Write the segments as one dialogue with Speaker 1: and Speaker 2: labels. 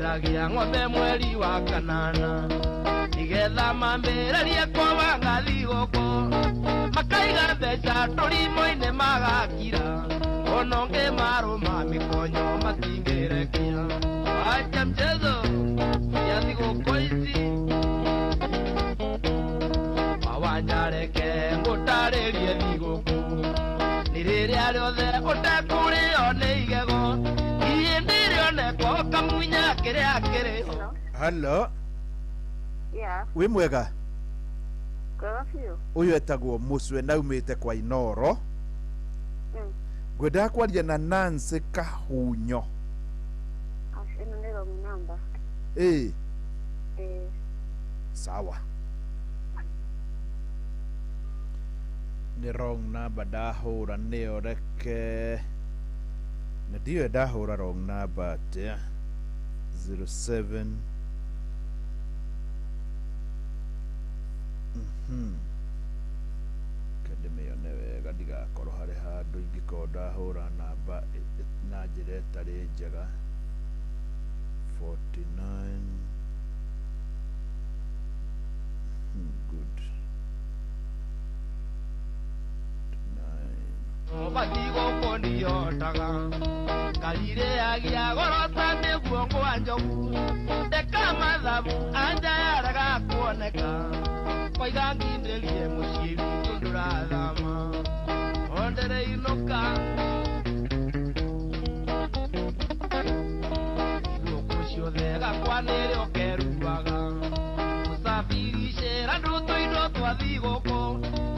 Speaker 1: Mendagia ng'ombe mweri wa kanana nigetha mambĩrĩrie kwabanga thigũkũ makaiga mbeca tũrimũ-inĩ magakira ona ũngĩ marũma mĩkonyo matingĩrekia. Wacha mchezo ya thigũkũ ici mawanja reke ngũtarĩrie thigũkũ nĩ rĩrĩa rĩothe ũtekũrĩo nĩ igego ihĩndĩ rĩonekwo ũkamunya kĩrĩa kĩrĩho.
Speaker 2: Hello.
Speaker 3: Yeah,
Speaker 2: Wĩ mwega?
Speaker 3: kwega biũ.
Speaker 2: Ũyũ etagwo Mũcwe na aumĩte kwa Inoro. Ngwendaga kwaria na Nancy Kahunyo.
Speaker 3: Aca, ĩno nĩ wrong number.
Speaker 2: Ĩĩ,
Speaker 3: Eh,
Speaker 2: sawa. Nĩ wrong number ndahũra nĩyo reke na ndiũĩ ndahũra wrong number atĩa. 07 Reke ndĩmĩone wega ndigakorwo harĩ handũ ingĩkorwo ndahũra namba na njĩra ĩtarĩ njega. 49. Good. 9.
Speaker 1: Bathigũkũ ndiyotaga karirĩagia goro ta mĩguongo wa njogu ndeka mathabu anja yarega kuoneka koiga ngindĩrie mũciĩ witũ ndũrathama ondere inũka thigũkũ ciothe gakwa nĩrĩo keruaga mũcabiricĩra ndũtũ indo twa thigũkũ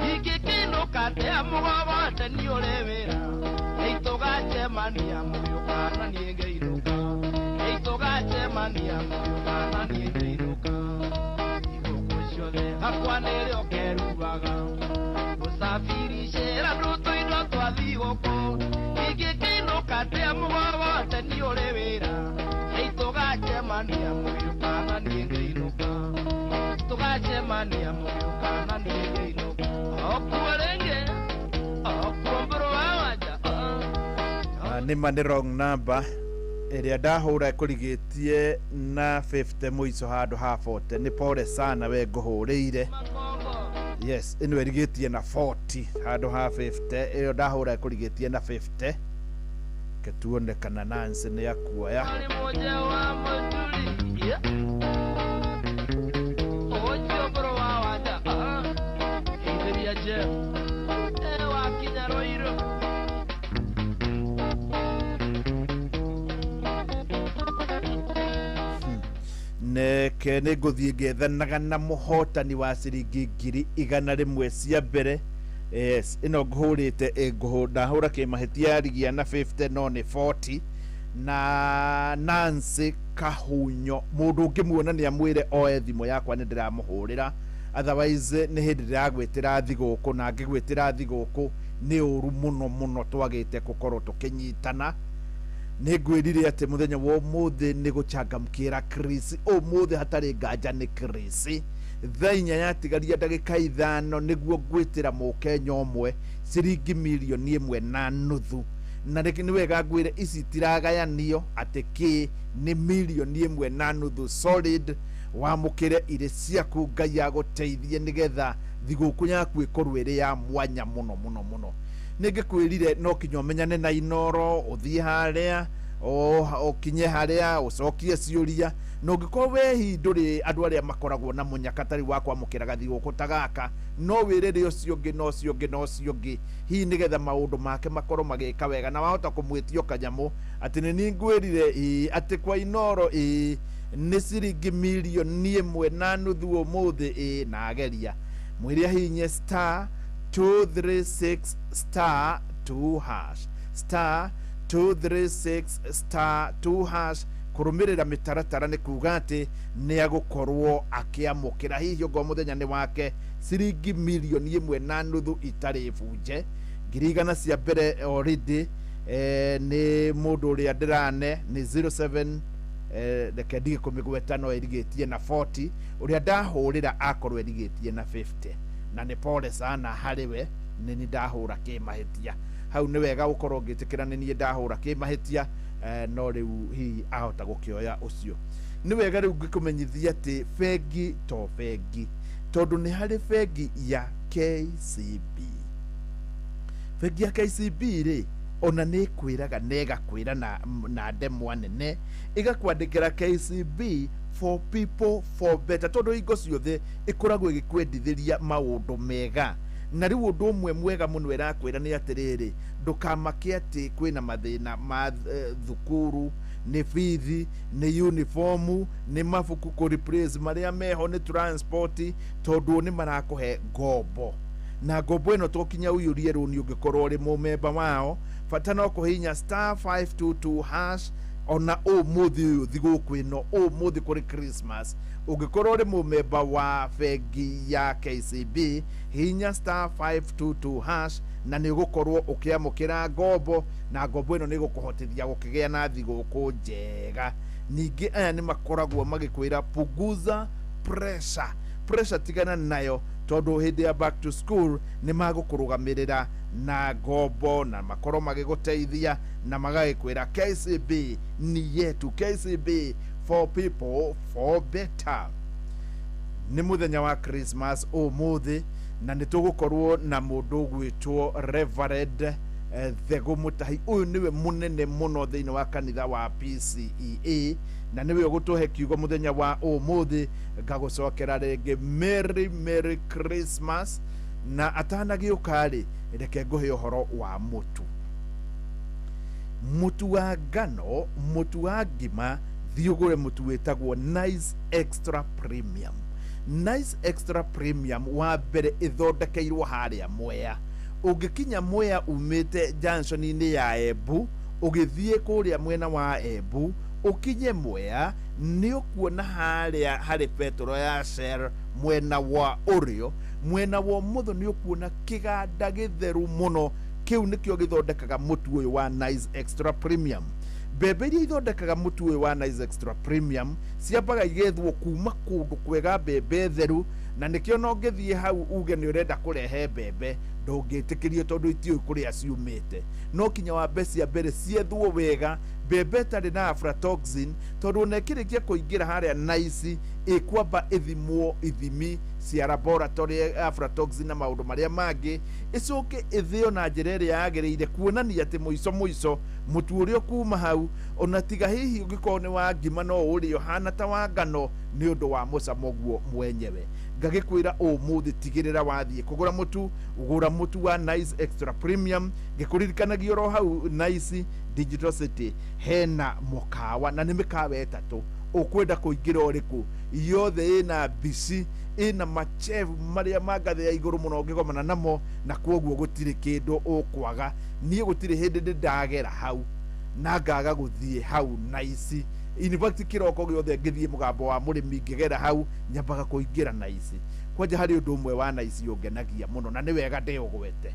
Speaker 1: ingĩkĩinũka atĩa mũgogote nĩ ũrĩ wĩra nĩitũgacemania mũgĩũka na niĩ ngĩinũka nĩitũgacemania mũgĩũka na niĩ ngĩinũka thigũkũ ciothe gakwa nĩrĩo keruaga mũcabiricĩra ndũtũ indo twa thigũkũ ingĩkĩinũka atĩa mũgogote nĩ ũrĩ wĩra nĩitũgacemania mũgĩũka na niĩ ngĩinũka tũgacemania mũgĩũka na niĩ ngĩinũka okuo rĩngĩ okuo mbũrũ wa wanja.
Speaker 2: Nĩ ma nĩ wrong number ĩrĩa ndahũra ĩkũrigĩtie na 50 mũico handũ ha 40. Nĩ pole sana we ngũhũrĩire.
Speaker 1: Makongo.
Speaker 2: Yes, ĩno ĩrigĩtie na 40 handũ ha 50. Ĩyo ndahũra ĩkũrigĩtie na 50. Reke tuone kana Nancy nĩ akuoya.
Speaker 1: Arĩ mũnje wa mũturi. Yeah. Ũcio mbũrũ wa wanja geithĩria Jeff e wakinya Rũirũ.
Speaker 2: Neke nĩ ngũthiĩ ngĩethanaga na mũhotani wa ciringi 100,000 cia mbere. Yes, ĩno ngũhũrĩte ndahũra kĩmahĩtia yarigia na 50 no nĩ 40. Na Nancy Kahunyo mũndũ ũngĩmuona nĩ amwĩre oe thimũ yakwa nĩ ndĩramũhũrĩra, otherwise nĩ hĩndĩ ndĩragwĩtĩra thigũkũ na ngĩgwĩtĩra thigũkũ nĩ ũru mũno mũno twagĩte gũkorwo tũkĩnyitana. Nĩ ngwĩrire atĩ mũthenya wa ũmũthĩ nĩ gũchangamkĩra Chris. Ũmũthĩ hatarĩ nganja nĩ Chris. Thaa inya yatigaria ndagĩka 5 nĩguo ngwĩtĩra mũkenya ũmwe ciringi 1.5 mirioni. Na nĩ wega ngwĩre ici itiragayanio atĩ kĩ nĩ 1.5 mirioni solid. Wamũkĩre irĩ ciaku Ngai agũteithie nĩgetha thigũkũ yaku ĩkorwo ĩrĩ ya mwanya mũno mũno mũno. Nĩ ngĩkwĩrire no kinya ũmenyane na Inoro ũthiĩ harĩa ũkinye harĩa ũcokie ciũria na ũngĩkorwo we hihi ndũrĩ andũ arĩa makoragwo na mũnyaka tarĩ wa kwamũkĩra gathigũkũ ta gaka no wĩrĩre ũcio ũngĩ na ũcio ũngĩ na ũcio ũngĩ hihi nĩgetha maũndũ make makorwo magĩka wega na wahota kũmwĩtio kanyamũ atĩ nĩ niĩ ngwĩrire ĩĩ atĩ kwa Inoro ĩĩ nĩ ciringi 1.5 mirioni ũmũthĩ ĩĩ na ageria mwĩre ahihinye star 236 star 2 hash star 236 star 2 hash kũrũmĩrĩra mĩtaratara nĩ kuga atĩ nĩ agũkorwo akĩamũkĩra hihi ũngorwo mũthenya nĩ wake ciringi 1.5 mirioni itarĩ bunje. 100,000 cia mbere already nĩ mũndũ ũrĩa ndĩrane nĩ 07 reke ndige kũmĩgweta no ĩrigĩtie na 40 ũrĩa ndahũrĩra akorwo ĩrigĩtie na 50 na nĩ pole sana harĩ we nĩ niĩ ndahũra kĩmahĩtia hau. Nĩ wega gũkorwo ngĩtĩkĩra nĩ niĩ ndahũra kĩmahĩtia No rĩu hihi ahota gũkĩoya ũcio. Nĩ wega rĩu ngĩkũmenyithia atĩ bengi to bengi, tondũ nĩ harĩ bengi ya KCB. Bengi ya KCB rĩ, ona nĩ ĩkwĩraga na ĩgakwĩra na ndemwa nene, ĩgakwandĩkĩra KCB for people for better, tondũ hingo ciothe ĩkoragwo ĩgĩkwendithĩria maũndũ mega. Na rĩu ũndũ ũmwe mwega mũno ĩrakwĩra nĩ atĩrĩrĩ, ndũkamake atĩ kwĩna mathĩna ma thukuru, nĩ bithi, nĩ uniformu, nĩ mabuku kũ replace marĩa meho, nĩ transport, tondũ nĩ marakũhe ngombo. Na ngombo ĩno to kinya ũiyũrie rũni ũngĩkorwo ũrĩ mũmemba wao, bata no kũhihinya *522#. Ona ũmũthĩ ũyũ, thigũkũ ĩno, ũmũthĩ kũrĩ Christmas, ũngĩkorwo ũrĩ mũmemba wa bengi ya KCB, hihinya *522# na nĩ ũgũkorwo ũkĩamũkĩra ngombo, na ngombo ĩno nĩ ĩgũkũhotithia gũkĩgĩa na thigũkũ njega. Ningĩ aya nĩ makoragwo magĩkwĩra punguza pressure. Pressure tigana nayo, tondũ hĩndĩ ya back to school nĩ magũkũrũgamĩrĩra na ngombo na makorwo magĩgũteithia na magagĩkwĩra KCB ni yetu, KCB for people for better. Nĩ mũthenya wa Christmas ũmũthĩ, na nĩ tũgũkorwo na mũndũ ũgwĩtwo Reverend Thegũ Mũtahi. Ũyũ nĩwe mũnene mũno thĩinĩ wa kanitha wa PCEA, na nĩwe ũgũtũhe kiugo mũthenya wa ũmũthĩ. Ngagũcokera rĩngĩ Merry Merry Christmas. Na atanagĩũka rĩ, reke ngũhe ũhoro wa mũtu. Mũtu wa ngano, mũtu wa ngima, thiĩ ũgũre mũtu wĩtagwo Nice Extra Premium. Nice Extra Premium wa mbere ĩthondekeirwo harĩa Mwea. Ũngĩkinya Mwea umĩte junction-inĩ ya Embu ũgĩthiĩ kũrĩa mwena wa Embu, ũkinye Mwea nĩ ũkuona harĩa harĩ petro ya Shell mwena wa ũrĩo, mwena wa ũmotho nĩ ũkuona kĩganda gĩtheru mũno. Kĩu nĩkĩo gĩthondekaga mũtu ũyũ wa Nice Extra Premium. Mbembe iria ithondekaga mũtu ũyũ wa Nice Extra Premium ciambaga igethwo kuma kũndũ kwega, mbembe theru, na nĩkĩo no ngĩthiĩ hau uge nĩ ũrenda kũrehe mbembe, ndũngĩtĩkĩrio, tondũ itiũĩ kũrĩa ciumĩte. No kinya wambe cia mbere ciethwo wega, mbembe ĩtarĩ na aflatoxin, tondũ ona ĩkĩrĩkia kũingĩra harĩa Nice ĩkwamba ĩthimwo ithimi cia laboratory aflatoxin na maũndũ marĩa mangĩ, ĩcoke ĩthĩo na njĩra ĩrĩa yagĩrĩire, kuonania atĩ mũico mũico mũtu ũrĩa ũkuma hau, ona tiga hihi ũngĩkorwo nĩ wa ngima, no ũrĩe ũhana ta wa ngano nĩ ũndũ wa mũcamo guo mwenyewe. Ngagĩkwĩra ũmũthĩ tigĩrĩra wathiĩ kũgũra mũtu, gũra mũtu wa Nice Extra Premium. Ngĩkũririkanagia oro hau Nice Digital City hena mũkawa, na nĩ mĩkawa ĩtatũ, ũkwenda kũingĩra ũrĩkũ? Yothe ĩna mbici, ĩna machefu marĩa ma ngathĩ ya igũrũ mũno ũngĩgomana namo, na kwoguo gũtirĩ kĩndũ ũkwaga. Niĩ gũtirĩ hĩndĩ ndĩ ndagera hau na ngaga gũthiĩ hau Nice. In fact, kĩroko gĩothe ngĩthiĩ mũgambo wa mũrĩmi, ngĩgera hau nyambaga kũingĩra Nice. Kwanja harĩ ũndũ ũmwe wa Nice ũngenagia mũno, na nĩ wega ndĩũgwete.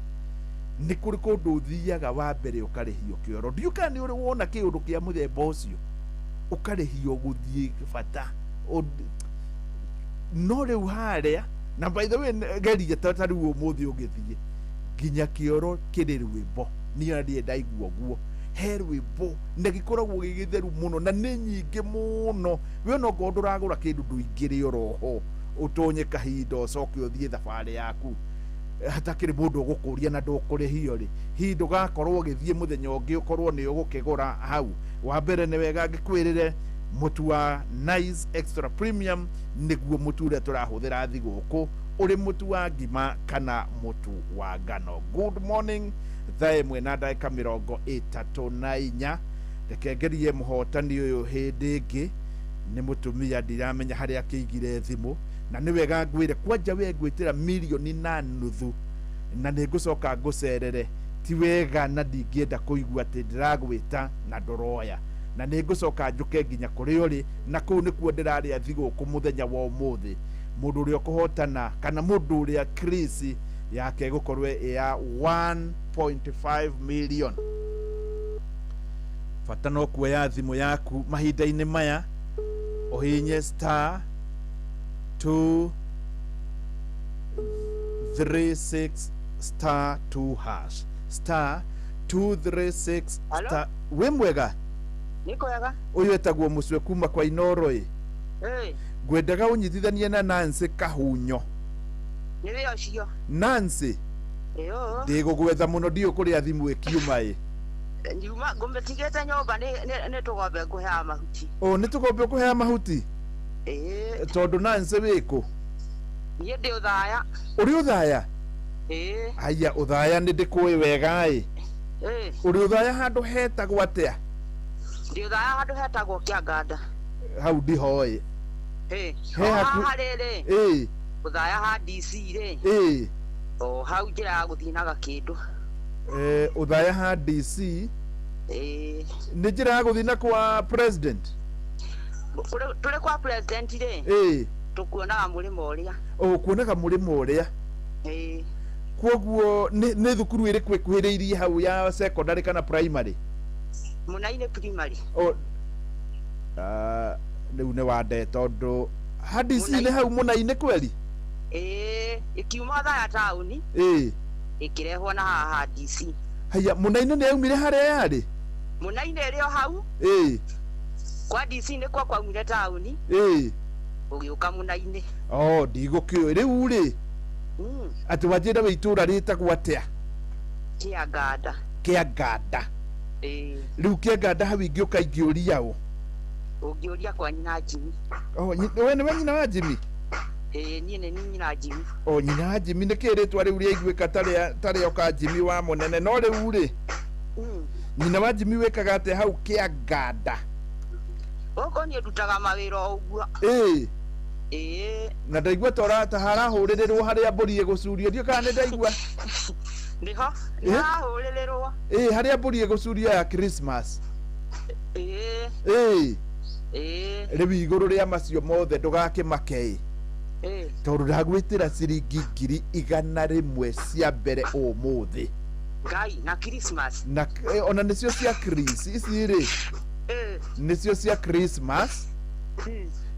Speaker 2: Nĩ kũrĩ kũndũ ũthiaga wa mbere ũkarĩhio kĩoro. Ndiũ kana nĩ ũrĩ wona kĩũndũ kĩa mũthemba ũcio, ũkarĩhio gũthiĩ bata. No rĩu harĩa, na by the way, geria ta rĩu ũmũthĩ ũgĩthiĩ nginya kĩoro kĩrĩ rwĩmbo. Niĩ ona ndirĩ ndaigua ũguo. He rwĩmbo na gĩkoragwo gĩ gĩtheru mũno na nĩ nyingĩ mũno. We ona okorwo ndũragũra kĩndũ, ndũingĩre oroho ũtonye kahinda, ũcoke ũthiĩ thabarĩ yaku hatakĩrĩ mũndũ ũgũkũria na ndũkũrĩhio rĩ. Hihi ndũgakorwo ũgĩthiĩ mũthenya ũngĩ ũkorwo nĩ ũgũkĩgũra hau. Wa mbere nĩ wega ngĩkwĩrĩre mũtu wa Nice Extra Premium nĩguo mũtu ũrĩa tũrahũthĩra thigũkũ, ũrĩ mũtu wa ngima kana mũtu wa ngano. Good morning. 1:34. Reke ngerie mũhotani ũyũ hĩndĩ ĩngĩ. Nĩ mũtumia, ndiramenya harĩa akĩigire thimũ. Na nĩ wega ngwĩre kwanja we ngwĩtĩra 1.5 million na nĩ ngũcoka ngũcerere. Ti wega na ndingĩenda kũigua atĩ ndĩragwĩta na ndũroya, na nĩ ngũcoka njũke nginya kũrĩa ũrĩ, na kũu nĩkuo ndĩrarĩa thigũkũ mũthenya wa ũmũthĩ. Mũndũ ũrĩa ũkũhotana kana mũndũ ũrĩa Chris yake ĩgũkorwo ĩ ya 1.5 million, bata no kuoya thimũ yaku mahinda-inĩ maya, ũhihinye *236*2#, *236
Speaker 4: Halo?
Speaker 2: star. Wĩ mwega?
Speaker 4: Nĩ kwega.
Speaker 2: Ũyũ etagwo Mũcwe kuma kwa Inoro ĩ.
Speaker 4: Ĩ.
Speaker 2: Ngwendaga ũnyitithanie na Nancy Kahunyo.
Speaker 4: Nĩ wĩ ũcio.
Speaker 2: Nancy.
Speaker 4: Ĩyo.
Speaker 2: Ndĩgũgwetha mũno ndiũ kũrĩa thimũ ĩkiuma ĩ.
Speaker 4: Nyuma ngũmĩtigĩte nyũmba nĩ tũgombe ngũheaga mahuti.
Speaker 2: O nĩ tũgombe ũkũheaga mahuti?
Speaker 4: Ĩĩ.
Speaker 2: Tondũ Nancy wĩkũ?
Speaker 4: Niĩ ndĩ Ũthaya.
Speaker 2: Ũrĩ Ũthaya?
Speaker 4: Ĩĩ.
Speaker 2: Haya, Ũthaya nĩ ndĩkũĩ wega ĩ.
Speaker 4: Ĩĩ.
Speaker 2: Ũrĩ Ũthaya handũ hetagwo atĩa?
Speaker 4: Ndĩ Ũthaya handũ hetagwo Kĩanganda.
Speaker 2: Hau ndihoĩ.
Speaker 4: Ĩĩ.
Speaker 2: He haku-
Speaker 4: Haha rĩrĩ.
Speaker 2: Ĩĩ.
Speaker 4: Ũthaya ha DC rĩ.
Speaker 2: Ĩĩ.
Speaker 4: O hau njĩra ya gũthiĩ na Gakĩndũ.
Speaker 2: Ũthaya ha DC.
Speaker 4: Ĩĩ.
Speaker 2: Nĩ njĩra ya gũthiĩ na kwa president?
Speaker 4: Tũrĩ kwa president rĩ.
Speaker 2: Ĩĩ.
Speaker 4: Tũkuonaga mũrĩmo ũrĩa.
Speaker 2: O kuonaga mũrĩmo ũrĩa.
Speaker 4: Ĩĩ.
Speaker 2: Kwoguo nĩ thukuru ĩrĩkũ ĩkuhĩrĩirie hau ya secondary kana primary?
Speaker 4: Mũnainĩ primary.
Speaker 2: O rĩu nĩ wande tondũ ha DC nĩ hau Mũnainĩ kweri?
Speaker 4: Ĩĩ, ĩkiuma Othaya taũni.
Speaker 2: Ĩĩ.
Speaker 4: Ĩkĩrehwo na haha ha DC.
Speaker 2: Haya, Mũnainĩ nĩ yaumire harĩa yarĩ?
Speaker 4: Mũnainĩ ĩrĩ o hau.
Speaker 2: Ĩĩ.
Speaker 4: Kwa DC nĩkuo kwaumire taũni.
Speaker 2: Ĩĩ.
Speaker 4: Ũgĩũka Mũnainĩ.
Speaker 2: Oh, ndigũkĩũĩ. Rĩu rĩ, atĩ wanjĩra wĩ itũũra rĩtagwo atĩa?
Speaker 4: Kĩanganda.
Speaker 2: Kĩanganda.
Speaker 4: Ĩĩ.
Speaker 2: Rĩu Kĩanganda hau ingĩũka ingĩũria ũ?
Speaker 4: Ũngĩũria kwa nyina Jimmy.
Speaker 2: Oh, we nĩwe nyina wa Jimmy?
Speaker 4: Ĩĩ, niĩ nĩ niĩ nyina Jimmy.
Speaker 2: O nyina wa Jimmy nĩkĩĩ rĩtwa rĩu rĩaiguĩka ta rĩoka Jimmy wa mũnene no rĩu rĩ nyina wa Jimmy wĩkaga atĩa hau Kĩanganda?
Speaker 4: Gũkũ niĩ ndutaga mawĩra o ũguo.
Speaker 2: Ĩĩ.
Speaker 4: Ĩĩ.
Speaker 2: Na ndaigua ta harahũrĩrĩrwo harĩa mbũri ĩgũcurio ndiũ kana nĩ ndaigua?
Speaker 4: Nĩho, nĩharahũrĩrĩrwo.
Speaker 2: Ĩĩ, harĩa mbũri ĩgũcurio ya Christmas.
Speaker 4: Ĩĩ.
Speaker 2: Ĩĩ.
Speaker 4: Ĩĩ.
Speaker 2: Rĩu igũrũ rĩa macio mothe ndũgakĩmake ĩ.
Speaker 4: Ĩĩ.
Speaker 2: Tondũ ndagwĩtĩra ciringi 100,000 cia mbere ũmũthĩ.
Speaker 4: Ngai na Christmas.
Speaker 2: Na ona nĩcio cia Chris ici rĩ.
Speaker 4: Ĩĩ.
Speaker 2: Nĩcio cia Christmas.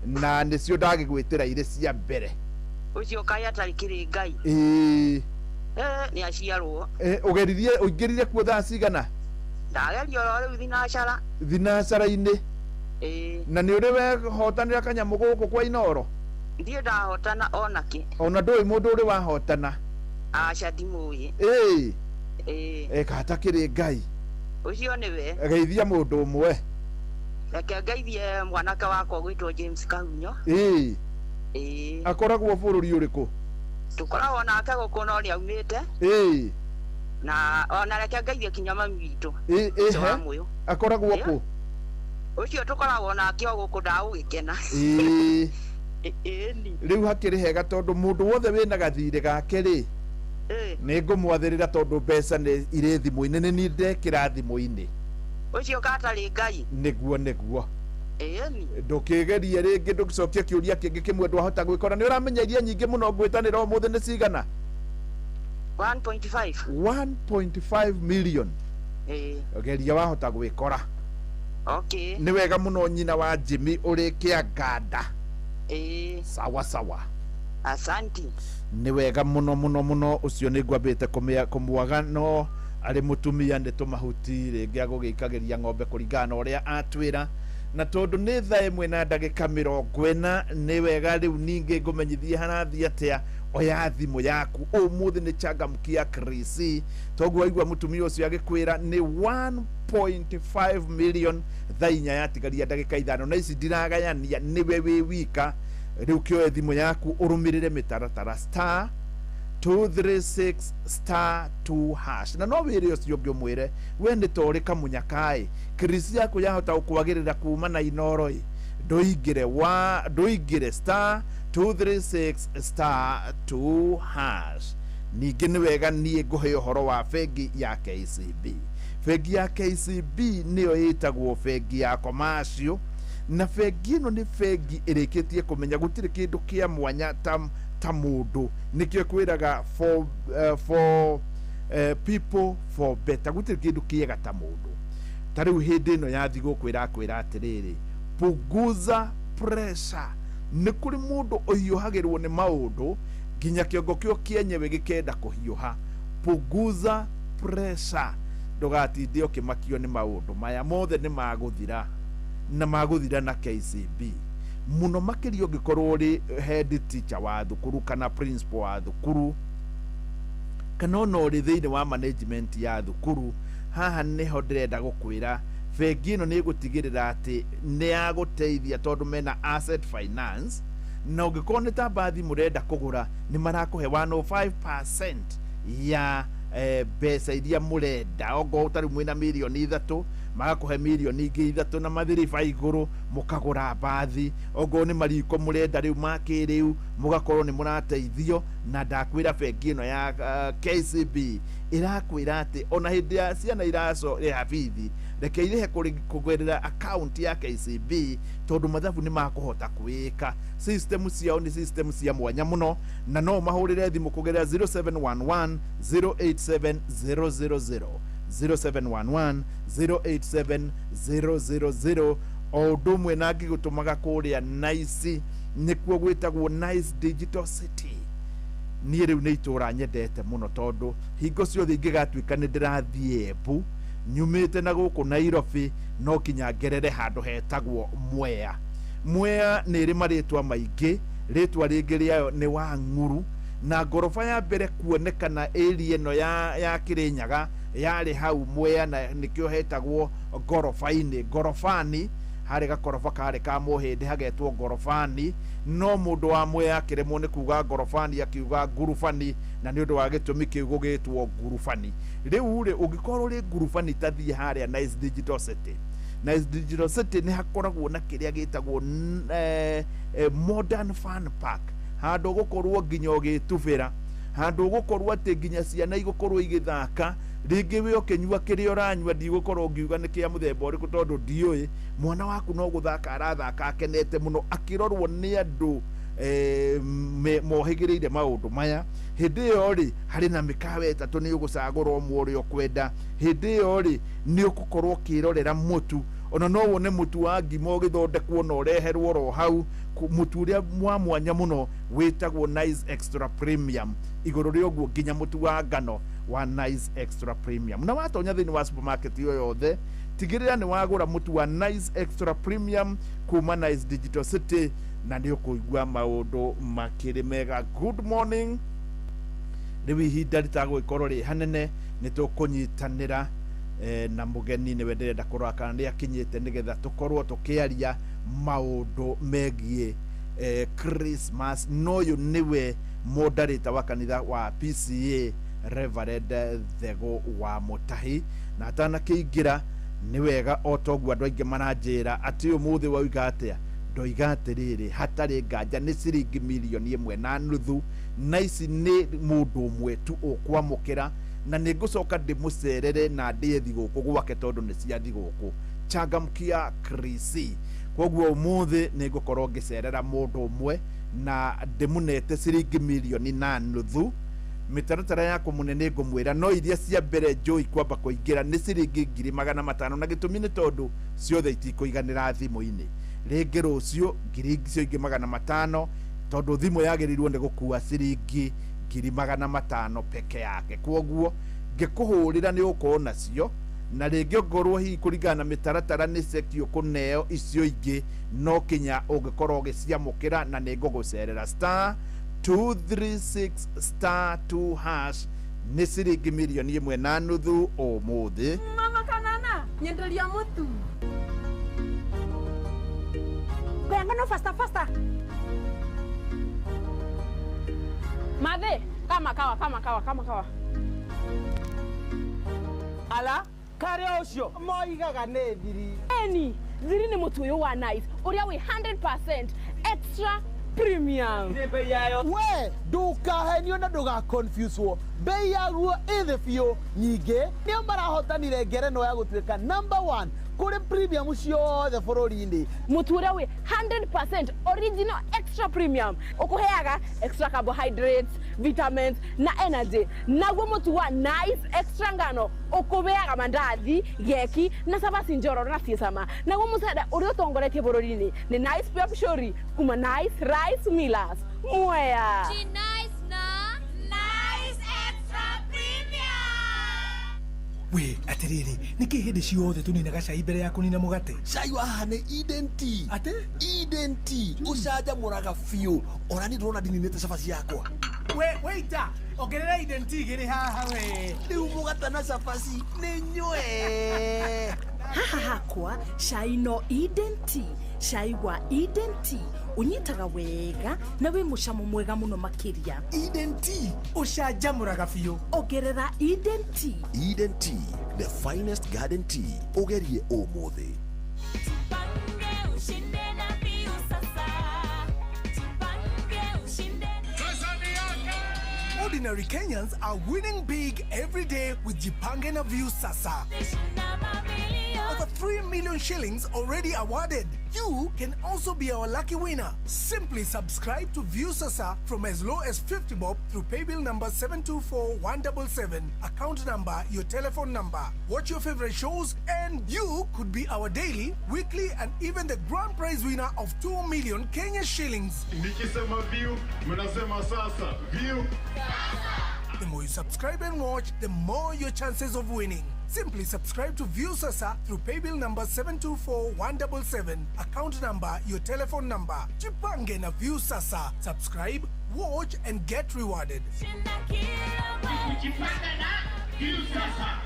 Speaker 2: Na nĩcio ndagĩgwĩtĩra irĩ cia mbere.
Speaker 4: Ũcio kaĩ atarĩ kĩrĩ Ngai.
Speaker 2: Ĩĩ.
Speaker 4: Nĩ aciarwo.
Speaker 2: Ũgeririe ũingĩrire kuo thaa cigana?
Speaker 4: Ndageria oro rĩu thinacara.
Speaker 2: Thinacara-inĩ.
Speaker 4: Ĩĩ.
Speaker 2: Na nĩ ũrĩ wehotanĩra kanyamũ gũkũ kwa Inoro?
Speaker 4: Ndiĩ ndahotana onakĩ.
Speaker 2: Ona ndũĩ mũndũ ũrĩ wahotana?
Speaker 4: Aca ndimũĩ.
Speaker 2: Ĩĩ.
Speaker 4: Ĩĩ.
Speaker 2: Katakĩrĩ Ngai.
Speaker 4: Ũcio nĩwe.
Speaker 2: Geithia mũndũ ũmwe.
Speaker 4: Reke ngeithie mwanake wakwa gwĩtwo James Kahunyo.
Speaker 2: Ĩĩ.
Speaker 4: Ĩĩ.
Speaker 2: Akoragwo bũrũri ũrĩkũ?
Speaker 4: Tũkoragwo nake gũkũ no nĩaumĩte.
Speaker 2: Ĩĩ.
Speaker 4: Na ona reke ngeithie kinya mami witũ.
Speaker 2: Ĩĩ,
Speaker 4: Ũcio wa
Speaker 2: he?
Speaker 4: Mũyũ.
Speaker 2: Akoragwo kũ?
Speaker 4: Ũcio tũkoragwo nake o gũkũ ndagũgĩkena.
Speaker 2: Ĩĩ.
Speaker 4: Ĩĩni.
Speaker 2: Rĩu hakĩrĩ hega tondũ mũndũ wothe wĩna gathirĩ gake rĩ.
Speaker 4: Ĩĩ.
Speaker 2: Nĩ ngũmwathĩrĩra tondũ mbeca nĩ irĩ thimũ-inĩ nĩ niĩ ndekĩra thimũ-inĩ.
Speaker 4: Ũcio katarĩ Ngai.
Speaker 2: Nĩguo nĩguo.
Speaker 4: Ĩĩni.
Speaker 2: Ndũkĩgerie rĩngĩ ndũgĩcokie kĩũria kĩngĩ kĩmwe ndwahota gwĩkora nĩ ũramenya iria nyingĩ mũno ngwĩtanĩra ũmũthĩ nĩ cigana?
Speaker 4: 1.5.
Speaker 2: 1.5 million.
Speaker 4: Ĩĩ.
Speaker 2: Geria wahota gwĩkora.
Speaker 4: Okay.
Speaker 2: Nĩ wega mũno nyina wa Jimmy ũrĩ Kĩanganda.
Speaker 4: Ĩĩ.
Speaker 2: Sawa sawa.
Speaker 4: Asanti.
Speaker 2: Nĩ wega mũno mũno mũno ũcio nĩ ngwambĩte kũmwaga no arĩ mũtumia nĩ tũmahuti rĩngĩ agũgĩikagĩria ng'ombe kũringana na ũrĩa atwĩra na tondũ nĩ thaa 1 na ndagĩka 40 nĩ wega rĩu ningĩ ngũmenyithie harathiĩ atĩa oya thimũ yaku ũmũthĩ nĩ changamkia Chris toguo waigua mũtumia ũcio agĩkwĩra nĩ 1.5 million thaa 4 yatigaria ndagĩka 5 na ici ndiragayania nĩwe wĩ wika rĩu kĩoe thimũ yaku ũrũmĩrĩre mĩtaratara star 236 star 2 hash na no wĩre ũcio ũngĩ ũmwĩre we nĩ ta ũrĩ kamunyakaĩ Chris yaku yahota gũkwagĩrĩra kuma na Inoro ĩ ndũingĩre star 236 star 2 hash ningĩ nĩ wega niĩ ngũhe ũhoro wa bengi ya KCB. Bengi ya KCB nĩyo ĩtagwo bengi ya commercial na bengi ĩno nĩ bengi ĩrĩkĩtie kũmenya gũtirĩ kĩndũ kĩa mwanya ta mũndũ nĩkĩo kwĩraga for people for better gũtirĩ kĩndũ kĩega ta mũndũ ta rĩu hĩndĩ ĩno ya thigũkũ ĩrakwĩra atĩrĩrĩ punguza pressure nĩ kũrĩ mũndũ ũhiũhagĩrwo nĩ maũndũ nginya kĩongo kĩo kĩenyewe gĩkenda kũhiũha punguza pressure ndũgatinde ũkĩmakio nĩ maũndũ maya mothe nĩ magũthira Na magũthira na KCB mũno makĩria ũngĩkorwo ũrĩ head teacher wa thukuru kana principal wa thukuru kana ona ũrĩ thĩinĩ wa management ya thukuru. Haha nĩho ndĩrenda gũkwĩra bengi ĩno nĩ ĩgũtigĩrĩra atĩ nĩ yagũteithia tondũ mena asset finance, na ũngĩkorwo nĩ ta mbathi mũrenda kũgũra nĩ marakũhe 105% ya mbeca iria mũrenda. Ongorwo tarĩu mwĩna 3 mirioni magakũhe 3 mirioni ingĩ na mathiriba igũrũ mũkagũra mbathi. Ongorwo nĩ mariko mũrenda rĩu ma kĩrĩu mũgakorwo nĩ mũrateithio. Na ndakwĩra bengi ĩno ya KCB ĩrakwĩra atĩ ona hĩndĩ ya ciana iracorĩha bithi, reke irĩhe kũgerera akaunti ya KCB tondũ mathabu nĩ makũhota kwĩka. System ciao nĩ system cia mwanya mũno, na no mahũrĩre thimũ kũgerera 0711 087 000, 0711 087 000. O ũndũ ũmwe na ngĩgũtũmaga kũrĩa Nice, nĩkuo gwĩtagwo Nice Digital City. Niĩ rĩu nĩ itũra nyendete mũno tondũ hingo ciothe ingĩgatuĩka nĩ ndĩrathiĩ Embu nyumĩte na gũkũ Nairobi, no kinya ngerere handũ hetagwo Mwea. Mwea nĩ ĩrĩ marĩtwa maingĩ, rĩtwa rĩngĩ rĩayo nĩ Wang'uru, na ngoroba ya mbere kuonekana area ĩno ya Kĩrĩnyaga yarĩ hau Mwea, na nĩkĩo hetagwo ngoroba-inĩ, ngorobani. Harĩ gakoroba karĩ ka mũhĩndĩ hagetwo ngorobani, no mũndũ wa Mwea akĩremwo nĩ kuga ngorobani akiuga ngurubani, na nĩ ũndũ wa gĩtũmi kĩu gũgĩtwo ngurubani. Rĩu rĩ, ũngĩkorwo ũrĩ ngurubani ta thiĩ harĩa Nice Digital City. Nice Digital City nĩ hakoragwo na kĩrĩa gĩtagwo modern fun park, handũ ũgũkorwo nginya ũgĩtubĩra, handũ ũgũkorwo atĩ nginya ciana igũkorwo igĩthaka. Rĩngĩ wĩ ũkĩnyua kĩrĩa ũranyua, ndigũkorwo ngiuga nĩ kĩa mũthemba ũrĩkũ tondũ ndiũĩ, mwana waku no gũthaka arathaka akenete mũno akĩrorwo nĩ andũ mohĩgĩrĩire maũndũ maya. Hĩndĩ ĩyo rĩ, harĩ na mĩkawa 3, nĩ ũgũcagũra ũmwe ũrĩa ũkwenda. Hĩndĩ ĩyo rĩ, nĩ ũgũkorwo ũkĩrorera mũtu, ona no wone mũtu wa ngima ũgĩthondekwo na ũreherwo oro hau, mũtu ũrĩa wa mwanya mũno wĩtagwo Nice Extra Premium. Igũrũ rĩa ũguo nginya mũtu wa ngano wa Nice Extra Premium. Na watonya thĩinĩ wa supermarket ĩyo yothe, tigĩrĩra nĩ wagũra mũtu wa Nice Extra Premium kuma Nice Digital City, na nĩ ũkũigua maũndũ makĩrĩ mega. Good morning. Rĩu ihinda rĩtagũgĩkorwo rĩ hanene nĩ tũkũnyitanĩra na mũgeni, nĩwe ndĩrenda kũrora kana nĩ akinyĩte nĩgetha tũkorwo tũkĩaria maũndũ megiĩ Christmas. No ũyũ nĩwe moderator wa kanitha wa PCA, Reverend Thego wa Mũtahi, na atanakĩingĩra nĩ wega o toguo andũ aingĩ maranjĩra atĩ ũmũthĩ wauga atĩa. Ndoiga atĩrĩrĩ, hatarĩ nganja nĩ ciringi 1.5 mirioni, na ici nĩ mũndũ ũmwe tu ũkwamũkĩra, na nĩ ngũcoka ndĩmũcerere na ndĩe thigũkũ gwake tondũ nĩ cia thigũkũ. Changamkia Krisi. Koguo ũmũthĩ nĩ ngũkorwo ngĩcerera mũndũ ũmwe na ndĩmũnete ciringi 1.5 mirioni. Mĩtaratara ya kũmũne nĩ ngũmwĩra, no iria cia mbere njũi kwamba kũingĩra nĩ ciringi 500,000, na gĩtũmi nĩ tondũ ciothe itikũiganĩra thimũ-inĩ. Rĩngĩ rũciũ ngiri icio ingĩ 500, tondũ thimũ yagĩrĩirwo nĩ gũkua ciringi 500,000 peke yake. Kwoguo ngĩkũhũrĩra nĩ ũkorwo nacio, na rĩngĩ ongorwo hihi kũringana na mĩtaratara nĩ ceki ũkũneo icio ingĩ, no kinya ũngĩkorwo ũgĩciamũkĩra, na nĩ ngũgũcerera. Star 236 star 2 hash, nĩ ciringi 1.5 mirioni ũmũthĩ.
Speaker 5: Mama kanana, nyenderia mutu. Ngano faster faster. Madhe, kama kawa kama kawa kama kawa.
Speaker 1: Ala karĩa ũcio moigaga nĩ thiri.
Speaker 5: Eni, thiri nĩ mũtu ũyũ wa Nice, ũrĩa wĩ 100% extra premium.
Speaker 1: Nĩ bei yayo.
Speaker 6: We ndukahenio na ndũgaconfuswo, bei yaguo ĩ thĩ biũ. Ningĩ nĩo marahotanire ngerenwa ya gũtuĩka number one kũrĩ premium ciothe bũrũri-inĩ.
Speaker 5: Mũtu ũrĩa wĩ 100% original extra premium ũkũheaga extra carbohydrates, vitamins na energy. Naguo mũtu wa Nice Extra ngano ũkũheaga mandathi, geki na cabaci njororo na ciĩ cama. Naguo mũcere ũrĩa ũtongoretie bũrũri-inĩ nĩ Nice Pure Pishori kuma Nice Rice Millers, Mwea.
Speaker 7: Nice na Nice Extra Premium. We atiriri niki hindi ciothe tuninaga cai mbere ya kunina mugate?
Speaker 8: Cai wa haha nĩ Eden Tea.
Speaker 7: Ati?
Speaker 8: Eden Tea ũcanjamũraga biũ, ona niĩ ndĩrona ndininĩte cabaci yakwa.
Speaker 7: We waiter, ongerera Eden Tea igĩrĩ haha we.
Speaker 8: Rĩu mũgate na cabaci nĩ nyue.
Speaker 9: Haha hakwa cai no Eden Tea. Cai wa Eden Tea unyitaga wega na wĩ mũcamo mwega mũno makĩria.
Speaker 7: Eden Tea ũcanjamũraga biũ.
Speaker 9: Ongerera Eden Tea.
Speaker 8: Eden Tea, the finest garden tea. Ũgerie ũmũthĩ.
Speaker 7: Ordinary Kenyans are winning big every day with Jipange na Viusasa. Over 3 million shillings already awarded. You can also be our lucky winner. Simply subscribe to Viusasa from as low as 50 bob through paybill number 724177, account number, your telephone number. Watch your favorite shows and you could be our daily, weekly and even the grand prize winner of 2 million Kenya shillings.
Speaker 10: Nikisema view, mnasema sasa. View.
Speaker 7: The more you subscribe and watch, the more your chances of winning. Simply subscribe to Viusasa through paybill number 724177, account number, your telephone number. Jipange na Viusasa. Subscribe, watch and get rewarded.
Speaker 10: Jipange na Viusasa.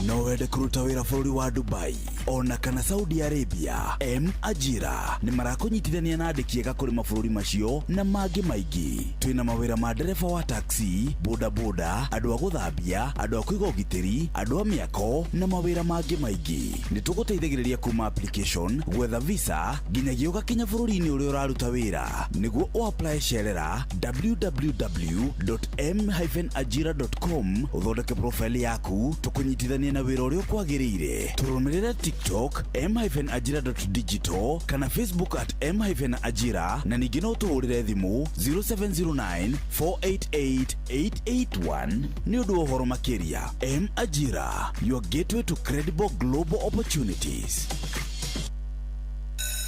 Speaker 11: No wende kũruta wĩra bũrũri wa Dubai ona kana Saudi Arabia? M Ajira nĩ marakũnyitithania na andĩki ega kũrĩ mabũrũri macio na mangĩ maingĩ. Twĩna mawĩra ma ndereba wa taxi, bodaboda, andũ a gũthambia, andũ a kũiga ũgitĩri, andũ a mĩako na mawĩra mangĩ maingĩ. Nĩ tũgũteithagĩrĩria kuma application, gwetha visa nginyagia ũgakinya bũrũri-inĩ ũrĩa ũraruta wĩra. Nĩguo ũapply cerera www.m-ajira.com ũthondeke profile yaku tũkũnyitithania na wĩra ũrĩa ũkwagĩrĩire. Tũrũmĩrĩre TikTok m-ajira.digital kana Facebook at m-ajira na ningĩ no tũhũrĩre thimũ 0709 488 881 nĩ ũndũ wa ũhoro makĩria. M Ajira, your gateway to credible global opportunities.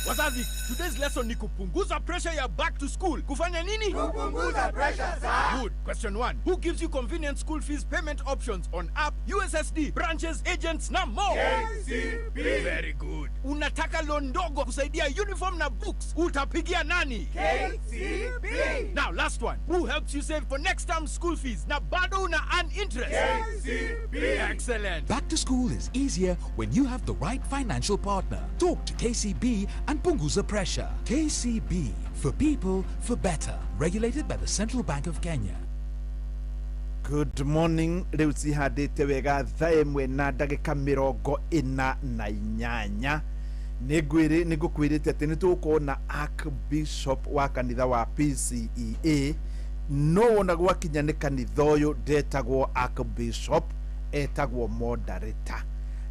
Speaker 12: Wazazi, today's lesson ni kupunguza pressure ya back to school. Kufanya nini?
Speaker 1: Kupunguza pressure za.
Speaker 12: Good. Question 1. Who gives you convenient school fees payment options on app, USSD, branches, agents na more?
Speaker 10: KCB.
Speaker 12: Very good. Unataka loan ndogo kusaidia uniform na books. Utapigia nani?
Speaker 1: KCB.
Speaker 12: Now last one. Who helps you save for next term school fees na bado una earn interest?
Speaker 10: KCB.
Speaker 12: Excellent.
Speaker 13: Back to school is easier when you have the right financial partner. Talk to KCB and punguza pressure. KCB, for people, for better. Regulated by the Central Bank of Kenya.
Speaker 2: Good morning. Rĩu cihandĩte wega thaa ĩmwe na ndagĩka 48. Nĩngũkwĩrĩte atĩ nĩ tũgũkorwo na Archbishop wa kanitha wa PCEA. No wona gwakinya nĩ kanitha ũyũ ndetagwo Archbishop, etagwo moderator.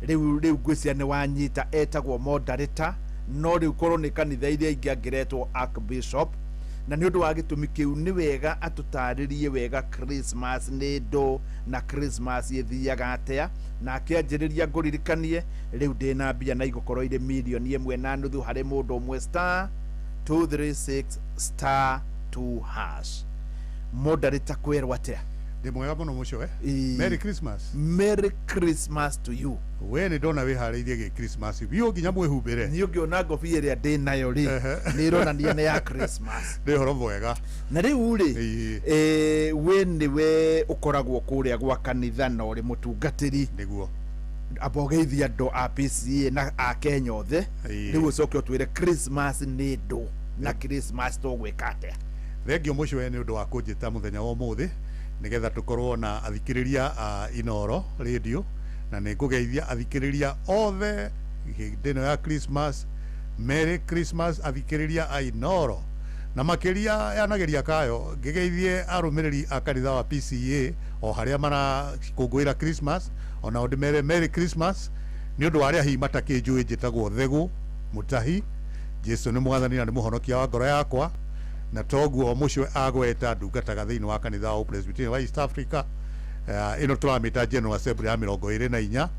Speaker 2: Rĩu ngwĩciria nĩ wanyita, etagwo moderator, no rĩu korwo nĩ kanitha iria ingĩ angĩretwo Archbishop. Na nĩ ũndũ wa gĩtũmi kĩu nĩ wega atũtarĩrie wega Christmas nĩ ndũ na Christmas ĩthiaga atĩa. Na akĩanjĩrĩria ngũririkanie rĩu ndĩna mbia na igũkorwo irĩ 1.5 million harĩ mũndũ ũmwe, star 236 star 2 hash. Moderator, kwĩrwo atĩa?
Speaker 10: Ndĩ mwega mũno mũcoe. Merry Christmas.
Speaker 2: Merry Christmas to you.
Speaker 10: We nĩ ndona wĩharĩirie gĩ Christmas biũ nginya mwĩhumbĩre.
Speaker 2: Niĩ ũngĩona ngobia ĩrĩa ndĩ nayo rĩ, nĩ ĩronania nĩ ya Christmas.
Speaker 10: Nĩ ũhoro mwega.
Speaker 2: Na rĩu rĩ, we nĩwe ũkoragwo kũrĩa gwa kanitha na ũrĩ mũtungatĩri.
Speaker 10: Nĩguo.
Speaker 2: Amba ũgeithie andũ a PCEA na a Kenya othe. Rĩu ũcoke ũtwĩre Christmas nĩ ndũ na Christmas tũgwĩka atĩa.
Speaker 10: Thengio mũcoe nĩ ũndũ wa kũnjĩta mũthenya wa ũmũthĩ nĩgetha tũkorwo na athikĩrĩria a Inoro Radio, na nĩ ngũgeithia athikĩrĩria othe hĩndĩ ĩno ya Christmas. Merry Christmas athikĩrĩria a Inoro, na makĩria yanageria kayo ngĩgeithie arũmĩrĩri a kanitha wa PCEA o harĩa marakũngũĩra Christmas, onao ndĩmere Merry Christmas. Nĩ ũndũ wa arĩa hihi matakĩnjũĩ, njĩtagwo Thegũ Mũtahi. Jesu nĩ mwathani na nĩ mũhonokia wa ngoro yakwa, na toguo mũcio agweta ndungataga thĩinĩ wa kanitha wa Presbyterian wa East Africa. Ĩno tũramĩta General Assembly ya 24,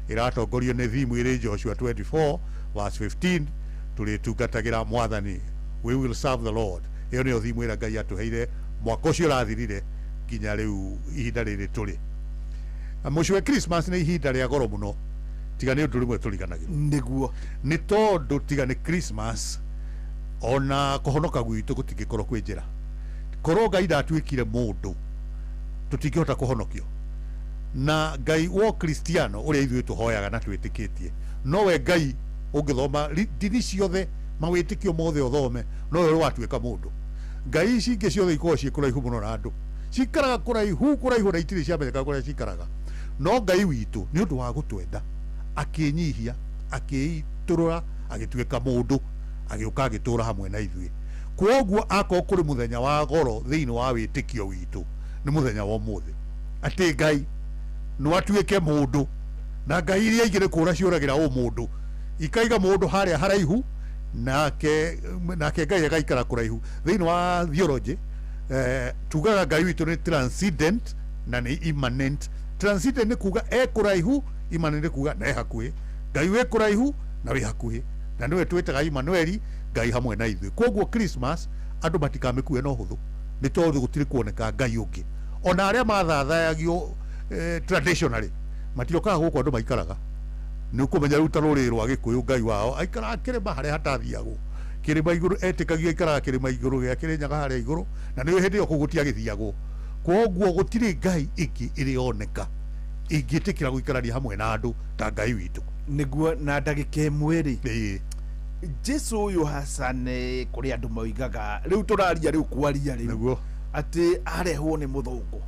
Speaker 10: ĩratongorio nĩ thimu ĩrĩ Joshua 24 verse 15, tũrĩtungatagĩra mwathani, we will serve the Lord. Ĩyo nĩyo thimu ĩrĩa Ngai atũheire mwaka ũcio ũrathirire, Nginya rĩu ihinda rĩrĩ tũrĩ mũciĩ wa Christmas nĩ ihinda rĩa goro mũno, tiga nĩ ũndũ rĩmwe tũriganagĩrwo.
Speaker 2: Nĩguo.
Speaker 10: Nĩ tondũ tiga nĩ Christmas, ona kũhonoka gwitũ gũtingĩkorwo kwĩ njĩra. Korwo Ngai ndatuĩkire mũndũ, tũtingĩhota kũhonokio. Na Ngai wa Kristiano ũrĩa ithuĩ tũhoyaga na twĩtĩkĩtie, nowe Ngai ũngĩthoma ndini ciothe, mawĩtĩkio mothe ũthome, nowe ũrĩa watuĩka mũndũ. Ngai ici ingĩ ciothe ikoragwo ciĩ kũraihu mũno na andũ, cikaraga kũraihu kũraihu na itirĩ ciamenyeka kũrĩa cikaraga. No Ngai witũ, nĩ ũndũ wa gũtwenda, akĩnyihia, akĩitũrũra, agĩtuĩka mũndũ, agĩũka agĩtũra hamwe na ithuĩ. Kwoguo akorwo kũrĩ mũthenya wa goro thĩinĩ wa wĩtĩkio witũ, nĩ mũthenya wa ũmũthĩ, atĩ Ngai no atuĩke mũndũ. Na ngai iria ingĩ nĩ kũra ciũragĩra ũmũndũ, ikaiga mũndũ harĩa haraihu, nake Ngai agaikara kũraihu. Thĩinĩ wa theology, tugaga Ngai witũ nĩ transcendent na nĩ immanent. Transcendent nĩ kuga e kũraihu, immanent nĩ kuga na e hakuhĩ. Ngai wĩ kũraihu na wĩ hakuhĩ, na nĩwe twĩtaga Emmanueli, Ngai hamwe na ithuĩ. Koguo Christmas andũ matikamĩkue no hũthũ, nĩ tondũ gũtirĩ kuoneka Ngai ũngĩ. Ona arĩa mathathayagio traditionally matiokaga gũkũ andũ maikaraga. Nĩ ũkũmenya rĩu ta rũrĩrĩ rwa Gĩkũyũ, Ngai wao aikaraga kĩrĩma harĩa hatathiagwo, kĩrĩma igũrũ. Etĩkagio aikaraga kĩrĩma igũrũ gĩa Kĩrĩnyaga harĩa igũrũ, na nĩ hĩndĩ ĩyo kũu gũtiagĩthiagwo. Koguo gũtirĩ ngai ĩngĩ ĩrĩ yoneka ĩngĩtĩkĩra gũikarania hamwe na andũ ta Ngai witũ.
Speaker 2: Nĩguo. Na ndagĩka ĩmwe rĩ,
Speaker 10: Ĩĩ.
Speaker 2: Jesu ũyũ Hassan, kũrĩ andũ moigaga rĩu tũraria rĩu kwaria rĩu atĩ arehwo nĩ mũthũngũ.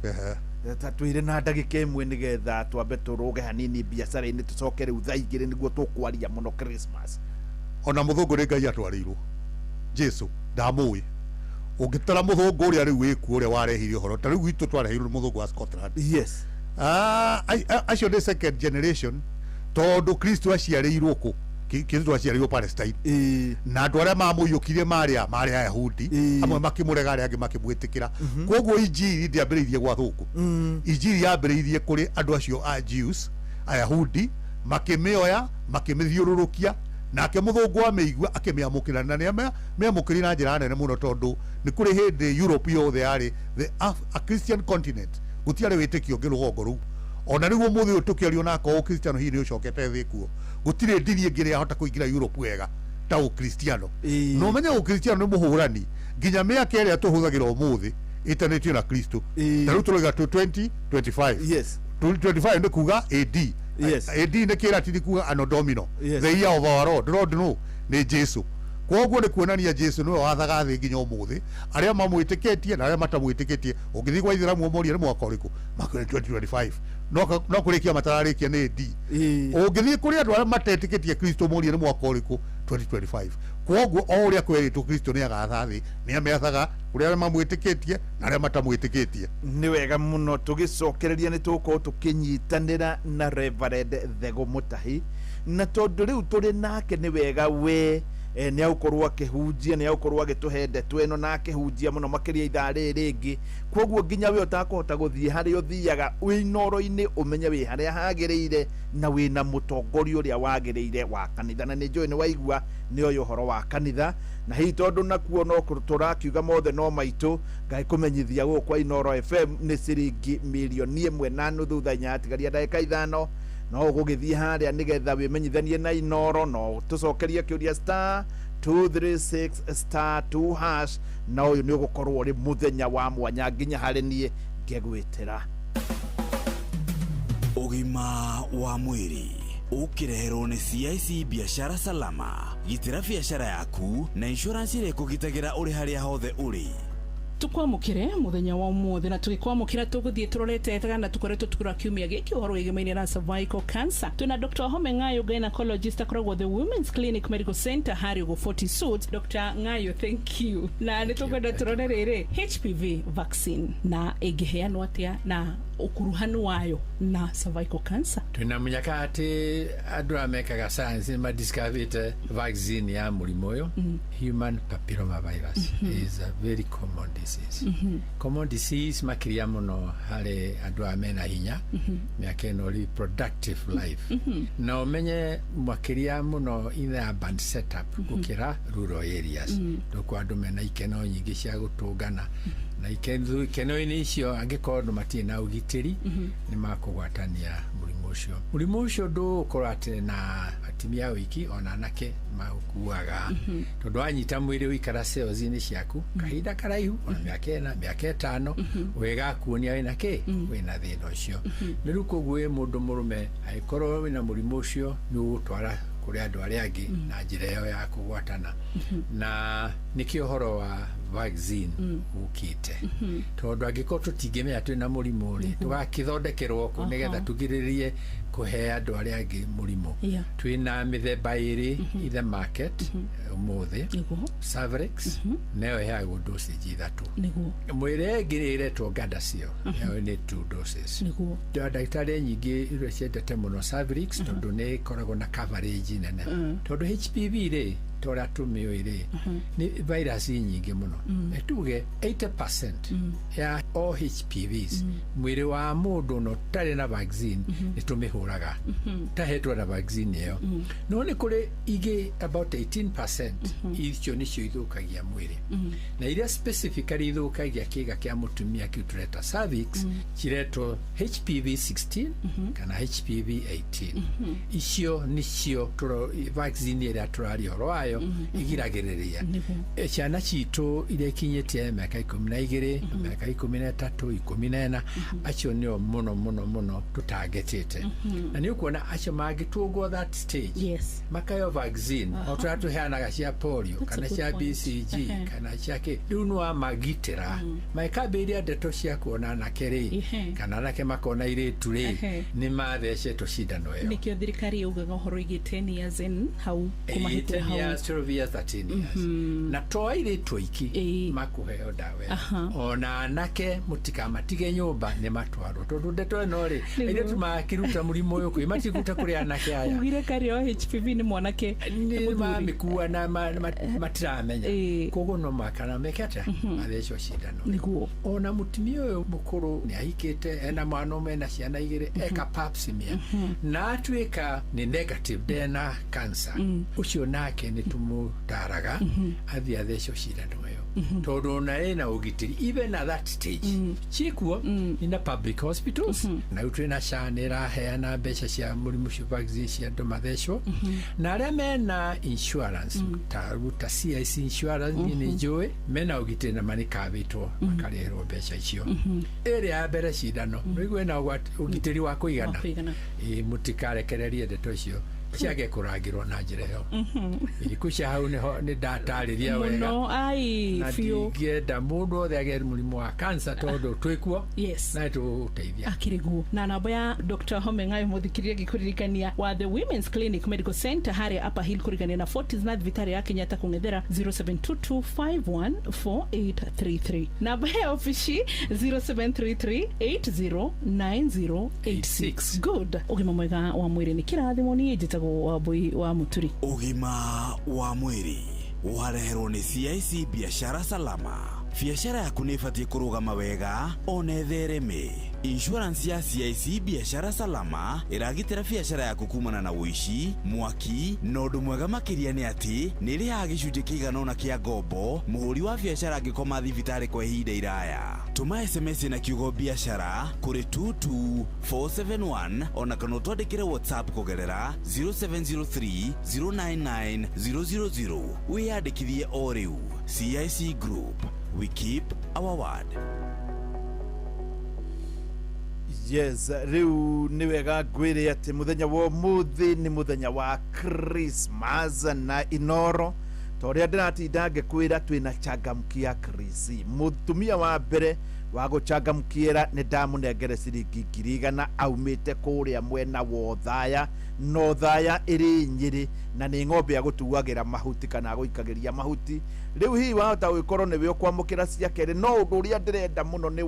Speaker 2: Ta twĩre na ndagĩka ĩmwe, nĩgetha twambe tũrũge hanini biacara-inĩ, tũcoke rĩu thaa 2 nĩguo tũkwaria mũno Christmas.
Speaker 10: Ona mũthũngũ nĩ Ngai atwarĩirwo. Jesu ndamũĩ. Ũngĩtara mũthũngũ ũrĩa rĩu wĩkuo, ũrĩa warehire ũhoro, ta rĩu gwitũ twareheirwo nĩ mũthũngũ wa Scotland. Acio nĩ second generation, tondũ Kristo aciarĩirwo kũ? Kristo aciarĩirwo Palestine, na andũ arĩa mamũiyũkirie marĩ Ayahudi. Amwe makĩmũrega, arĩa angĩ makĩmwĩtĩkĩra. Koguo injiri ndĩambĩrĩirie gwa thũngũ. Injiri yambĩrĩirie kũrĩ andũ acio a Jews, Ayahudi, makĩmĩoya, makĩmĩthiũrũrũkia, nake mũthũngũ amĩigua akĩmĩamũkĩra, na nĩ amĩamũkĩrire na njĩra nene mũno, tondũ nĩ kũrĩ hĩndĩ Europe yothe yarĩ a Christian continent. Gũtiarĩ wĩtĩkio ũngĩ rũgongo rũu. Ona rĩu ũmũthĩ ũyũ tũkĩario, nakorwo ũkristiano hihi nĩ ũcokete thĩ kuo, gũtirĩ ndini ĩngĩ ĩrĩa yahota kũingĩra Europe wega ta ũkristiano. Na ũmenye ũkristiano nĩ mũhũrani. Nginya mĩaka ĩrĩa tũhũthagĩra ũmũthĩ ĩtanĩtio na Kristo. Ta rĩu tũroiga 2025. 2025 nĩ kuga AD. AD nĩ kĩratini kuga Anno Domino, the year of our Lord. Lord no nĩ Jesu. Koguo nĩ kuonania Jesu nĩwe wathaga thĩ nginya ũmũthĩ, arĩa mamwĩtĩkĩtie na arĩa matamwĩtĩkĩtie. Ũngĩthiĩ gwa ithĩramu ũmorie nĩ mwaka ũrĩkũ, makwĩre 2025. No kũrĩkia matararĩkia nĩ AD. Ũngĩthiĩ kũrĩ andũ arĩa matetĩkĩtie Kristo morie nĩ mwaka ũrĩkũ, 2025. Koguo o ũrĩa kwerĩtwo Kristo nĩ agatha thĩ, nĩ amĩathaga, kũrĩ arĩa mamwĩtĩkĩtie na arĩa matamwĩtĩkĩtie.
Speaker 2: Nĩ wega mũno. Tũgĩcokereria nĩ tũgũkorwo tũkĩnyitanĩra na Reverend Thego Mũtahi, na tondũ rĩu tũrĩ nake nĩ wega we nĩ agũkorwo akĩhunjia, nĩ agũkorwo agĩtũhe ndeto ĩno na akĩhunjia mũno makĩria ithaa rĩrĩ rĩngĩ. Koguo nginya we ũtakũhota gũthiĩ harĩa ũthiaga wĩ Inoro-inĩ, ũmenye wĩ harĩa hagĩrĩire na wĩna mũtongoria ũrĩa wagĩrĩire wa kanitha. Na nĩ njũĩ nĩ waigua nĩ oĩ ũhoro wa kanitha, na hihi tondũ nakuo no tũrakiuga mothe no maitũ, ngagĩkũmenyithia gũkũ kwa Inoro FM nĩ ciringi 1.5 million thaa 4 yatigaria ndagĩka 5. No ũgũgĩthiĩ harĩa nĩgetha wĩmenyithanie na Inoro, no tũcokerie kĩũria *236*2#, na ũyũ nĩ ũgũkorwo ũrĩ mũthenya wa mwanya nginya harĩ niĩ ngegwĩtĩra.
Speaker 11: Ũgima wa mwĩrĩ ũkĩreherwo nĩ CIC Biashara Salama. Gitĩra biashara yaku na insurance ĩrĩa ĩkũgitagĩra ũrĩ harĩa hothe ũrĩ.
Speaker 14: Tukwamukire muthenya wa umuthi, na tugikwamukira tuguthie turorete kana tukoretwo tukura kiumia giki uhoro wigemaine na cervical cancer. Twina Dr. Home Ngayo, gynecologist, akoragwo the Women's Clinic Medical Center hari ugo 40 Suits. Dr. Ngayo, thank you. Na nĩ tũkwenda turore rĩrĩ HPV vaccine na ĩngĩheanwo atĩa na ukuruhanu wayo na cervical cancer.
Speaker 15: Twina mũnyaka atĩ andũ arĩa mekaga science nĩ madiscoverĩte vaccine ya mũrimũ ũyũ. Human papilloma virus is a very common disease. Common disease makĩria mũno harĩ andũ arĩa mena hinya, mĩaka ĩno reproductive life, na ũmenye makĩria mũno in the urban setup gũkĩra rural areas. Ndũkũ andũ mena ikeno nyingĩ cia gũtũngana. Na ikeno-inĩ icio angĩkorwo andũ matirĩ na ũgitĩri, nĩ makũgwatania mũrimũ ũcio. Mũrimũ ũcio ndũgũkorwo atĩ na atumia wiki, ona anake maũkuaga, tondũ wanyita mwĩrĩ ũikara cells-inĩ ciaku kahinda karaihu, ona mĩaka 4, mĩaka 5, wĩgakuonia wĩna kĩ, wĩna thĩna ũcio. Nĩ rĩu koguo wĩ mũndũ mũrũme, angĩkorwo wĩna mũrimũ ũcio, nĩ ũgũtwara kũrĩ andũ arĩa angĩ na njĩra ĩyo ya kũgwatana. Na nĩkĩo ũhoro wa vaccine ũkĩte, tondũ angĩkorwo tũtingĩmenya twĩna mũrimũ rĩ, tũgakĩthondekerwo kũ nĩgetha tũgirĩrĩrie kũhe andũ arĩa angĩ mũrimũ? Twĩna mĩthemba 2 in the market ũmũthĩ. Cervarix nayo ĩheagwo dosage 3. Mwĩrĩ ĩngĩ ĩretwo Gardasil, nayo nĩ 2 doses. Ndagĩtarĩ nyingĩ iria ciendete mũno Cervarix, tondũ nĩ ĩkoragwo na coverage nene, tondũ HPV rĩ, ta ũrĩa tũmĩũĩ rĩ, nĩ virus nyingĩ mũno. Tuge 80% ya all HPVs mwĩrĩ wa mũndũ no ũtarĩ na vaccine nĩ tũmĩhũraga, tahetwo na vaccine ĩyo. No nĩ kũrĩ ingĩ about 18%, icio nĩcio ithũkagia mwĩrĩ, na iria specifically ithũkagia kĩga kĩa mũtumia kĩu tũreta cervix, ciretwo HPV 16 kana HPV 18. Icio nĩcio vaccine ĩrĩa tũraria ũhoro wayo ĩgiragĩrĩria. Ciana citũ iria ikinyĩtie mĩaka 12, mĩaka 13, 14, acio nĩo mũno mũno mũno tũtangetĩte. Na nĩ ũkuona acio mangĩtũngwo that stage, makaheo vaccine o tũrĩa tũheanaga cia polio kana cia BCG kana cia kĩ, rĩu nĩ wamagitĩra mangĩkambĩrĩria ndeto cia kuona anake rĩ, kana anake makona airĩtu rĩ, nĩ mathecetwo cindano ĩyo.
Speaker 14: Nĩkĩo thirikari yaugaga ũhoro wĩgiĩ 10 years in hau kũmahĩtĩra
Speaker 15: 10
Speaker 14: hau.
Speaker 15: years, 12 years, 13 years, na to airĩtu aiki makũheo ndawa ĩyo, ona anake mũtikamatige nyũmba, nĩ matwarwo, tondũ ndeto ĩno rĩ, airĩtu makĩruta mũrimũ ũyũ kwĩ matikuta kũrĩ anake aya.
Speaker 14: Ugire karĩ o HPV nĩ mwanake?
Speaker 15: Nĩ mamĩkua na matiramenya, koguo no makana meke atĩa, mathecwo cindano. Ona mũtumia ũyũ mũkũrũ nĩ ahikĩte, ena mwana ũmwe, ena ciana 2, eka pap smear na atuĩka nĩ negative, ndena cancer, ũcio nake nĩ tũmũtaraga athiĩ athecwo cindano ĩyo, tondũ ona ĩna ũgitĩri even at that stage. Ciĩkuo ina public hospitals, na rĩu twĩna SHA, nĩ ĩraheana mbeca cia mũrimũ ũcio, vaccine cia andũ mathecwo, na arĩa mena insurance ta CIC insurance, niĩ nĩ njũĩ mena ũgitĩri na manĩkabĩtwo makarĩhĩrwo mbeca icio. Ĩrĩa ya mbere cindano nĩguo ĩna ũgitĩri wa kũigana. Ĩ, mũtikarekererie ndeto icio ciage kũrangĩrwo na njĩra ĩyo. Iriku cia hau nĩho nĩ ndatarĩria wega.
Speaker 14: Mũno ai.
Speaker 15: Na
Speaker 14: biũ.
Speaker 15: Ndingĩenda mũndũ othe agĩe mũrimũ wa cancer, tondũ twĩkuo na nĩtũgũteithia.
Speaker 14: Akĩrĩguo na namba ya Dr. Home Ng'ayo, mũthikĩrĩria, ngĩkũririkania wa the Women's Clinic Medical Center harĩa Upper Hill kũrigania na Fortis na thibitarĩ ya Kenyatta kũng'ethera, 0722514833. Namba ya ofici 0733809086. Good. Ũgima mwega wa mwĩrĩ nĩ kĩrathimo. Niĩ njĩtagwo Wambui wa Mũturi.
Speaker 11: Ũgima wa mwĩrĩ wareherwo nĩ CIC Biashara Salama. Biashara yaku nĩ ĩbatiĩ kũrũgama wega ona ĩthereme. Insurance ya CIC Biashara Salama ĩragitĩra biashara yaku kumana na ũici, mwaki, na ũndũ mwega makĩria nĩ atĩ nĩ ĩrĩhaga gĩcunjĩ kĩigana ũna kĩa ngombo mũhũri wa biashara angĩkoma thibitarĩ kwa ihinda iraya. Tũma SMS na kiugo biashara kũrĩ 22471, ona kana ũtwandĩkĩre WhatsApp kũgerera 0703 099 000. Wĩyandĩkithie o rĩu. CIC Group, we keep our word.
Speaker 2: Yes, rĩu nĩ wega ngwĩre atĩ mũthenya wa ũmũthĩ nĩ mũthenya wa Christmas, na Inoro ta ũrĩa ndĩratinda ngĩkwĩra, twĩna changamkia Krisi. Mũtumia wa mbere wa gũchangamkiĩra nĩ ndamũnengere ciringi 100,000, aumĩte kũrĩa mwena wa Othaya, na Othaya ĩrĩ Nyĩrĩ, na nĩ ng'ombe agũtuagĩra mahuti kana agũikagĩria mahuti. Rĩu hihi wahota gũgĩkorwo nĩwe ũkwamũkĩra cia kerĩ, no ũndũ ũrĩa ndĩrenda mũno nĩ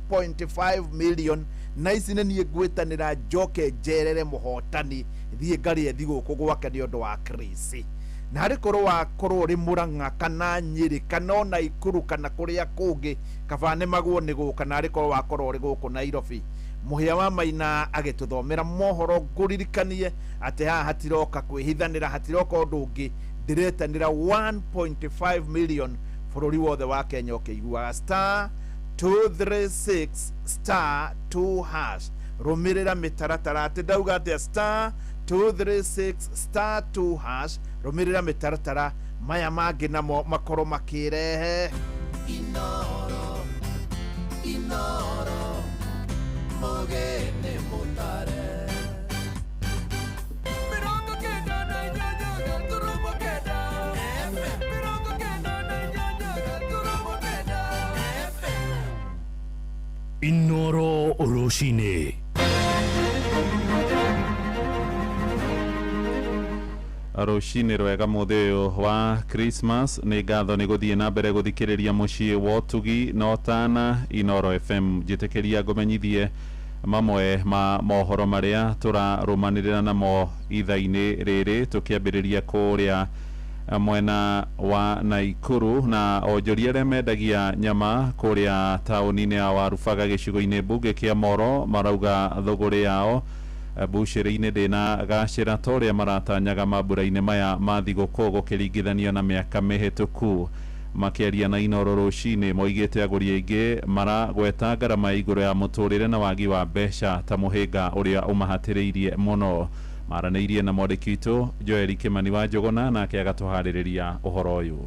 Speaker 2: 1.5 million, na ici nĩ niĩ ngwĩtanĩra njoke njerere mũhotani, thiĩ ngarĩe thigũkũ gwake nĩ ũndũ wa Krisi. Na harĩ korwo wakorwo ũrĩ Mũrang'a kana Nyĩrĩ kana ona Ikuru kana kũrĩa kũngĩ, kaba nĩ magwo nĩ gũka, na harĩ korwo wakorwo ũrĩ gũkũ Nairobi. Mũhĩa wa Maina agĩtũthomera mohoro, ngũririkanie atĩ haha hatiroka kwĩhithanĩra, hatiroka ũndũ ũngĩ, ndĩretanĩra 1.5 million bũrũri wothe wa Kenya ũkĩiguaga. Star 236 star 2 hash. Rũmĩrĩra mĩtaratara, atĩ ndauga atĩa? Star 236 star 2 hash, rũmĩrĩra mĩtaratara, maya mangĩ namo makorwo makĩrehe.
Speaker 1: Inoro, Inoro, mũgeni mũtare. 98.9 FM. 99.9 FM.
Speaker 16: Inoro Rũcinĩ.
Speaker 17: Rũcinĩ rwega mũthĩ ũyũ wa Christmas. Nĩ ngatho nĩ gũthiĩ na mbere gũthikĩrĩria mũciĩ wa ũtugi na ũtana Inoro FM. Njĩtĩkĩria ngũmenyithie mamwe ma mohoro marĩa tũrarũmanĩrĩra namo itha-inĩ rĩrĩ, tũkĩambĩrĩria kũrĩa mwena wa Naikuru na onjoria arĩa mendagia nyama kũrĩa taũni-inĩ ya Warubaga gĩcigo-inĩ mbunge kĩa Moro marauga thũgũrĩ yao mbucĩrĩ-inĩ ndĩnagacĩra ta ũrĩa maratanyaga mambura-inĩ maya ma thigũkũ gũkĩringithanio na mĩaka mĩhĩtũku. Makĩaria na Inoro rũcinĩ moigĩte agũri aingĩ maragweta ngarama ya igũrũ ya mũtũrĩre na wagi wa mbeca ta mũhĩnga ũrĩa ũmahatĩrĩirie mũno. Maranĩirie na mwandĩki witũ Joel Kĩmani wa Njũgũna, nake agatũharĩrĩria ũhoro ũyũ.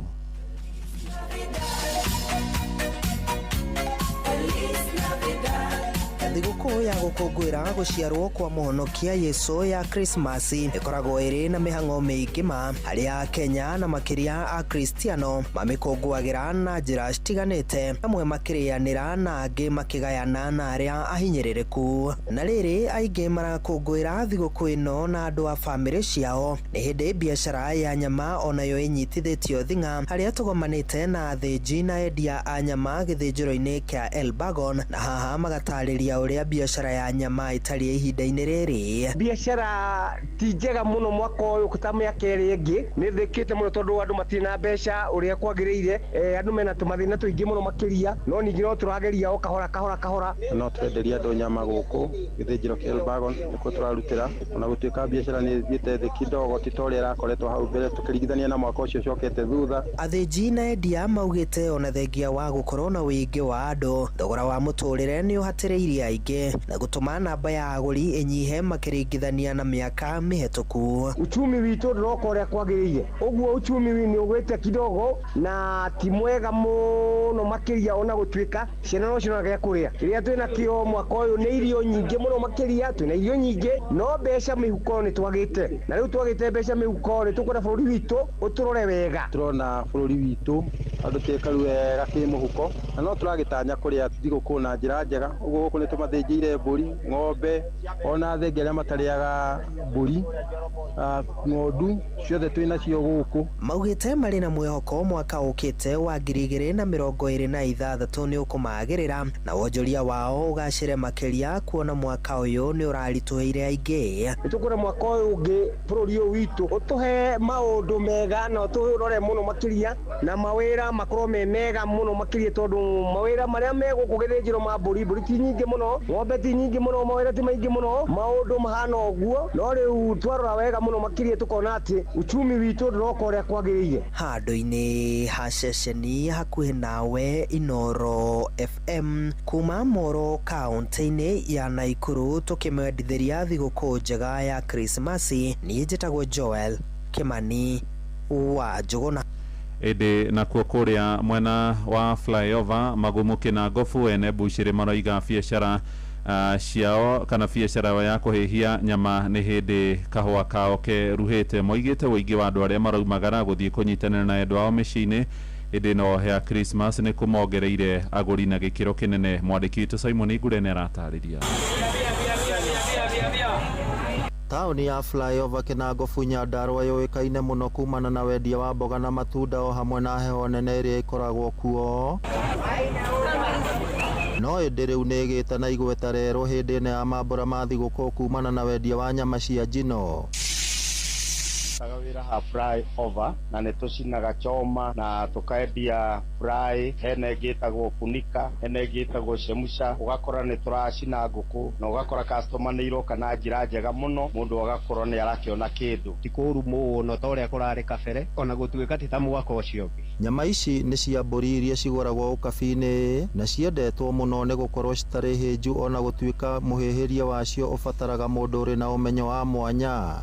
Speaker 18: Thigũkũ ya gũkũngũĩra gũciarwo kwa mũhonokia Yesu ya Krismasi ĩkoragwo ĩrĩ na mĩhang'o mĩingĩ ma harĩa Kenya na makĩria Akristiano mamĩkũngũagĩra na njĩra citiganĩte, amwe makĩrĩanĩra na angĩ makĩgayana na arĩa ahinyĩrĩrĩku. Na rĩrĩ aingĩ marakũngũĩra thigũkũ ĩno na andũ a bamĩrĩ ciao. Nĩ hĩndĩ biacara ya nyama onayo ĩnyitithĩtio thing'a, harĩa tũgomanĩte na athĩnji na endia a nyama gĩthĩnjĩro-inĩ kĩa Elbagon, na haha magatarĩria ũrĩa biacara ya nyama ĩtariĩ ihinda-inĩ rĩrĩ.
Speaker 19: Biacara ti njega mũno mwaka ũyũ ta mĩaka ĩrĩa ĩngĩ, nĩ thĩkĩte mũno tondũ andũ matirĩ na mbeca ũrĩa kwagĩrĩire. Andũ mena tũmathĩna tũingĩ mũno makĩria, no ningĩ no tũrageria o kahora kahora kahora.
Speaker 20: No twenderia andũ nyama gũkũ gĩthĩnjĩro kĩa Elbagon nĩkuo tũrarutĩra, ona gũtuĩka biacara nĩ ĩthiĩte thĩ kidogo, ti ta ũrĩa ĩrakoretwo hau mbere tũkĩringithania na mwaka ũcio ũcokete thutha.
Speaker 18: Athĩnji na endia maugĩte ona thengia wa gũkorwo na ũingĩ wa andũ, thogora wa mũtũrĩre nĩ ũhatĩrĩirie aingĩ na gũtũma namba ya agũri ĩnyihe makĩringithania na mĩaka mĩhetũku.
Speaker 19: Uchumi witũ ndũroka ũrĩa kwagĩrĩire, ũguo uchumi nĩ ũgwĩte kidogo na ti mwega mũno makĩria, ona gũtuĩka ciana no cionaga gĩa kũrĩa. Kĩrĩa twĩna kĩo mwaka ũyũ nĩ irio nyingĩ mũno makĩria, twĩna irio nyingĩ no mbeca mĩhuko nĩ twagĩte, na rĩu twagĩte mbeca mĩhuko nĩ tũkwenda bũrũri witũ ũtũrore wega.
Speaker 20: Tũrona bũrũri witũ andũ tekaru wega kĩmũhuko, na no tũragĩtanya kũrĩa thigũkũ na njĩra njega. Ũguo gũkũ nĩ tũmathĩnjĩire mbũri, ng'ombe, ona thenge arĩa matarĩaga mbũri, ng'ondu ciothe twĩ nacio gũkũ.
Speaker 18: Maugĩte marĩ na mwĩhoko mwaka ũkĩte wa 2026 nĩ ũkũmagĩrĩra na wonjoria wao ũgacĩre makĩria, kuona mwaka ũyũ nĩ ũraritũhĩire aingĩ.
Speaker 19: Nĩ tũkwenda mwaka ũyũ ũngĩ bũrũri ũyũ witũ ũtũhe maũndũ mega na ũtũrore mũno makĩria, na mawĩra makorwo me mega mũno makĩria, tondũ mawĩra marĩa me gũkũ gĩthĩnjĩro ma mbũri, mbũri ti nyingĩ mũno, ng'ombe ti nyingĩ mũno, mawĩra ti maingĩ mũno, maũndũ mahana ũguo. No rĩu twarora wega mũno makĩria tũkona atĩ uchumi witũ ndũroka ũrĩa kwagĩrĩire.
Speaker 18: Handũ-inĩ ha ceceni hakuhĩ nawe Inoro FM kuma Moro kaunti-inĩ ya Naikuru, tũkĩmwendithĩria thigũkũ njega ya Krismasi. Niĩ njĩtagwo Joel Kĩmani wa Njũgũna.
Speaker 17: Ĩndĩ nakuo kũrĩa mwena wa flyover Magumu Kĩnangobu ene mbucĩrĩ maroiga biacara ciao kana biacara yao ya kũhĩhia nyama nĩ hĩndĩ kahũa kao keruhĩte. Moigĩte ũingĩ wa andũ arĩa maraumagara gũthiĩ kũnyitanĩra na endwa ao mĩciĩ-inĩ hĩndĩ ĩno ya Christmas nĩ kũmongereire agũri na gĩkĩro kĩnene. Mwandĩki witũ Simon Ngure nĩ aratarĩria.
Speaker 21: Taũni ya flyover Kĩnangobu Nyandarua yũĩkaine mũno kumana na wendia wa mboga na matunda o hamwe na heho nene ĩrĩa ĩkoragwo kuo. No ĩndĩ rĩu nĩ ĩgĩte na igweta rĩerũ hĩndĩ ĩno ya mambura ma thigũkũ kumana na wendia wa nyama cia njino.
Speaker 16: Tũrutaga wĩra ha fry over na nĩ tũcinaga choma na tũkendia fry. Hena ĩngĩ ĩtagwo funika, hena ĩngĩ ĩtagwo chemusha. Ũgakora nĩ tũracina ngũkũ na ũgakora customer nĩ iroka na njĩra njega mũno, mũndũ agakorwo nĩ arakĩona kĩndũ.
Speaker 22: Ti kũũru mũno ta ũrĩa kũrarĩ kabere, ona gũtuĩka ti ta mwaka ũcio ũngĩ.
Speaker 21: Nyama ici nĩ cia mbũri iria cigũragwo ũkabi-inĩ na ciendetwo mũno nĩ gũkorwo citarĩ hĩnju, ona gũtuĩka mũhĩhĩrie wacio ũbataraga mũndũ ũrĩ na ũmenyo wa mwanya.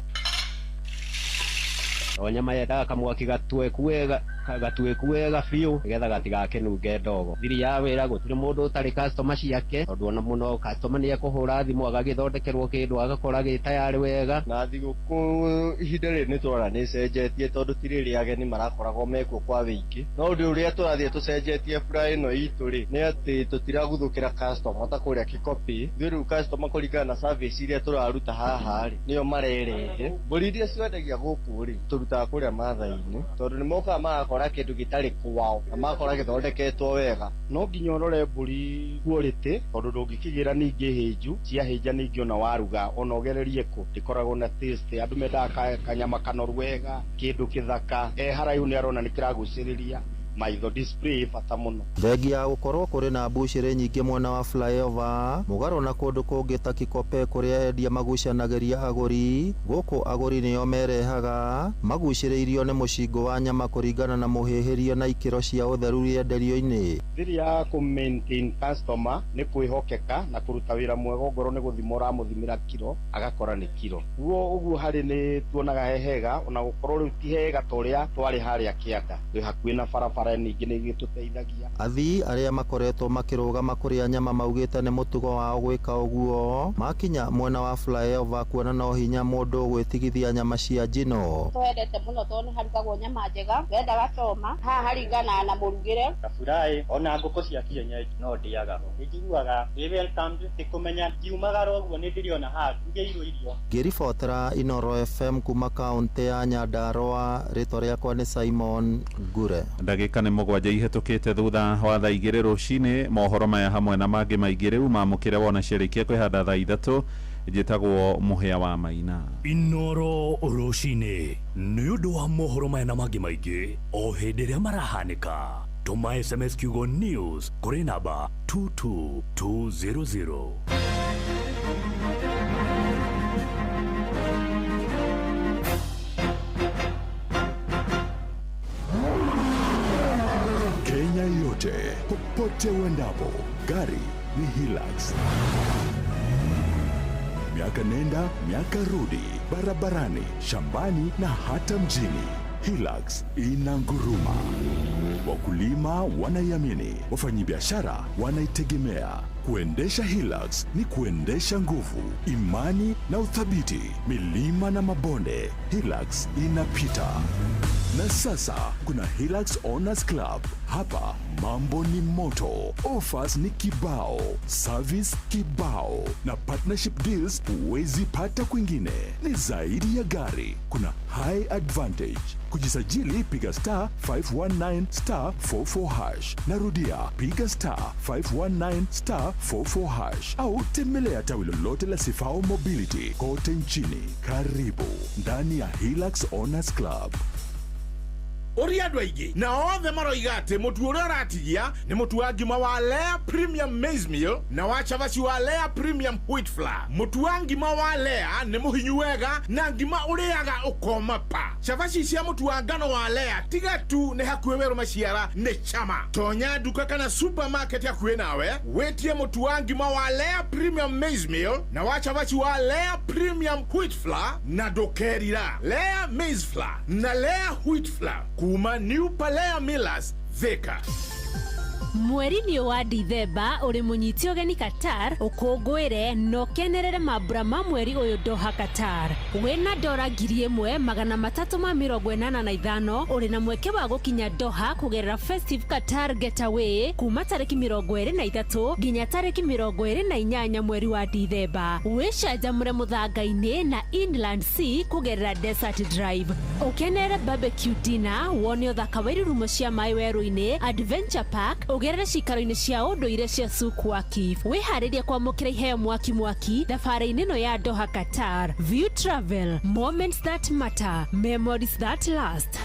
Speaker 22: O nyama yendaga kamwaki gatweku wega, gatuĩku wega biũ, nĩgetha gatigakĩnunge ndogo. Thiri ya wĩra, gũtirĩ mũndũ ũtarĩ customer ciake, tondũ ona mũno customer nĩ ekũhũra thimũ agagĩthondekerwo kĩndũ agakora gĩ tayarĩ wega.
Speaker 23: Na thigũkũ ihinda rĩrĩ nĩ tũrona nĩ ĩcenjetie, tondũ ti rĩrĩa ageni marakoragwo mekuo kwa wĩingĩ. No ũndũ ũrĩa tũrathiĩ tũcenjetie fry ĩno itũ rĩ, nĩ atĩ tũtiraguthũkĩra customer ta kũrĩa Kĩkopĩ. Ithuĩ rĩu customer, kũringana na service iria tũraruta haha rĩ, nĩo marerehe. Mbũri iria ciendagia gũkũ rĩ, tũrutaga kũrĩa Mathai-inĩ, tondũ nĩ mokaga magakora kĩndũ gĩtarĩ kwao na makora gĩthondeketwo wega.
Speaker 16: No nginya ũrore mbũri quality, tondũ ndũngĩkĩgĩra ningĩ hĩnju ciahĩnja, ningĩ ona waruga ona ũgererie kũ ndĩkoragwo na taste. Andũ mendaga kanyama kanoru wega, kĩndũ kĩthaka, e haraihu nĩ arona nĩ kĩragucĩrĩria maitho. Display ĩ bata mũno.
Speaker 21: Thengia ya gũkorwo kũrĩ na mbucĩrĩ nyingĩ mwena wa flyover, mũgarũ na kũndũ kũngĩ ta Kikope kũrĩa endia magucanagĩria agũri, gũkũ agũri nĩo merehaga magucĩrĩirio nĩ mũcingo wa nyama kũringana na mũhĩhĩrio na ikĩro cia ũtheru rĩenderio-inĩ.
Speaker 16: Thiri ya kũ maintain customer nĩ kwĩhokeka na kũruta wĩra mwega. Ongorwo nĩ gũthima ũramũthimĩra kiro, agakora nĩ kiro guo ũguo. Harĩ nĩ tuonaga he hega, ona gũkorwo rĩu ti hega ta ũrĩa twarĩ harĩa kĩanda. Twĩ hakuhĩ na barabara, ningĩ nĩ gĩtũteithagia.
Speaker 21: Athii arĩa makoretwo makĩrũgama kũrĩa nyama maugĩte nĩ mũtugo wao gwĩka ũguo makinya mwena wa flyover, kuona no hinya mũndũ gwĩtigithia nyama cia njino.
Speaker 24: Twendete mũno tondũ nĩ harugagwo nyama njega. Wenda gacoma haha haringanaga na mũrugĩre.
Speaker 25: Kaburai ona ngũkũ cia kienyeji no ndĩaga ho. Nĩ njiguaga ndĩ welcomed, ti kũmenya ngiumagara ũguo nĩ ndĩrĩona haha ndugĩirwo irio.
Speaker 21: Ngĩribotera Inoro FM kuma kaũntĩ ya Nyandarua, rĩtwa rĩakwa nĩ Simon Ngure.
Speaker 17: Ndagĩka nĩ 7 ihĩtũkĩte thutha wa thaa 2 rũcinĩ. Mohoro maya hamwe na mangĩ maingĩ rĩu mamũkĩre wona ciarĩkia kwĩhanda thaa 3. Njĩtagwo Mũhĩa wa Maina.
Speaker 26: Inoro rũcinĩ, nĩ ũndũ wa mohoro maya na mangĩ maingĩ o hĩndĩ ĩrĩa marahanĩka, tũma SMS kiugo news kũrĩ namba 22200.
Speaker 27: Kenya yote, popote uendapo, gari ni Hilux. Miaka nenda, miaka rudi, barabarani, shambani na hata mjini. Hilux inanguruma. Wakulima wanaiamini, wafanyabiashara wanaitegemea. Kuendesha Hilux ni kuendesha nguvu, imani na uthabiti. Milima na mabonde, Hilux inapita. Na sasa kuna Hilux Owners Club. Hapa mambo ni moto, offers ni kibao, service kibao na partnership deals huwezi pata kwingine. Ni zaidi ya gari, kuna high advantage. Kujisajili, piga *519*44#. Narudia, piga *519*44# au tembelea tawi lolote la Sifao Mobility kote nchini. Karibu ndani ya Hilux Owners Club.
Speaker 28: Ũria andũ aingĩ na othe maroiga atĩ mũtu ũrĩa ũratigia nĩ mũtu wa ngima wa Lea Premium Maize Meal na wa cabaci wa Lea Premium Wheat Flour. Mũtu wa ngima wa Lea nĩ mũhinyu wega na ngima ũrĩaga ũkoma pa. Cabaci cia mũtu wa ngano wa Lea tiga tu nĩ hakuhĩ werũ maciara, nĩ chama. Tonya nduka kana supermarket hakuhĩ nawe wĩtie mũtu wa ngima wa Lea Premium Maize Meal na wa cabaci wa Lea Premium Wheat Flour na ndũkerira. Lea Maize Flour na Lea Wheat Flour kuma New Palea Millers, Thika.
Speaker 29: Mweri-inĩ wa Dithemba ũrĩ mũnyiti ũgeni Qatar, ũkũngũĩre na ũkenerere mambura ma mweri ũyũ Doha, Qatar. Wĩna dora 1385 ũrĩ na mweke wa gũkinya Doha kũgerera Festive Qatar Getaway kuma tarĩki 23 nginya tarĩki 28 mweri wa Dithemba. Wĩcanjamũre mũthanga-inĩ na Inland Sea kũgerera Desert Drive, ũkenerere barbecue dinner, wone ũthaka wa irurumo cia maĩ werũ-inĩ, Adventure Park. Ũgerere cikaro-inĩ cia ũndũire cia Souk Waqif. Wĩharĩrie kwamũkĩra iheo mwaki mwaki thabarĩ-inĩ ĩno ya Doha, Qatar. View Travel, moments that matter, memories that last.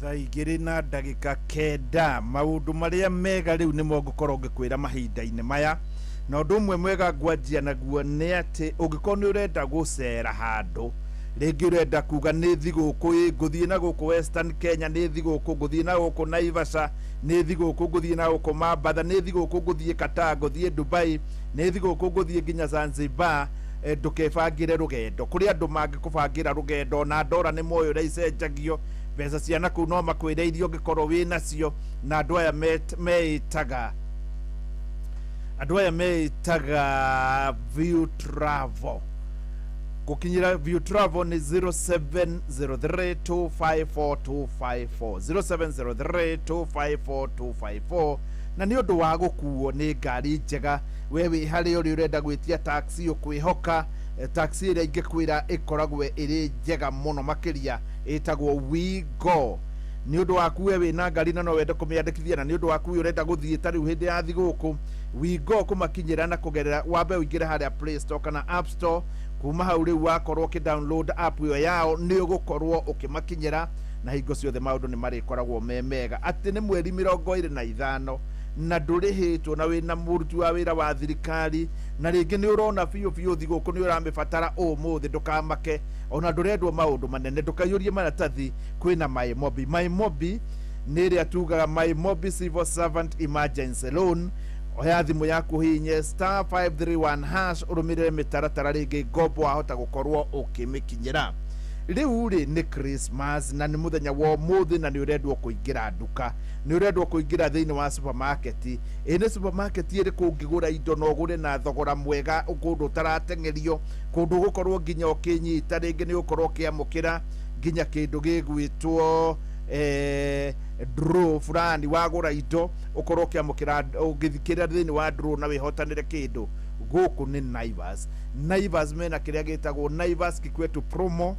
Speaker 2: 2:09. Maũndũ marĩa mega rĩu nĩmo ngũkorwo ngĩkwĩra mahinda-inĩ maya, na ũndũ ũmwe mwega ngwanjia naguo nĩ atĩ ũngĩkorwo nĩ ũrenda gũcera handũ rĩngĩ, ũrenda kuga nĩ thigũkũ ĩ ngũthiĩ na gũkũ Western Kenya, nĩ thigũkũ ngũthiĩ na gũkũ Naivasha, nĩ thigũkũ ngũthiĩ na gũkũ Mambatha, nĩ thigũkũ ngũthiĩ Qatar, ngũthiĩ Dubai, nĩ thigũkũ ngũthiĩ nginya Zanzibar, ndũkebangĩre rũgendo. Kũrĩ andũ mangĩkũbangĩra rũgendo na ndora nĩ moĩ ũrĩa icenjagio mbeca cia nakũu, no makwĩre iria ũngĩkorwo wĩ nacio. Na andũ aya meĩtaga, andũ aya meĩtaga View Travel. Gũkinyĩra View Travel nĩ 0703254254, 0703254254, na nĩ ũndũ wa gũkuo nĩ ngari njega. We wĩ harĩa ũrĩ ũrenda gwĩtia taxi ũkwĩhoka, taxi ĩrĩa ingĩkwĩra ĩkoragwo ĩrĩ njega mũno makĩria ĩtagwo We Go. Nĩ ũndũ waku we wĩna ngari na no wende kũmĩandĩkithia, na nĩ ũndũ waku we ũrenda gũthiĩ ta rĩu hĩndĩ ya thigũkũ, We Go kũmakinyĩra na kũgerera wambe ũingĩre harĩa Play Store kana App Store. Kuma hau rĩu wakorwo ũkĩ download app ĩyo yao, nĩ ũgũkorwo ũkĩmakinyĩra na hingo ciothe maũndũ nĩ marĩkoragwo me mega. Atĩ nĩ mweri 25 na ndũrĩhĩtwo na wĩna mũruti wa wĩra wa thirikari, na rĩngĩ nĩ ũrona biũ biũ thigũkũ nĩ ũramĩbatara ũmũthĩ, ndũkamake. Ona ndũrendwo maũndũ manene, ndũkaiyũrie maratathi. Kwĩna MyMobi. MyMobi nĩ ĩrĩa tugaga MyMobi Civil Servant Emergency Loan. Oya thimũ yaku, hihinye *531#, ũrũmĩrĩre mĩtaratara, rĩngĩ ngombo wahota gũkorwo ũkĩmĩkinyĩra. Rĩu rĩ nĩ Christmas na nĩ mũthenya wa ũmũthĩ, na nĩ ũrendwo kũingĩra nduka, nĩ ũrendwo kũingĩra thĩinĩ wa supermarket. Ĩ nĩ supermarket ĩrĩkũ ũngĩgũra indo na ũgũre na thogora mwega, kũndũ ũtaratengerio, kũndũ ũgũkorwo nginya ũkĩnyita, rĩngĩ nĩ ũgũkorwo ũkĩamũkĩra nginya kĩndũ gĩgwĩtwo draw fulani? Wagũra indo ũkorwo ũkĩamũkĩra, ũngĩthikĩrĩra thĩinĩ wa draw na wĩhotanĩre kĩndũ. Gũkũ nĩ Naivas. Naivas mena kĩrĩa gĩtagwo Naivas Kikwetu promo.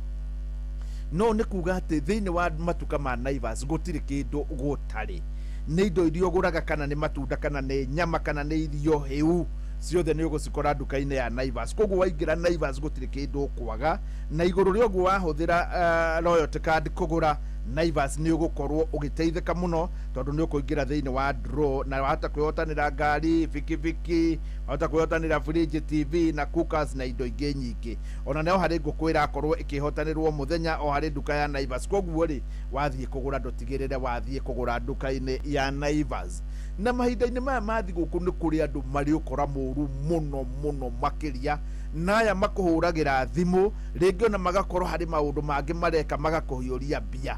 Speaker 2: No nĩ kuga atĩ thĩinĩ wa matuka ma Naivas gũtirĩ kĩndũ gũtarĩ. Nĩ indo iria ũgũraga, kana nĩ matunda, kana nĩ nyama, kana nĩ irio hĩu, ciothe nĩ ũgũcikora nduka-inĩ ya Naivas. Koguo waingĩra Naivas gũtirĩ kĩndũ ũkwaga. Na igũrũ rĩa ũguo, wahũthĩra loyalty card kũgũra Naivas, nĩ ũgũkorwo ũgĩteithĩka mũno, tondũ nĩ ũkũingĩra thĩinĩ wa draw na wahota kwĩhotanĩra ngari, bikibiki, wahota kwĩhotanĩra fridge, TV na cookers na indo ingĩ nyingĩ. Ona no harĩ ngũkũ ĩrakorwo ĩkĩhotanĩrwo mũthenya o harĩ nduka ya Naivas. Koguo rĩ, wathiĩ kũgũra, ndũtigĩrĩre wathiĩ kũgũra nduka-inĩ ya Naivas. Na mahinda-inĩ maya ma thigũkũ nĩ kũrĩ andũ marĩ ũkora mũru mũno mũno makĩria, na aya makũhũragĩra thimũ rĩngĩ ona magakorwo harĩ maũndũ mangĩ mareka, magakũhiũria mbia.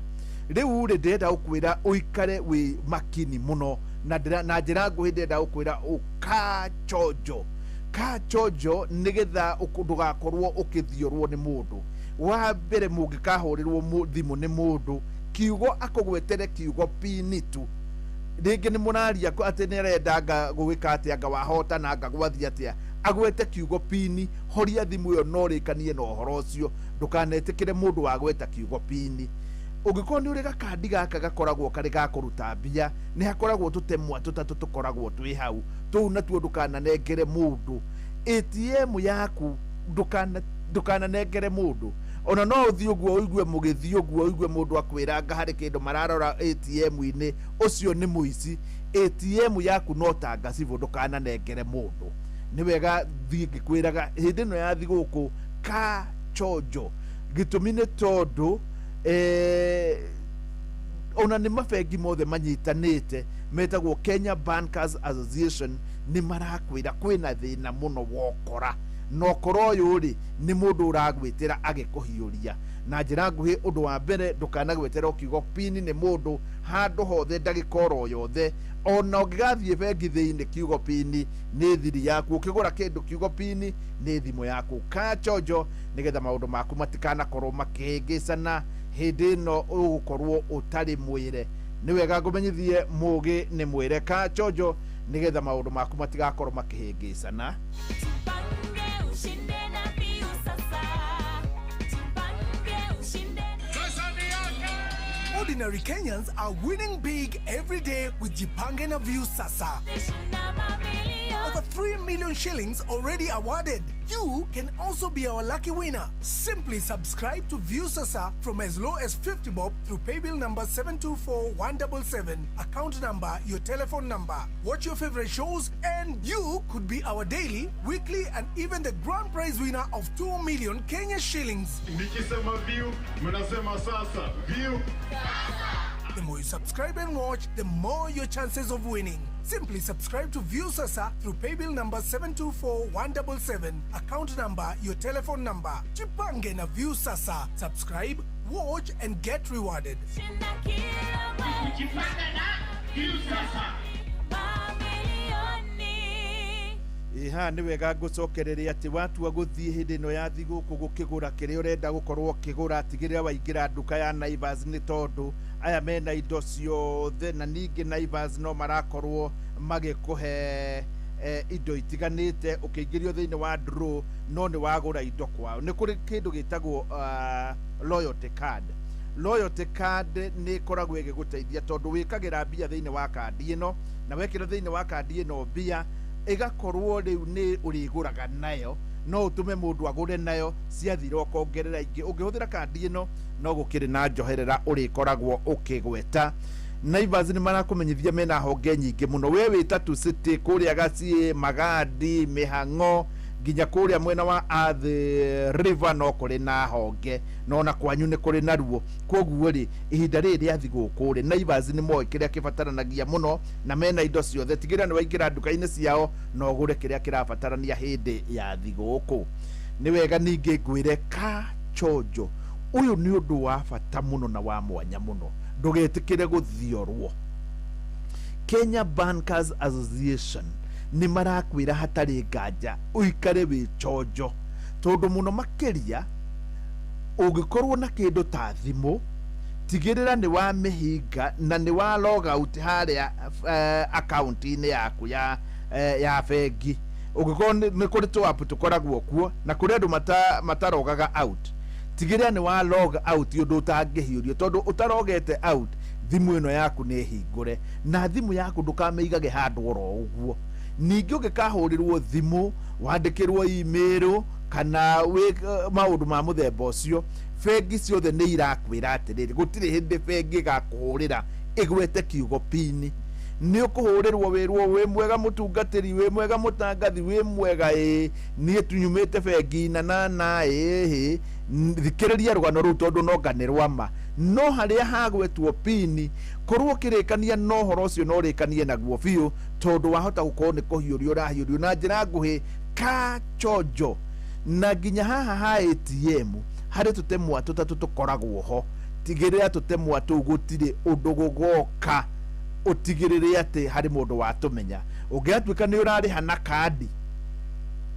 Speaker 2: Rĩu rĩ, ndĩrenda gũkwĩra ũikare wĩ makini mũno na na njĩra nguhĩ, ndĩrenda gũkwĩra ũkachonjo kachonjo nĩgetha ndũgakorwo ũkĩthiũrwo nĩ mũndũ. Wa mbere, mũngĩkahũrĩrwo thimũ nĩ mũndũ, kiugo akũgwetere kiugo pini tu, rĩngĩ nĩ mũraria atĩ nĩ arenda anga gwĩka atĩa, anga wahotana, anga gwathiĩ atĩa, agwete kiugo pini, horia thimũ ĩyo na ũrĩkanie na ũhoro ũcio. Ndũkanetĩkĩre mũndũ wagweta kiugo pini. Ũngĩkorwo nĩ ũrĩ gakandi gaka gakoragwo karĩ ga kũruta mbia, nĩ hakoragwo tũtemwa tũtatũ tũkoragwo twĩ hau, tũu natuo ndũkananengere mũndũ. ATM yaku ndũkananengere mũndũ. Ona no ũthiĩ ũguo ũigue mũgĩthiĩ ũguo, ũigue mũndũ akwĩranga harĩ kĩndũ mararora ATM-inĩ, ũcio nĩ mũici. ATM yaku no ta ngacibũ, ndũkananengere mũndũ. Nĩ wega thiĩ ngĩkwĩraga hĩndĩ ĩno ya thigũkũ ka chonjo. Gĩtũmi nĩ tondũ ona nĩ mabengi mothe manyitanĩte metagwo Kenya Bankers Association nĩ marakwĩra kwĩna thĩna mũno wokora, na ũkora ũyũ rĩ, nĩ mũndũ ũragwĩtĩra agĩkũhiũria. Na njĩra nguhĩ, ũndũ wa mbere, ndũkanagweterwo kiugo pini nĩ mũndũ handũ hothe, ndagĩka oro yothe. Ona ũngĩgathiĩ bengi thĩinĩ, kiugo pini nĩ thiri yaku. Ũkĩgũra kĩndũ, kiugo pini nĩ thimũ yaku. Kachonjo nĩgetha maũndũ maku matikanakorwo makĩhĩngĩcana hĩndĩ ĩno ũgũkorwo ũtarĩ mwĩre. Nĩ wega ngũmenyithie, mũgĩ nĩ mwĩre. Kachonjo nĩgetha maũndũ maku matigakorwo makĩhĩngĩcana.
Speaker 3: Ushinde na Piu sasa. Tupange ushinde.
Speaker 4: Ordinary Kenyans are winning big every day with Jipange na Viusasa. Over 3 million shillings already awarded. You can also be our lucky winner. Simply subscribe to Viusasa from as low as 50 bob through paybill number 724177, account number, your telephone number. Watch your favorite shows and you could be our daily, weekly and even the grand prize winner of 2 million Kenya shillings.
Speaker 5: Nikisema view, mnasema sasa. View.
Speaker 4: The more you subscribe and watch, the more your chances of winning. Simply subscribe to Viusasa through paybill number 724177, account number, your telephone number. Jipange na Viusasa. Subscribe, watch and get rewarded.
Speaker 2: Ĩ haha nĩ wega ngũcokereria atĩ watua gũthiĩ hĩndĩ ĩno ya thigũkũ gũkĩgũra kĩrĩa ũrenda gũkorwo ũkĩgũra, tigĩrĩra waingĩra nduka ya Naivas nĩ tondũ aya mena indo ciothe, na ningĩ Naivas no marakorwo magĩkũhe indo itiganĩte ũkĩingĩrio thĩinĩ wa draw, no nĩ wagũra indo kwao. Nĩ kũrĩ kĩndũ gĩtagwo loyalty card. Loyalty card nĩ ĩkoragwo ĩgĩgũteithia tondũ wĩkagĩra mbia thĩinĩ wa kandi ĩno, na wekĩra thĩinĩ wa kandi ĩno mbia ĩgakorwo rĩu nĩ ũrĩgũraga nayo, no ũtũme mũndũ agũre nayo, ciathira ũkongerera ingĩ. Ũngĩhũthĩra kandi ĩno no gũkĩrĩ na njoherera ũrĩkoragwo ũkĩgweta. Naivas nĩ marakũmenyithia mena honge nyingĩ mũno, we wĩ Tatu City, kũrĩa Gaciĩ, Magadi, Mĩhang'o, nginya kũrĩa mwena wa Athi River no kũrĩ na honge, no ona kwanyu nĩ kũrĩ naruo. Koguo rĩ, ihinda rĩrĩ rĩa thigũkũ rĩ, Naivas nĩ moĩ kĩrĩa kĩbataranagia mũno na mena indo ciothe. Tigĩrĩra nĩ waingĩra nduka-inĩ ciao na ũgũre kĩrĩa kĩrabatarania hĩndĩ ya thigũkũ. Nĩ wega ningĩ ngwĩre ka chonjo, ũyũ nĩ ũndũ wa bata mũno na wa mwanya mũno, ndũgetĩkĩre gũthiorwo. Kenya Bankers Association nĩ marakwĩra hatarĩ nganja ũikare wĩ chonjo, tondũ mũno makĩria ũngĩkorwo na kĩndũ ta thimũ, tigĩrĩra nĩ wa mĩhinga na nĩ wa log out harĩa akaunti-inĩ yaku ya bengi. Ũngĩkorwo nĩ kũrĩ tũ app tũkoragwo kuo na kũrĩ andũ matarogaga out, tigĩrĩra nĩ wa log out ũndũ ũtangĩhiũrio, tondũ ũtarogete out thimũ ĩno yaku nĩ hingũre, na thimũ yaku ndũkamĩigage handũ oro ũguo. Ningĩ ũngĩkahũrĩrwo thimũ, wandĩkĩrwo email kana maũndũ ma mũthemba ũcio, bengi ciothe nĩ irakwĩra atĩrĩrĩ, gũtirĩ hĩndĩ bengi ĩgakũhũrĩra ĩgwete kiugo pini. Nĩ ũkũhũrĩrwo wĩrwo wĩ mwega mũtungatĩri, wĩ mwega mũtangathi, wĩ mwega ĩ, niĩ tunyumĩte bengi na na ĩhĩ. Thikĩrĩria rũgano rũu tondũ no nganĩ rwa ma. No harĩa hagwetwo pini, korwo ũkĩrĩkania na ũhoro ũcio no ũrĩkanie naguo biũ, tondũ wahota gũkorwo nĩ kũhiũrio ũrahiũrio na njĩra nguhĩ ka chonjo. Na nginya haha ha ATM harĩ tũtemwa tũtatũ tũkoragwo ho, tigĩrĩra tũtemwa tũu gũtirĩ ũndũ gũgoka ũtigĩrĩre atĩ harĩ mũndũ watũmenya. Ũngĩgatuĩka nĩ ũrarĩha na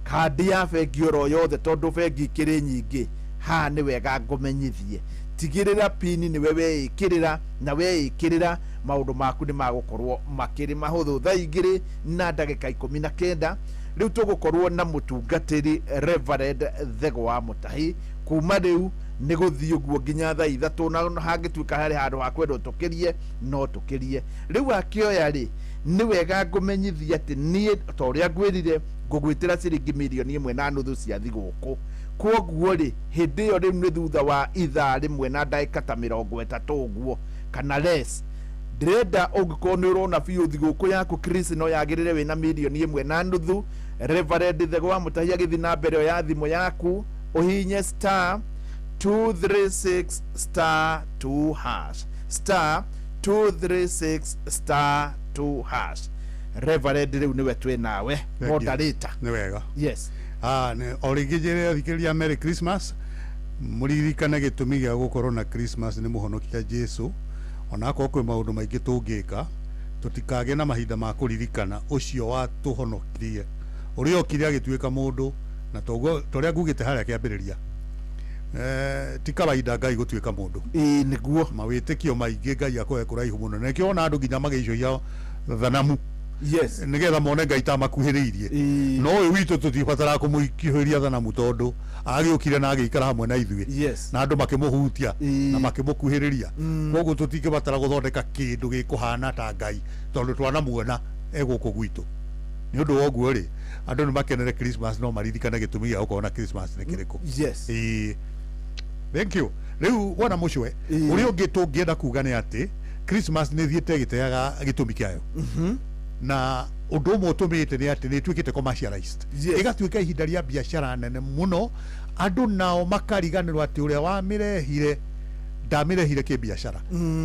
Speaker 2: kandi ya bengi oro yothe, tondũ bengi ikĩrĩ nyingĩ, haha nĩ wega ngũmenyithie, tigĩrĩra pini nĩwe weĩkĩrĩra, na weĩkĩrĩra maũndũ maku nĩ magũkorwo makĩrĩ mahũthũ. Thaa 2 na ndagĩka 19 rĩu tũgũkorwo na mũtungatĩri Reverend Thego wa Mũtahi. Kuma rĩu nĩ gũthiĩ ũguo nginya thaa 3, na hangĩtuĩka harĩ handũ ha kwendwo tũkĩrie no tũkĩrie. Rĩu akĩoya rĩ, nĩ wega ngũmenyithia atĩ niĩ ta ũrĩa ngwĩrire ngũgwĩtĩra ciringi 1.5 million cia thigũkũ. Koguo rĩ, hĩndĩ ĩyo rĩu nĩ thutha wa ithaa 1 na ndagĩka ta 30 ũguo kana less. Ndĩrenda ũngĩkorwo nĩ ũrona biũ thigũkũ yaku Chris no yagĩrĩre wĩna 1.5 million. Reverend Thego wa Mũtahi agĩthiĩ na mbere oya thimũ yaku ũhihinye star 236 star 2 hash, star 236 star 2 hash. Reverend rĩu nĩwe twĩ nawe moderator.
Speaker 6: Nĩ wega.
Speaker 2: Yes.
Speaker 6: O rĩngĩ njĩre athikĩrĩria Merry Christmas, mũririkane gĩtũmi gĩa gũkorwo na Christmas nĩ mũhonokia Jesu. Onakorwo kwĩ maũndũ maingĩ tũngĩka, tũtikagĩe na mahinda ma kũririkana ũcio watũhonokirie, ũrĩa okire agĩtuĩka mũndũ, na toguo torĩa ngugĩte harĩa kĩambĩrĩria, ti kawaida Ngai gũtuĩka mũndũ.
Speaker 2: Ĩĩ nĩguo.
Speaker 6: Mawĩtĩkio maingĩ Ngai akoe kũraihu mũno, na nĩkĩo wona andũ nginya magĩicũhia thanamu.
Speaker 2: Yes.
Speaker 6: Nĩgetha mone Ngai ta makuhĩrĩirie. No ũyũ witũ tũtibataraga kũmũkuhĩrĩria thanamu tondũ agĩũkire na agĩikara hamwe na ithuĩ.
Speaker 2: Yes.
Speaker 6: Na andũ makĩmũhutia na makĩmũkuhĩrĩria. Koguo tũtingĩbatara gũthondeka kĩndũ gĩkũhana ta Ngai tondũ twanamuona e gũkũ gwitũ. Nĩ ũndũ wa ũguo rĩ, andũ nĩ makenere Christmas no maririkane gĩtũmi gĩa gũkorwo na Christmas nĩ kĩrĩkũ.
Speaker 2: Yes.
Speaker 6: Ĩĩ. Thank you. Rĩu wona mũcwe, ũrĩa ũngĩ tũngĩenda kuga nĩ atĩ Christmas nĩ ĩthiĩte ĩgĩteaga gĩtũmi kĩayo. Na ũndũ ũmwe ũtũmĩte nĩ atĩ nĩ ĩtuĩkĩte commercialized. Ĩgatuĩka ihinda rĩa biacara nene mũno, andũ nao makariganĩrwo atĩ ũrĩa wamĩrehire ndamĩrehire kĩbiacara.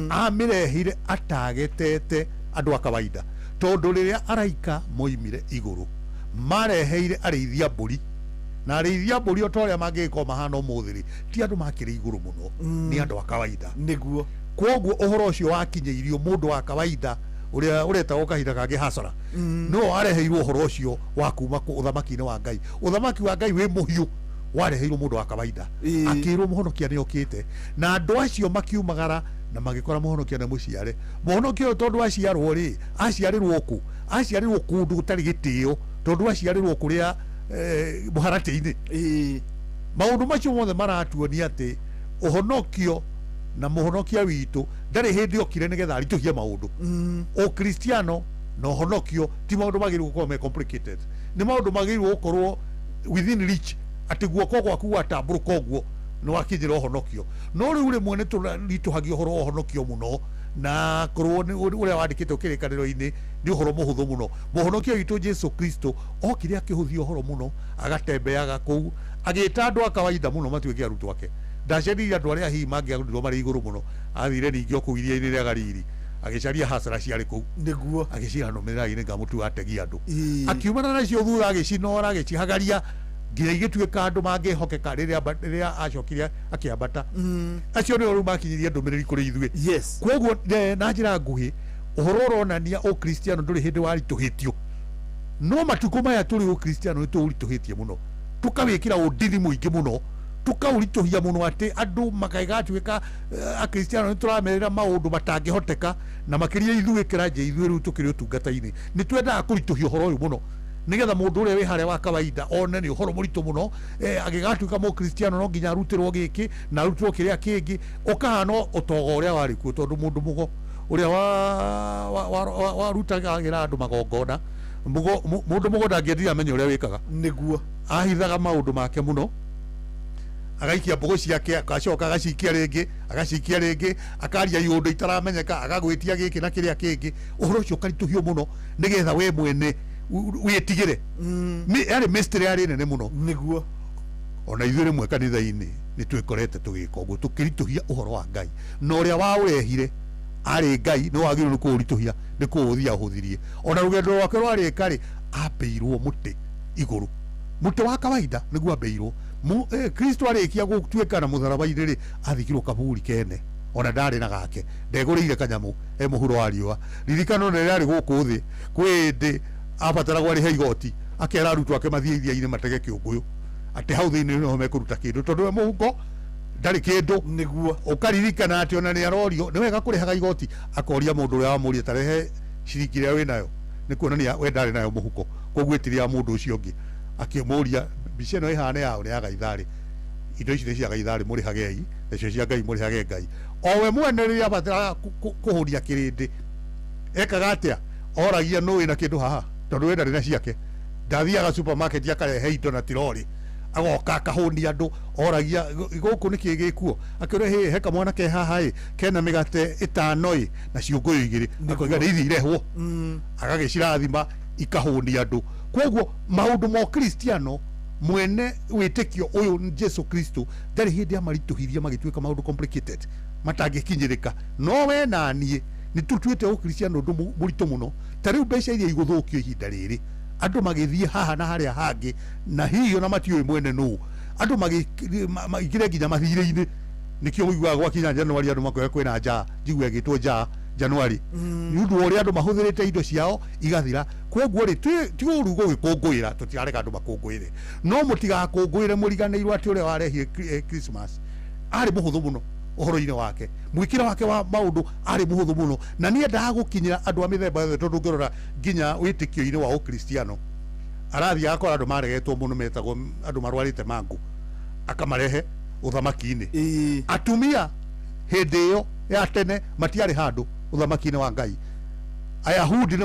Speaker 6: Amĩrehire atagetete andũ a kawaida. Tondũ rĩrĩa araika moimire igũrũ, mareheire arĩithia mbũri. Na arĩithia mbũri o ta ũrĩa mangĩgĩkorwo mahana ũmũthĩ rĩ, ti andũ makĩrĩ igũrũ mũno, nĩ andũ a kawaida.
Speaker 2: Nĩguo.
Speaker 6: Koguo ũhoro ũcio wakinyĩirio mũndũ wa kawaida ũrĩa ũretagwo kahinda kangĩ hasara, no areheirwo ũhoro ũcio wa kuma ũthamaki-inĩ wa Ngai. Ũthamaki wa Ngai wĩ mũhiũ wareheirwo mũndũ wa kawaida, akĩrwo mũhonokia nĩ okĩte, na andũ acio makiumagara na magĩkora mũhonokia nĩ mũciare. Mũhonokia ũyũ tondũ aciarwo rĩ, aciarĩrwo kũ? Aciarĩrwo kũndũ gũtarĩ gĩtĩo, tondũ aciarĩrwo kũrĩa mũharatĩ-inĩ. Maũndũ macio mothe maratuonia atĩ ũhonokio na mũhonokia witũ ndarĩ hĩndĩ okire nĩgetha aritũhie maũndũ. Ũkristiano na ũhonokio ti maũndũ magĩrĩirwo gũkorwo me complicated, nĩ maũndũ magĩrĩirwo gũkorwo within reach, atĩ guoko gwaku gwatambũrũka ũguo nĩ wakinyĩra ũhonokio. No rĩu rĩmwe nĩ tũritũhagia ũhoro wa ũhonokio mũno, na korwo nĩ ũrĩa wandĩkĩtwo kĩrĩkanĩro-inĩ nĩ ũhoro mũhũthũ mũno. Mũhonokia witũ Jesu Kristo okire akĩhũthia ũhoro mũno, agatembeaga kũu agĩta andũ a kawaida mũno matuĩke arutwo ake. Ndaceririe andũ arĩa hihi mangĩarutirwo marĩ igũrũ mũno, athire ningĩ o kũu iria-inĩ rĩa Galili agĩcaria hasara ciarĩ kũu.
Speaker 2: Nĩguo.
Speaker 6: Agĩcira nũmĩrĩrai nĩngamũtua ategi andũ. Akiumana nacio thutha agĩcinora agĩcihagaria nginya igĩtuĩka andũ mangĩhokeka rĩrĩa acokire akĩambata. Acio nĩo rĩu makinyirie ndũmĩrĩri kũrĩ ithuĩ.
Speaker 2: Yes.
Speaker 6: Koguo na njĩra nguhĩ ũhoro ũronania ũkristiano ndũrĩ hĩndĩ waritũhĩtio, no matukũ maya tũrĩ ũkristiano nĩ tũũritũhĩtie mũno, tũkawĩkĩra ũndini mũingĩ mũno, tũkaũritũhia mũno atĩ andũ makagatuĩka akristiano nĩ tũramerĩra maũndũ matangĩhoteka, na makĩria ithuĩ kĩranje ithuĩ rĩu tũkĩrĩ ũtungata-inĩ nĩ twendaga kũritũhia ũhoro ũyũ mũno nĩgetha mũndũ ũrĩa wĩ harĩa wa kawaida one nĩ ũhoro mũritũ mũno, agĩgatuĩka mũkristiano no nginya arutĩrwo gĩkĩ na arutĩrwo kĩrĩa kĩngĩ, ũkahana ũtogo ũrĩa warĩ kuo, tondũ mũndũ mũgo ũrĩa warutagĩra andũ magongona, mũndũ mũgo ndangĩendire amenye ũrĩa wĩkaga.
Speaker 2: Nĩguo.
Speaker 6: Ahithaga maũndũ make mũno, agaikia mbũgũ ciake, agacoka agacikia rĩngĩ, agacikia rĩngĩ, akaria iũndũ itaramenyeka, agagwĩtia gĩkĩ na kĩrĩa kĩngĩ. Ũhoro ũcio ũkaritũhio mũno nĩgetha we mwene wĩtigĩre. Yarĩ mystery yarĩ nene mũno.
Speaker 2: Nĩguo.
Speaker 6: Ona ithuĩ rĩmwe kanitha-inĩ nĩ twĩkorete tũgĩka ũguo, tũkĩritũhia ũhoro wa Ngai, na ũrĩa waũrehire arĩ Ngai nĩ wagĩrĩirwo nĩ kũũritũhia, nĩ kũũhũthia ahũthirie. Ona rũgendo rwake rwarĩka rĩ, ambĩirwo mũtĩ igũrũ, mũtĩ wa kawaida nĩguo ambĩirwo. Kristo arĩkia gũtuĩka na mũtharaba-inĩ rĩ, athikirwo kaburi kene, ona ndarĩ na gake, ndegũrĩire kanyamũ e mũhuro wa riũa. Ririkano na rĩrĩa arĩ gũkũ thĩ, kwĩ hĩndĩ abataragwo arĩhe igoti, akera arutwo ake mathiĩ iria-inĩ matege kĩũngũyũ, atĩ hau thĩinĩ nĩho mekũruta kĩndũ, tondũ we mũhuko ndarĩ kĩndũ.
Speaker 2: Nĩguo.
Speaker 6: Ũkaririkana atĩ ona nĩ arorio nĩ wega kũrĩhaga igoti, akoria mũndũ ũrĩa wamũria tarehe ciringi ĩrĩa wĩnayo, nĩ kuonania we ndarĩ nayo mũhuko, koguo ĩtirĩ ya mũndũ ũcio ũngĩ. Akĩmũria mbica ĩno ĩhana yaũ? Nĩ ya Gaitharĩ. Indo ici nĩ cia Gaitharĩ, mũrĩhagei, nacio cia Ngai mũrĩhage Ngai. O we mwene rĩrĩa abataraga kũhũnia kĩrĩndĩ ekaga atĩa? Oragia nũ wĩna kĩndũ haha, tondũ we ndarĩ na ciake. Ndathiaga supermarket akarehe indo na tirori, agoka akahũnia andũ. Oragia gũkũ nĩkĩ gĩkuo, akĩũria hĩ he kamwana ke haha ĩ kena mĩgate ĩtano ĩ na ciũngũyũ igĩrĩ, akoiga nĩ ithi irehwo, agagĩcirathima ikahũnia andũ. Koguo maũndũ ma ũkristiano mwene wĩtĩkio ũyũ Jesu Kristo ndarĩ hĩndĩ amaritũhirie magĩtuĩka maũndũ complicated matangĩkinyĩrĩka. No we na niĩ nĩ tũtuĩte ũkristiano ũndũ mũritũ mũno. Ta rĩu mbeca iria igũthũkio ihinda rĩrĩ, andũ magĩthiĩ haha na harĩa hangĩ, na hihi ona matiũĩ mwene nũ, andũ maingĩre nginya mathirĩ-inĩ. Nĩkĩo ũiguaga gwakinya Januari andũ makoiga kwĩna njaa, njigua ĩgĩtwo njaa Januari, nĩ ũndũ wa ũrĩa andũ mahũthĩrĩte indo ciao igathira. Koguo rĩ, ti ũru gũgĩkũngũĩra, tũtirarega andũ makũngũĩre, no mũtigakũngũĩre mũriganĩirwo atĩ ũrĩa warehire Christmas arĩ mũhũthũ mũno. ũhoro-inĩ wake, mwĩkĩre wake wa maũndũ arĩ mũhũthũ mũno, na nĩ endaga gũkinyĩra andũ a mĩthemba yothe, tondũ ũngĩrora nginya wĩtĩkio-inĩ wa ũkristiano arathiĩ agakora andũ maregetwo mũno metagwo andũ marwarĩte mangũ, akamarehe ũthamaki-inĩ. Atumia hĩndĩ ĩyo ya tene matiarĩ handũ ũthamaki-inĩ wa Ngai. Ayahudi nĩ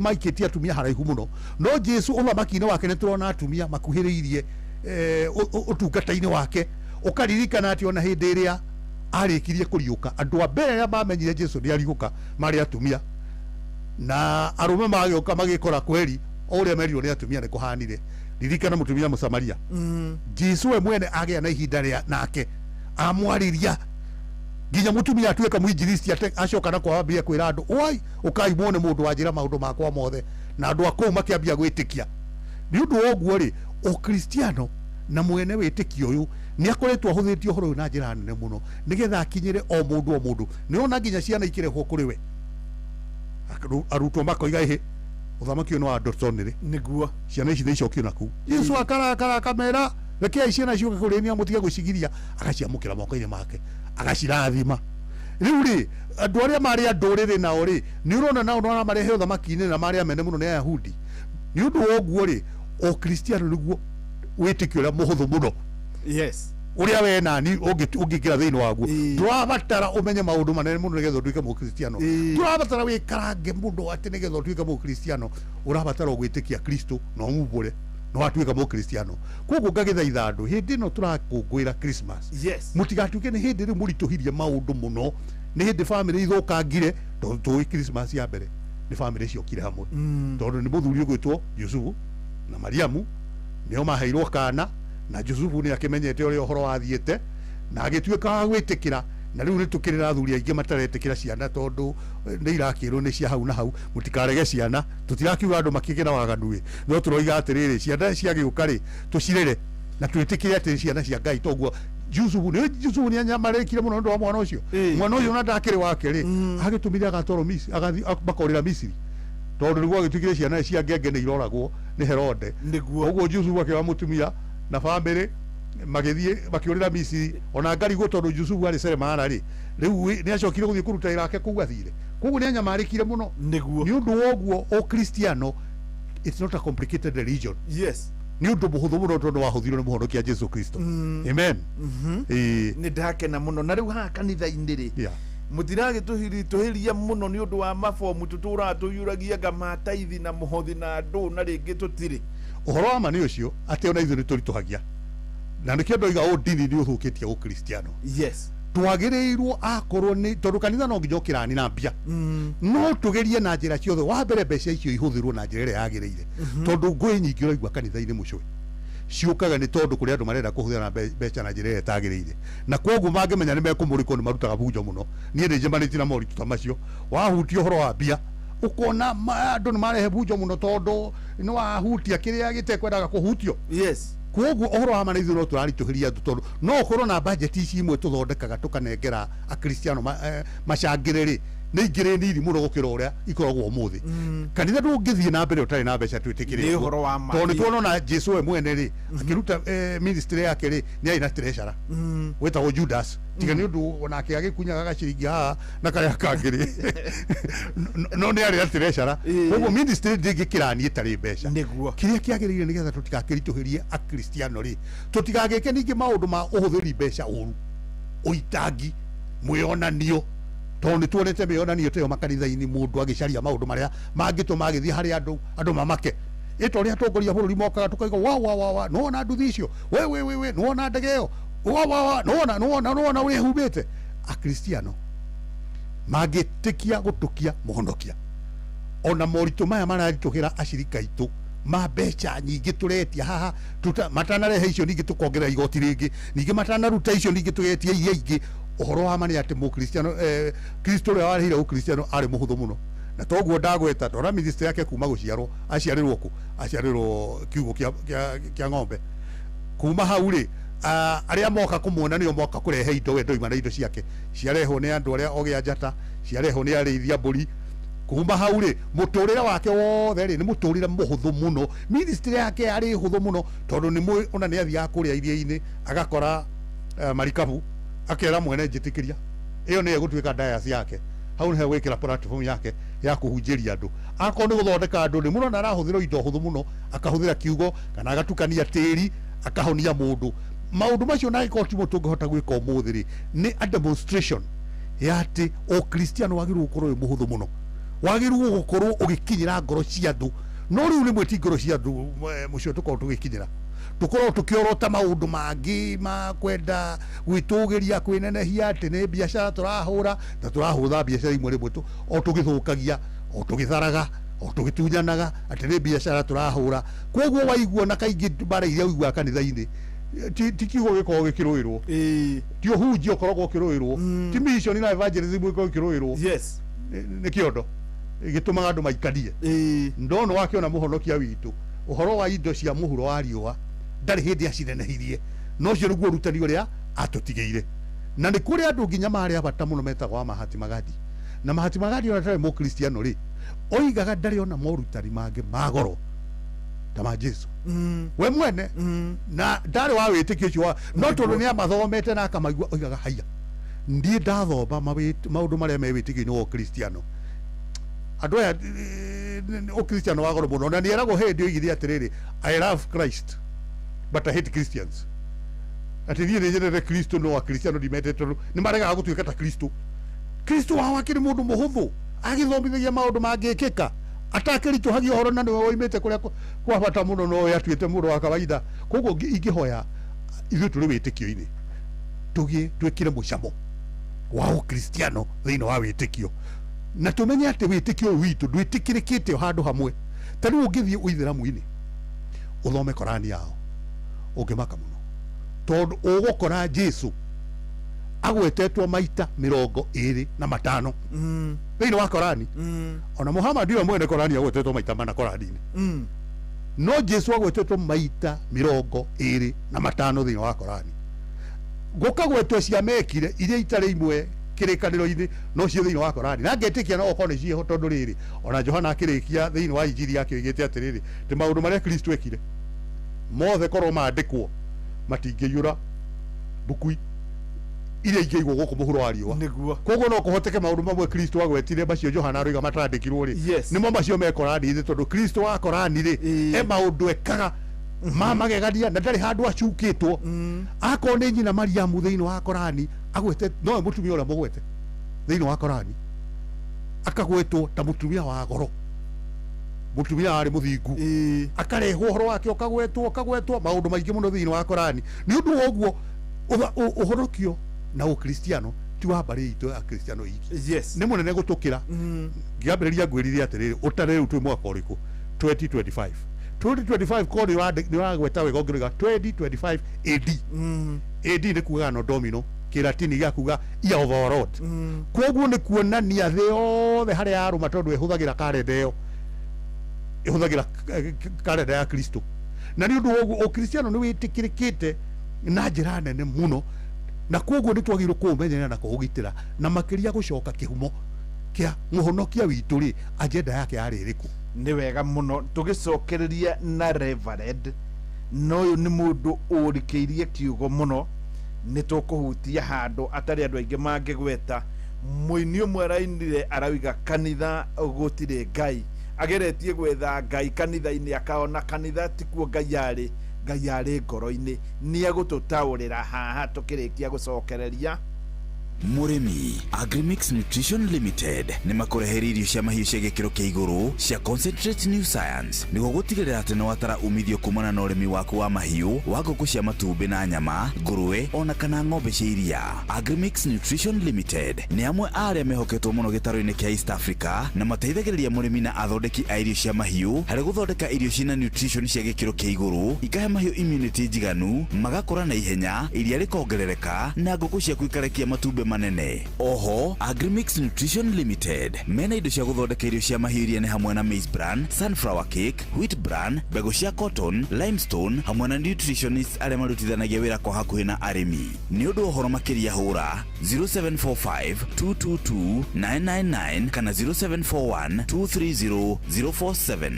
Speaker 6: maikĩtie atumia haraihu mũno, no Jesu ũthamaki-inĩ wake nĩ tũrona atumia makuhĩrĩirie ũtungata-inĩ wake. Ũkaririkana atĩ ona hĩndĩ ĩrĩa arĩkirie kũriũka, andũ a mbere arĩa mamenyire Jesu nĩ ariũka marĩ atumia, na arũme magĩũka magĩkora kweri o ũrĩa merirwo nĩ atumia nĩ kũhanire. Ririkana mũtumia Mũsamaria, Jesu we mwene agĩa na ihinda rĩa nake amwarĩria nginya mũtumia atuĩka mwinjilisti, acoka na kwambia kwĩra andũ, oi ũkai muone mũndũ wanjĩra maũndũ makwa mothe, na andũ a kũu makĩambia gwĩtĩkia. Nĩ ũndũ wa ũguo rĩ, ũkristiano na mwene wĩtĩkio ũyũ nĩ akoretwo ahũthĩtie ũhoro ũyũ na njĩra nene mũno, nĩgetha akinyĩre o mũndũ o mũndũ. Nĩ ũrona nginya ciana ikĩrehwo kũrĩ we, arutwo makoiga ĩhĩ ũthamaki ũyũ nĩ wa Dotson rĩ,
Speaker 2: nĩguo
Speaker 6: ciana ici nĩ icokio naku. Jesu akarakara akamera rekei ciana ciũke kũrĩ niĩ mũtige gũcigiria, agaciamũkĩra moko-inĩ make agacirathima. Rĩu rĩ, andũ arĩa marĩ a ndũrĩrĩ nao rĩ, nĩ ũrona nao no marehe ũthamaki-inĩ na marĩ amene mũno nĩ Ayahudi. Nĩ ũndũ wa ũguo rĩ, ũkristiano nĩguo wĩtĩkio ũrĩa mũhũthũ mũno.
Speaker 2: Yes,
Speaker 6: ũrĩa we nani ũngĩingĩra thĩinĩ waguo. Ndũrabatara ũmenye maũndũ manene mũno nĩgetha ũtuĩke mũkristiano. Ndũrabatara wĩkarange mũno atĩ nĩgetha ũtuĩke mũkristiano. Ũrabatara gwĩtĩkia Kristo na ũmumbũre na watuĩka mũkristiano. Koguo ngagĩthaitha andũ hĩndĩ ĩno tũrakũngũĩra Christmas,
Speaker 2: yes,
Speaker 6: mũtigatuĩke nĩ hĩndĩ rĩu mũritũhirie maũndũ mũno, nĩ hĩndĩ bamĩrĩ ithũkangire, tondũ tũĩ Christmas ya mbere nĩ bamĩrĩ ciokire hamwe, tondũ nĩ mũthuri ũgwĩtwo Yusufu na Mariamu nĩo maheirwo kana, na Jusufu nĩ akĩmenyete ũrĩa ũhoro wathiĩte na agĩtuĩka wa gwĩtĩkĩra. Na rĩu nĩ tũkĩrĩ na athuri aingĩ mataretĩkĩra ciana tondũ nĩ irakĩrwo nĩ cia hau na hau. Mũtikarege ciana, tũtirakiuga andũ makĩgĩe na waganu ĩ, no tũroiga atĩrĩrĩ, ciana ciagĩũka rĩ tũcirere na twĩtĩkĩre atĩ ciana cia Ngai. Toguo Jusufu nĩ Jusufu nĩ anyamarĩkire mũno nĩ ũndũ wa mwana ũcio. Mwana ũcio ona ndakĩrĩ wake rĩ, agĩtũmire agatwarwo Misiri, agathiĩ makorĩra Misiri, tondũ nĩguo agĩtuĩkire ciana cia ngenge nĩ iroragwo nĩ Herode. Ũguo Jusufu akĩoya mũtumia na bamĩrĩ magĩthiĩ makĩũrĩra Misiri. Ona ngarigwo tondũ Jusufu arĩ seremara rĩ, rĩu nĩ acokire gũthiĩ kũruta wĩra wake kũu athire. Koguo nĩ anyamarĩkire mũno.
Speaker 2: Nĩguo
Speaker 6: nĩ ũndũ wa ũguo ũkristiano it's not a complicated religion.
Speaker 2: Yes,
Speaker 6: nĩ ũndũ mũhũthũ mũno tondũ wahũthirwo nĩ mũhonokia Jesu Kristo. Amen.
Speaker 2: Nĩ ndakena mũno. Na rĩu haha kanitha-inĩ rĩ, mũtiragĩtũhĩria mũno nĩ ũndũ wa mabomu tũtũraga tũiyũragia nga mataithi na mũhothi na andũ na rĩngĩ tũtirĩ.
Speaker 6: Ũhoro wa ma nĩ ũcio atĩ ona ithuĩ nĩ tũritũhagia, na nĩkĩo ndoiga ũndini nĩ ũthũkĩtie ũkristiano.
Speaker 2: Yes,
Speaker 6: twagĩrĩirwo akorwo nĩ tondũ kanitha no nginya ũkĩrani na mbia, no tũgerie na njĩra ciothe. Wa mbere mbeca icio ihũthĩrwo na njĩra ĩrĩa yagĩrĩire, tondũ ngũĩ nyingĩ ũraigua kanitha-inĩ mũcwe ciũkaga nĩ tondũ kũrĩ andũ marenda kũhũthĩra na mbeca na njĩra ĩrĩa ĩtagĩrĩire, na koguo mangĩmenya nĩ mekũmũrĩkwo nĩ marutaga bunjo mũno. Niĩ nĩ njemanĩtie na moritũ ta macio, wahutia ũhoro wa mbia ũkona andũ nĩ marehe bunjo mũno tondũ nĩ wahutia kĩrĩa gĩtekwendaga kũhutio.
Speaker 2: Yes,
Speaker 6: koguo ũhoro wa ma nĩ ithuĩ no tũraritũhĩria andũ, tondũ no ũkorwo na bajeti ici imwe tũthondekaga tũkanengera akristiano macangĩre rĩ, nĩ ingĩrĩ nini mũno gũkĩra ũrĩa ikoragwo ũmũthĩ. Kanitha ndũngĩthiĩ na mbere ũtarĩ na mbeca, twĩtĩkĩre
Speaker 2: Nĩ ũhoro wa ma.
Speaker 6: tondũ nĩ tuona ona Jesu we mwene rĩ, akĩruta ministry yake rĩ, nĩ arĩ na treasurer wĩtagwo Judas, tiga nĩ ũndũ onake agĩkunyaga gaciringi haha na karĩa kangĩ rĩ, no nĩ arĩ na treasurer. Koguo ministry ndĩngĩkĩrani ĩtarĩ mbeca.
Speaker 2: Nĩguo
Speaker 6: kĩrĩa kĩagĩrĩire nĩgetha tũtigakĩritũhĩrie akristiano rĩ, tũtigagĩke ningĩ maũndũ ma ũhũthĩri mbeca ũru, ũitangi, mwĩonanio, tondũ nĩ tuonete mĩonanio ta ĩyo makanitha-inĩ, mũndũ agĩcaria maũndũ marĩa mangĩtũma agĩthiĩ harĩa andũ mamake. Ĩta ũrĩa atongoria a bũrũri mokaga tũkaiga wa wa wa wa, nĩwona nduthi icio, we we we we, nĩwona ndege ĩyo, wa wa wa, nĩwona nĩwona nĩwona ũrĩa ĩhumbĩte. Akristiano mangĩtĩkia gũtũkia mũhonokia, ona moritũ maya mararitũhĩra acirika aitũ ma mbeca nyingĩ tũretia haha, matanarehe icio ningĩ tũkongerera igoti rĩngĩ, ningĩ matanaruta icio ningĩ tũgetia iria ingĩ. Ũhoro wa ma nĩ atĩ mũkristiano, Kristo ũrĩa warehire ũkristiano arĩ mũhũthũ mũno, na toguo ndagweta ndona ministry yake kuma gũciarwo, aciarĩrwo kũ? Aciarĩrwo kiugũ kĩa ng'ombe. Kuma hau rĩ, arĩa moka kũmuona nĩo moka kũrehe indo, we ndoima na indo ciake, ciarehwo nĩ andũ arĩa ogĩ a njata, ciarehwo nĩ arĩithia mbũri. Kuma hau rĩ, mũtũrĩre wake wothe rĩ, nĩ mũtũrĩre mũhũthũ mũno. Ministry yake yarĩ hũthũ mũno, tondũ nĩ mũĩ ona nĩ athiaga kũrĩa iria-inĩ agakora marikabu Akera mwene njĩtĩkĩria ĩyo nĩyo ĩgũtuĩka dayas yake hau nĩho gwĩkĩra platform yake ya kũhunjĩria andũ. Akorwo nĩ gũthondeka andũ nĩ mũrona arahũthĩra indo hũthũ mũno, akahũthĩra kiugo kana agatukania tĩri akahonia mũndũ. Maũndũ macio na angĩkorwo timo tũngĩhota gwĩka ũmũthĩ rĩ, nĩ a demonstration ya atĩ ũkristiano wagĩrĩirwo gũkorwo wĩ mũhũthũ mũno, wagĩrĩirwo gũkorwo ũgĩkinyĩra ngoro cia andũ. No rĩu rĩmwe ti ngoro cia andũ mũcio tũkorwo tũgĩkinyĩra, tũkorwo tũkĩorota maũndũ mangĩ ma kwenda gwĩtũgĩria kwĩnenehia atĩ nĩ biacara tũrahũra, na tũrahũra biacara imwe rĩmwe o tũgĩthũkagia, o tũgĩtharaga, o tũgĩtunyanaga atĩ nĩ biacara tũrahũra. Koguo waigua na kaingĩ mbara iria ũiguaga kanitha-inĩ ti kiugo gĩkoragwo gĩkĩrũĩrwo, ti ũhunjia ũkoragwo ũkĩrũĩrwo, ti mission na evangelism ĩkoragwo ĩkĩrũĩrwo,
Speaker 2: yes,
Speaker 6: nĩ kĩondo gĩtũmaga andũ maikanie. Ndono wakĩona mũhonokia witũ ũhoro wa indo cia mũhuro wa riũa ndarĩ hĩndĩ acinenehirie, no ũcio nĩguo ũrutani ũrĩa atũtigĩire. Na nĩ kũrĩ andũ nginya marĩ a bata mũno metagwo a Mahatma Gandhi. Na Mahatma Gandhi ona atarĩ mũkristiano rĩ, oigaga ndarĩ ona morutani mangĩ ma goro ta ma Jesu we mwene, na ndarĩ wa wĩtĩkio ũcio wa no tondũ nĩ amathomete na akamaigua, oigaga haiya ndiĩ ndathoma maũndũ marĩa me wĩtĩkio-inĩ wa ũkristiano. Andũ aya ũkristiano wa goro mũno, na nĩ eragwo hĩndĩ oigire atĩrĩrĩ, I love Christ but I hate Christians. Atĩ niĩ nĩ nyendete Kristo no akristiano ndimendete tondũ nĩ maregaga gũtuĩka ta Kristo. Kristo wao akĩrĩ mũndũ mũhũthũ, agĩthomithagia maũndũ mangĩkĩka, atakĩritũhagia ũhoro, na nĩwe woimĩte kũrĩa kwa bata mũno, no we atuĩte mũndũ wa kawaida. Koguo ingĩhoya ithuĩ tũrĩ wĩtĩkio-inĩ tũgĩe twĩkĩre mũcamo wa ũkristiano thĩinĩ wa wĩtĩkio, na tũmenye atĩ wĩtĩkio ũyũ witũ ndwĩtĩkĩrĩkĩte o handũ hamwe. Ta rĩu ũngĩthiĩ ũithĩramu-inĩ ũthome Korani yao ũngĩmaka mũno, tondũ ũgũkora Jesu agwetetwo maita 25 thĩinĩ wa Korani. Ona Muhammad ũyũ mwene Korani agwetetwo maita 4 Korani-inĩ, no Jesu agwetetwo maita 25 thĩinĩ wa Korani. Gũkagwetwo ciamekire iria itarĩ imwe kĩrĩkanĩro-inĩ no cio thĩinĩ wa Korani, na ngetĩkia no okorwo nĩ ciĩho, tondũ rĩrĩ ona Johana akĩrĩkia thĩinĩ wa Injiri yake oigĩte atĩrĩrĩ, atĩ maũndũ marĩa Kristo ekire mothe korwo mandĩkwo matingĩiyũra mbuku iria ingĩigwo gũkũ mũhuro wa riũa. Koguo no kũhoteke maũndũ mamwe Kristo agwetire macio Johana aroiga matandĩkirwo rĩ, nĩmo macio me Korani-inĩ, tondũ Kristo wa Korani rĩ e maũndũ ekaga ma magegania na ndarĩ handũ acukĩtwo. Akorwo nĩ nyina Mariamu thĩinĩ wa Korani agwete, nowe mũtumia ũrĩa mũgwete thĩinĩ wa Korani, akagwetwo ta mũtumia wa goro, mũtumia warĩ mũthingu, akarehwo ũhoro wake ũkagwetwo ũkagwetwo maũndũ maingĩ mũno thĩinĩ wa Korani. Nĩ ũndũ wa ũguo ũhonokio na ũkristiano ti wa mbarĩ itũ ya kristiano iki,
Speaker 2: yes,
Speaker 6: nĩ mũnene gũtũkĩra. Ngĩambĩrĩria ngwĩrire atĩrĩrĩ, ũtare rĩu twĩ mwaka ũrĩkũ? 2025. 2025 korwo nĩ ũragweta wega ũngĩroiga 2025 AD. AD nĩ kugaga no domino, kĩratini gĩa kuga year of our Lord. Koguo nĩ kuonania thĩ yothe harĩa yarũma, tondũ ĩhũthagĩra karenda ĩyo, ĩhũthagĩra karenda ya Kristo. Na nĩ ũndũ wa ũguo ũkristiano nĩ wĩtĩkĩrĩkĩte na njĩra nene mũno, na koguo nĩ twagĩrĩirwo kũũmenyerera na kũũgitĩra, na makĩria gũcoka kĩhumo kĩa mũhonokia witũ rĩ, agenda yake yarĩ ĩrĩkũ.
Speaker 2: Nĩ wega mũno tũgĩcokereria na Reverend, na ũyũ nĩ mũndũ ũrikĩirie kiugo mũno, nĩ tũkũhutia handũ atarĩ andũ aingĩ mangĩgweta. Mũini ũmwe arainire arauga kanitha gũtirĩ Ngai, ageretie gwetha Ngai kanitha-inĩ akaona kanitha tikuo Ngai arĩ, Ngai arĩ ngoro-inĩ. Nĩ egũtũtaũrĩra haha tũkĩrĩkia gũcokereria.
Speaker 7: Mũrĩmi, Agrimix Nutrition Limited nĩ makũreheire irio cia mahiũ cia gĩkĩro kĩa igũrũ cia Concentrate New Science nĩguo gũtigĩrĩra atĩ nĩ watara umithio kumana na ũrĩmi waku wa mahiũ, wa ngũkũ cia matumbĩ na nyama, ngũrũwe ona kana ng'ombe cia iria. Agrimix Nutrition Limited nĩ amwe a arĩa mehoketwo mũno gĩtarũ-inĩ kĩa East Africa na mateithagĩrĩria mũrĩmi na athondeki a irio cia mahiũ harĩ gũthondeka irio ciĩna nutrition cia gĩkĩro kĩa igũrũ, ikahe mahiũ immunity njiganu, magakũra na ihenya, iria rĩkongerereka na ngũkũ ciaku ikarekia matumbĩ manene. Oho, Agrimix Nutrition Limited mena indo cia gũthondeka irio cia mahiũ iria nĩ hamwe na maize bran, sunflower cake, wheat bran, mbegũ cia cotton, limestone hamwe na nutritionists arĩa marutithanagia wĩra kwa hakuhĩ na arĩmi. Nĩ ũndũ wa ũhoro makĩria hũra 0745 222 999 kana 0741 230 047.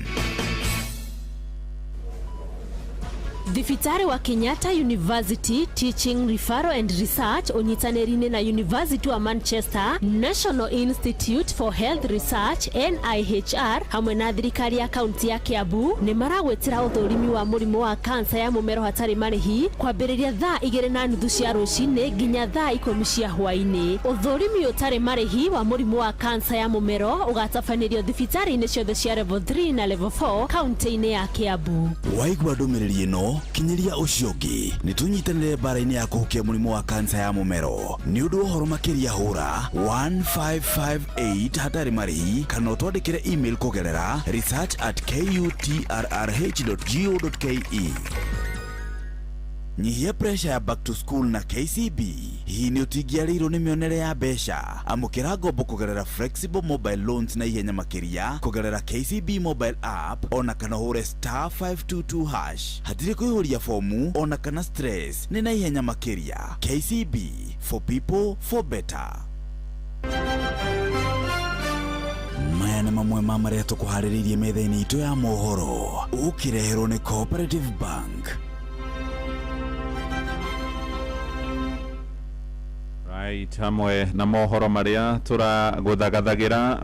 Speaker 29: Thibitarĩ wa Kenyatta University Teaching Referral and Research ũnyitanĩri-inĩ na University wa Manchester, National Institute for Health Research NIHR hamwe na thirikari ya kaunti ya Kiambu nĩ maragwĩtĩra ũthũrimi wa mũrimũ wa kansa ya mũmero hatarĩ marĩhi kwambĩrĩria thaa 2:30 cia rũcinĩ nginya thaa 10 cia hwaĩ-inĩ. Ũthũrimi ũtarĩ marĩhi wa mũrimũ wa kansa ya mũmero ũgatabanĩrio thibitarĩ-inĩ ciothe cia level 3 na level 4 kaunti-inĩ ya Kiambu.
Speaker 7: Waigua ndũmĩrĩri ĩno, kinyĩria ũcio ũngĩ. Nĩ tũnyitanĩre mbara-inĩ ya kũhukia mũrimũ wa kansa ya mũmero. Nĩ ũndũ wa ũhoro makĩria hũra 1558 hatarĩ marĩhi kana ũtwandĩkĩre email kũgerera research@kutrrh.go.ke. Nyihia pressure ya back to school na KCB. Hihi nĩ ũtingĩarĩirwo nĩ mĩonere ya mbeca? Amũkĩra ngombo kũgerera flexible mobile loans na ihenya makĩria kũgerera KCB mobile app ona kana ũhũre *522#. Hatirĩ kũihũria fomu ona kana stress, nĩ na ihenya makĩria. KCB, for people for better. Maya nĩ mamwe ma marĩa tũkũharĩrĩirie metha-inĩ itũ ya mohoro, ũkĩreherwo nĩ Cooperative Bank.
Speaker 17: Right, hamwe na mohoro maria tũragũthagathagira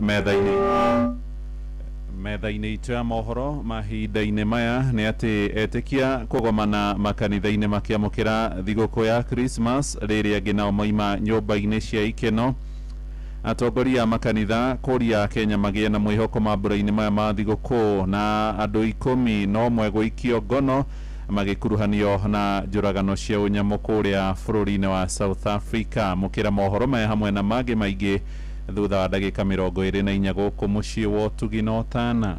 Speaker 17: metha-inĩ itũ ya mohoro mahinda-inĩ maya nĩ atĩ etĩkia kũgomana makanitha-inĩ makĩamũkĩra thigũkũ ya Christmas, rĩrĩa angĩ nao moima nyũmba-inĩ cia ikeno. Atongoria a makanitha kũria Kenya magĩe na mwĩhoko mambura-inĩ maya ma thigũkũ, na andũ 11 gũikio ngono magĩkuruhanio na njũragano cia ũnyamũ kũrĩa bũrũri-inĩ wa South Africa. Mũkĩra mohoro maya hamwe na mangĩ maingĩ thutha wa ndagĩka 24 gũkũ mũciĩ wa ũtugi na ũtana.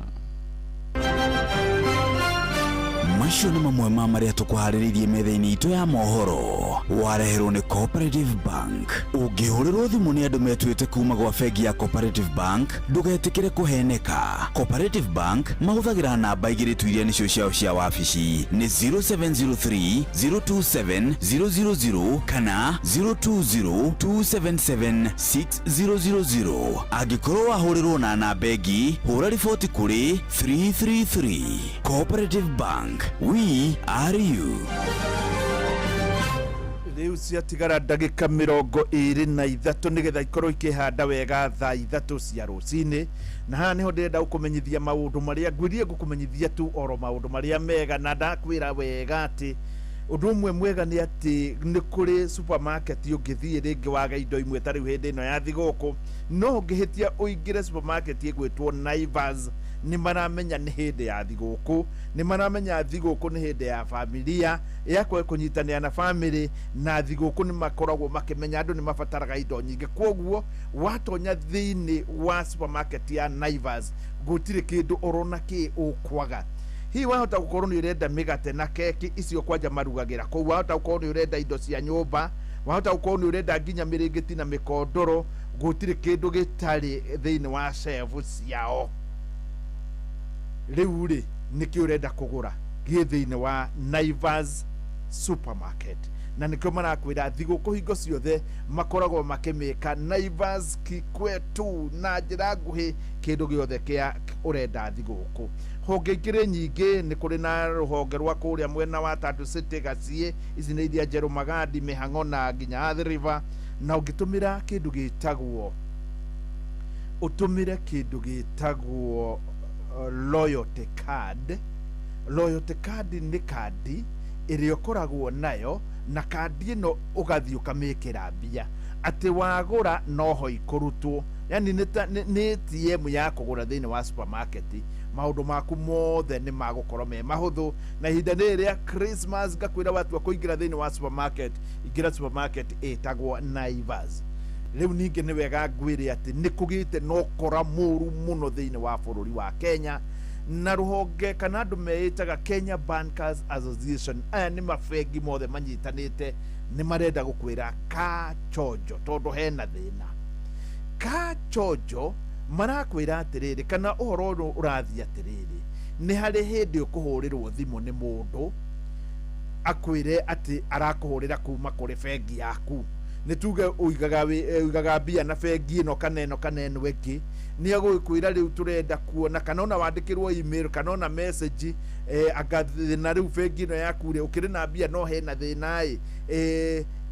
Speaker 7: Macio nĩ mamwe ma marĩa tũkũharĩrĩirie metha-inĩ itũ ya mohoro, wareherwo nĩ Cooperative Bank. Ũngĩhũrĩrwo thimũ nĩ andũ metuĩte kuma gwa bengi ya Cooperative Bank, ndũgetĩkĩre kũheneka. Cooperative Bank mahũthagĩra namba igĩrĩ tu iria nĩcio ciao cia wabici, nĩ 0703 027 000 kana 020 277 6000. Angĩkorwo wahũrĩrwo na namba ĩngĩ, hũra riboti kũrĩ 333. Cooperative Bank, we are you.
Speaker 2: Rĩu ciatigara ndagĩka 23 nĩgetha ikorwo ikĩhanda wega thaa 3 cia rũcinĩ, na haha nĩho ndĩrenda gũkũmenyithia maũndũ marĩa ngwĩrire ngũkũmenyithia tu oro maũndũ marĩa mega, na ndakwĩra wega atĩ ũndũ ũmwe mwega nĩ atĩ nĩ kũrĩ supermarket ũngĩthiĩ rĩngĩ waga indo imwe ta rĩu hĩndĩ ĩno ya thigũkũ, no ũngĩhĩtia ũingĩre supermarket ĩgwĩtwo Naivas, nĩ maramenya nĩ hĩndĩ ya thigũkũ, nĩ maramenya thigũkũ nĩ hĩndĩ ya familia ya kũnyitanĩra na famĩlĩ, na thigũkũ nĩ makoragwo makĩmenya andũ nĩ mabataraga indo nyingĩ. Kwoguo watonya thĩinĩ wa supermarket ya Naivas gũtirĩ kĩndũ orona kĩ ũkwaga. Hihi wahota gũkorwo nĩ ũrenda mĩgate na keki icio kwanja marugagĩra kũu, wahota gũkorwo nĩ ũrenda indo cia nyũmba, wahota gũkorwo nĩ ũrenda nginya mĩrĩngĩti na mĩkondoro, gũtirĩ kĩndũ gĩtarĩ thĩinĩ wa shelf ciao. Rĩu rĩ nĩkĩ ũrenda kũgũra gĩ thĩinĩ wa Naivas supermarket, na nĩkĩo marakwĩra thigũkũ hingo ciothe makoragwo makĩmĩka Naivas kikwetu na njĩra nguhĩ kĩndũ gĩothe kĩa ũrenda thigũkũ. Honge ingĩ nyingĩ nĩ kũrĩ na rũhonge rwa kũrĩa mwena wa Tatu City Gaciĩ, ici nĩ iria njerũ Magadi, Mĩhang'o na nginya Athi River, na ũngĩtũmĩra kĩndũ gĩtagwo ũtũmĩre kĩndũ gĩtagwo loyalty card. Loyalty card nĩ kandi ĩrĩa ũkoragwo nayo, na kandi ĩno ũgathiĩ ũkamĩkĩra mbia atĩ wagũra noho ikũrutwo, yani nĩ ATM ya kũgũra thĩinĩ wa supermarket. Maũndũ maku mothe nĩ magũkorwo me mahũthũ, na ihinda rĩrĩ rĩa Christmas ngakwĩra watua kũingĩra thĩinĩ wa supermarket, ingĩra supermarket ĩtagwo Naivas. Rĩu ningĩ nĩ wega ngwĩre atĩ nĩ kũgĩte na ũkora mũru mũno thĩinĩ wa bũrũri wa Kenya, na rũhonge kana andũ meĩtaga Kenya Bankers Association. Aya nĩ mabengi mothe manyitanĩte, nĩ marenda gũkwĩra ka chonjo tondũ hena thĩna. Ka chonjo marakwĩra atĩrĩrĩ, kana ũhoro ũyũ ũrathiĩ atĩrĩrĩ, nĩ harĩ hĩndĩ ũkũhũrĩrwo thimũ nĩ mũndũ akwĩre atĩ arakũhũrĩra kuma kũrĩ bengi yaku, nĩ tuge ũigaga mbia na bengi ĩno kana ĩno kana ĩno ĩngĩ, Nĩ agũgĩkwĩra rĩu tũrenda kuona kana ona wandĩkĩrwo email kana ona message, anga thĩna rĩu bengi ĩno yaku rĩ, ũkĩrĩ na mbia no hena thĩna ĩ,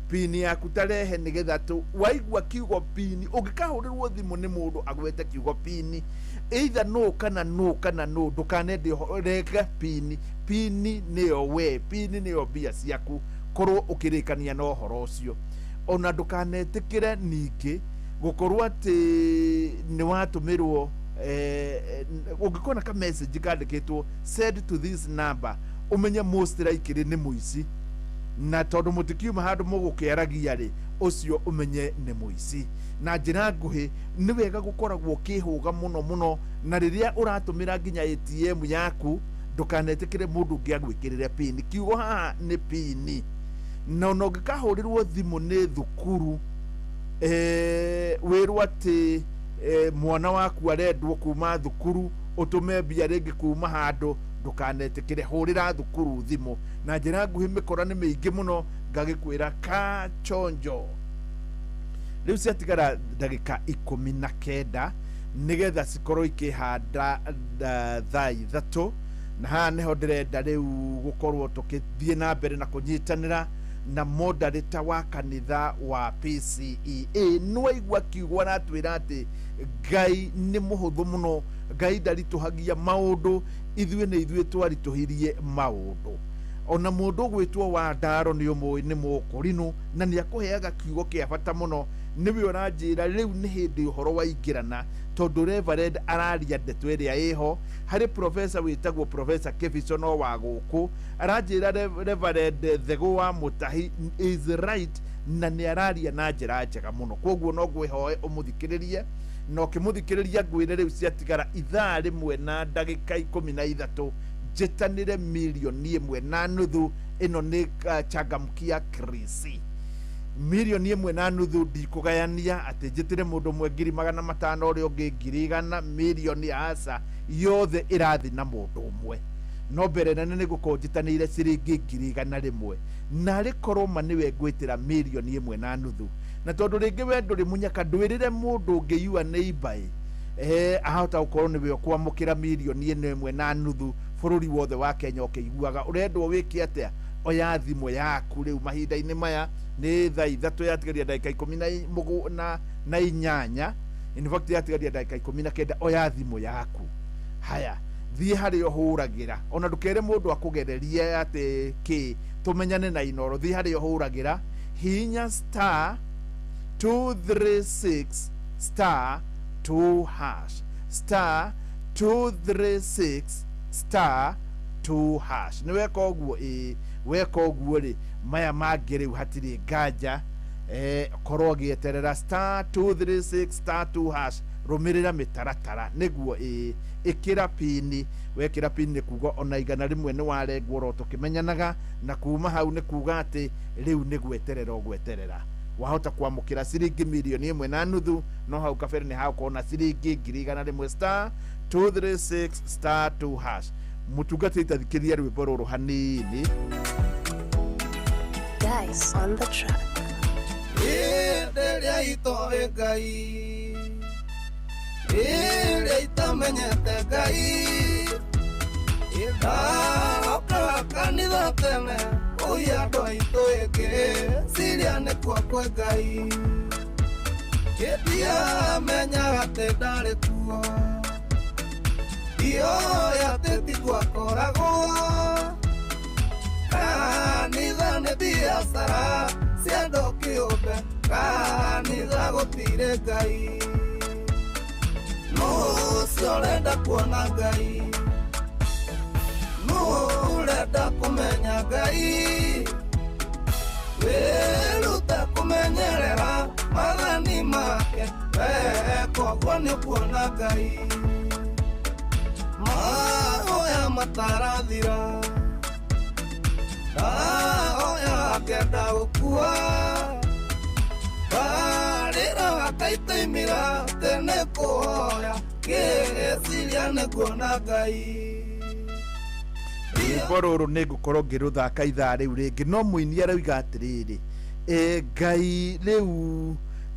Speaker 2: pin yaku tarehe nĩgetha tu waigua kiugo pin. Ũngĩkahũrĩrwo thimũ nĩ mũndũ agwete kiugo pin, either no kana no kana no, ndũkanende rega pin. Pin nĩyo we, pin nĩyo mbia ciaku, korwo ũkĩrĩkania na ũhoro ũcio. Ona ndũkanetĩkĩre ningĩ gũkorwo atĩ nĩ watũmĩrwo, ũngĩkona ka message kandĩkĩtwo "Send to this number", ũmenye most likely nĩ mũici, na tondũ mũtikiuma handũ mũgũkĩaragia rĩ, ũcio ũmenye nĩ mũici. Na njĩra nguhĩ, nĩ wega gũkoragwo ũkĩhũga mũno mũno, na rĩrĩa ũratũmĩra nginya ATM yaku, ndũkanetĩkĩre mũndũ ũngĩ agwĩkĩrĩre pin. Kiugo haha nĩ pin. Na ona ũngĩkahũrĩrwo thimũ nĩ thukuru, wĩrwo atĩ mwana waku arendwo kuma thukuru ũtũme mbia rĩngĩ kuma handũ, ndũkanetĩkĩre, hũrĩra thukuru thimũ. Na njĩra nguhĩ, mĩkora nĩ mĩingĩ mũno, ngagĩkwĩra kachonjo. Rĩu ciatigara ndagĩka 19 nĩgetha cikorwo ikĩhanda thaa 3, na haha nĩho ndĩrenda rĩu gũkorwo tũkĩthiĩ na mbere na kũnyitanĩra na moderator wa kanitha wa PCEA. Nĩwaigua kiugo aratwĩra atĩ Ngai nĩ mũhũthũ mũno, Ngai ndaritũhagia maũndũ, ithuĩ nĩ ithuĩ twaritũhirie maũndũ. Ona mũndũ ũgwĩtwo wa ndaro nĩ ũmũĩ nĩ mũkũrinũ, na nĩ akũheaga kiugo kĩa bata mũno. Nĩwe ũranjĩra rĩu nĩ hĩndĩ ũhoro waingĩrana, tondũ reverend araria ndeto ĩrĩa ĩho harĩ professor wĩtagwo Professor Kebico no wa gũkũ aranjĩra Reverend Thegũ wa Mũtahi is right, na nĩ araria na njĩra njega mũno. Koguo no ngwĩhoe ũmũthikĩrĩrie, na ũkĩmũthikĩrĩria ngwĩre rĩu ciatigara ithaa 1 na ndagĩka 13 njĩtanĩre 1.5 mirioni. Ĩno nĩ changamkia krisi. 1.5 mirioni ndikũgayania atĩ njĩtĩre mũndũ ũmwe 500,000, ũrĩa ũngĩ 100,000, mirioni, aca, yothe ĩrathiĩ na mũndũ ũmwe. No mbere nene nĩ gũkorwo njĩtanĩire ciringi 100,000, narĩ korwo ma nĩwe ngwĩtĩra 1.5 mirioni. Na tondũ rĩngĩ we ndũrĩ mũnyaka, ndwĩrĩre mũndũ ũngĩ yua neighbor ĩ, ahota gũkorwo nĩwe ũkwamũkĩra 1.5 mirioni bũrũri wothe wa Kenya ũkĩiguaga. Ũrendwo wĩke atĩa? Oya thimũ yaku rĩu. Mahinda-inĩ maya nĩ thaa 3 yatigaria ndagĩka ikũmi na na inyanya, in fact yatigaria ndagĩka 19. Oya thimũ yaku, haya, thiĩ harĩa ũhũragĩra, ona ndũkere mũndũ akũgererie atĩ kĩ tũmenyane na Inoro. Thiĩ harĩa ũhũragĩra, hihinya *236 *2 hash, *236 *2 hash. Nĩ weka ũguo? Ĩĩ, weka ũguo rĩ, maya mangĩ rĩu hatirĩ nganja. Korwo ũgĩeterera *236 *2 hash, rũmĩrĩra mĩtaratara nĩguo. Ĩĩ, ĩkĩra pini. Wekĩra pini nĩ kuga ona 100 nĩ warengwo oro tũkĩmenyanaga, na kuma hau nĩ kuga atĩ rĩu nĩ gweterera ũgweterera wahota kwamũkĩra ciringi 1.5 mirioni. No hau kabere nĩ hagũkorwo na ciringi 100,000. *236 *2 hash. Mũtungatĩri, tathikĩria rwĩmbo rũrũ hanini.
Speaker 1: Guys on the track.
Speaker 8: Hĩndĩ ĩrĩa itoĩ Ngai, ĩrĩa itamenyete Ngai, ndarokaga kanitha tene ũi andũ aitũ ĩngĩ ciria nĩ kwa Ngai, ndiamenyaga atĩ ndarĩ kuo, ndioĩ atĩ ti gwakoragwo kanitha nĩ biacara cia andũ kĩũmbe, kanitha gũtirĩ Ngai. Nũ ũcio ũrenda kuona Ngai? Nũ ũrenda kũmenya Ngai? Wĩrute kũmenyerera maathani make, weka ũguo nĩ ũkuona Ngai. Mahoya matarathira, ndahoya ngenda gũkua, ndarĩra ngaitaimĩra tene kũhoya, ngĩciria nĩ kuona Ngai.
Speaker 2: Rwĩmbo rũrũ nĩ ngũkorwo ngĩrũthaka ithaa rĩu rĩngĩ, no mũini arauga atĩrĩrĩ, Ngai rĩu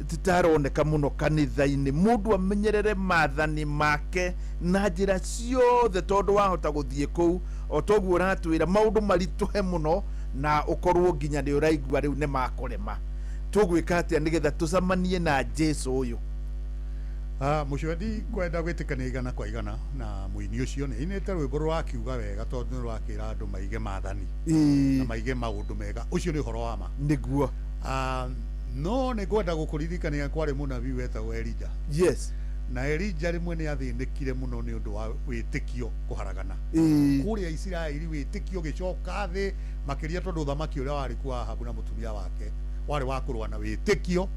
Speaker 2: titaroneka muno kanitha-inĩ. Mũndũ amenyerere maathani make na njĩra ciothe, tondũ wahota gũthiĩ kũu o toguo ũratwĩra maũndũ maritũhe mũno na ũkorwo nginya nĩ ũraigua rĩu nĩ makũrema. Tũgwĩka atĩa nĩgetha tũcemanie na Jesu ũyũ?
Speaker 6: Mũcwe ndikwenda gwĩtĩkania igana kwa igana na mũini ũcio. Nĩ ainĩte rwĩmbo rũrakiuga wega, tondũ nĩ rũrakĩra andũ maige maathani na maige maũndũ mega. Ũcio nĩ ũhoro wa ma.
Speaker 2: Nĩguo.
Speaker 6: No nĩ ngwenda gũkũririkania kwarĩ mũnabii wetagwo Elija.
Speaker 2: Yes.
Speaker 6: Na Elija rĩmwe nĩ athĩnĩkire mũno nĩ ũndũ wa wĩtĩkio kũharagana. Kũrĩa Isiraeli wĩtĩkio ũgĩcoka thĩ makĩria, tondũ ũthamaki ũrĩa warĩ kuo wa Ahabu na mũtumia wake warĩ wa kũrũa na wĩtĩkio.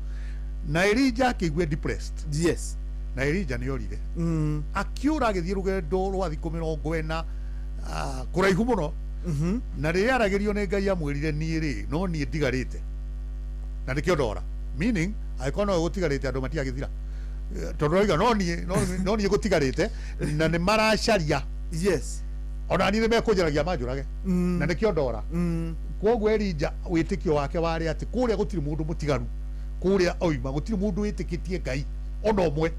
Speaker 6: Na Elija akĩigua depressed.
Speaker 2: Yes.
Speaker 6: Na Elija nĩ orire. Akiũra agĩthiĩ rũgendo rwa thikũ 40 kũraihu mũno. Na rĩrĩa aragĩrio nĩ Ngai amwĩrire, niĩ rĩ no niĩ ndigarĩte na nĩkĩo ndora. Meaning angĩkorwo nowe gũtigarĩte andũ matiagĩthira, tondũ rauga no niĩ gũtigarĩte na nĩ maracaria.
Speaker 2: Yes.
Speaker 6: Ona niĩ nĩ mekũnjaragia manjũrage na nĩkĩo ndora. Kwoguo Elija wĩtĩkio wake warĩ atĩ kũrĩa gũtirĩ mũndũ mũtigaru, kũrĩa oima gũtirĩ mũndũ wĩtĩkĩtie Ngai ona ũmwe.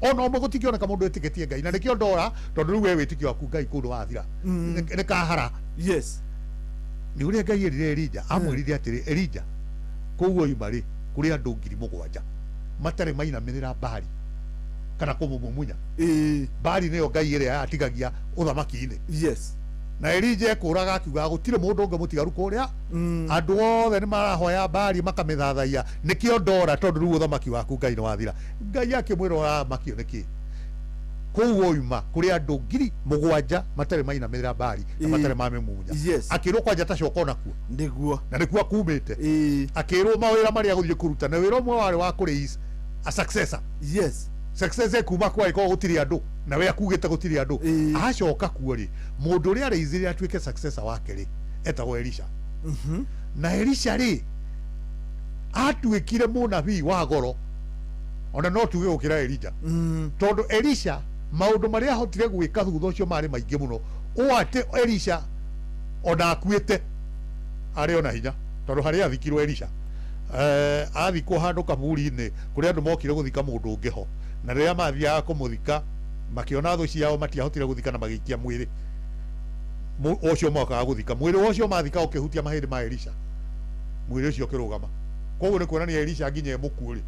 Speaker 6: Ona ũmwe gũtingĩoneka mũndũ wĩtĩkĩtie Ngai, na nĩkĩo ndora, tondũ rĩu we wĩtĩkio waku Ngai kũndũ wathira. Nĩ kahara.
Speaker 2: Yes.
Speaker 6: Nĩ ũrĩa Ngai erire Elija, amwĩrire atĩrĩ, Elija, kũu oima rĩ kũrĩ andũ 7,000 matarĩ mainamĩrĩra Baali kana kũmũmumunya. Baali nĩyo Ngai ĩrĩa yatigagia ũthamaki-inĩ.
Speaker 2: Yes.
Speaker 6: Na Elija ekũraga akiugaga gũtirĩ mũndũ ũngĩ mũtigaru kũrĩa, andũ othe nĩ marahoya Baali makamĩthathaia, nĩkĩo ndora, tondũ rĩu ũthamaki waku Ngai nĩ wathira. Ngai akĩmwĩra ũramakio nĩkĩ? Kũu oima kũrĩ andũ 7,000 matarĩ mainamĩrĩra Baali na matarĩ mamĩmumunya.
Speaker 2: Yes.
Speaker 6: Akĩrwo kwanja tacoka onakuo.
Speaker 2: Nĩguo.
Speaker 6: Na nĩkuo akumĩte. Akĩrwo mawĩra marĩa agũthiĩ kũruta, na wĩra ũmwe warĩ wa kũraise a successor.
Speaker 2: Yes.
Speaker 6: Successor kuma kwa ĩkorwo gũtirĩ andũ, na we akugĩte gũtirĩ andũ. Acoka kuo rĩ, mũndũ ũrĩa araizire atuĩke successor wake rĩ, etagwo Elisha. Na Elisha rĩ atuĩkire mũnabii wa goro, ona no tuge gũkĩra Elija. Tondũ Elisha maũndũ marĩa ahotire gwĩka thutha ũcio marĩ maingĩ mũno, ũũ atĩ Elisha ona akuĩte arĩ ona hinya, tondũ harĩa athikirwo Elisha athikwo handũ kaburi-inĩ kũrĩa andũ mokire gũthika mũndũ ũngĩ ho, na rĩrĩa mathiaga kũmũthika makĩona thũ ciao matiahotire gũthika na magĩikia mwĩrĩ ũcio mokaga gũthika. Mwĩrĩ ũcio mathika ũkĩhutia mahĩndĩ ma Elisha, mwĩrĩ ũcio ũkĩrũgama. Koguo nĩ kuonania Elisha nginya e mũkuũ rĩ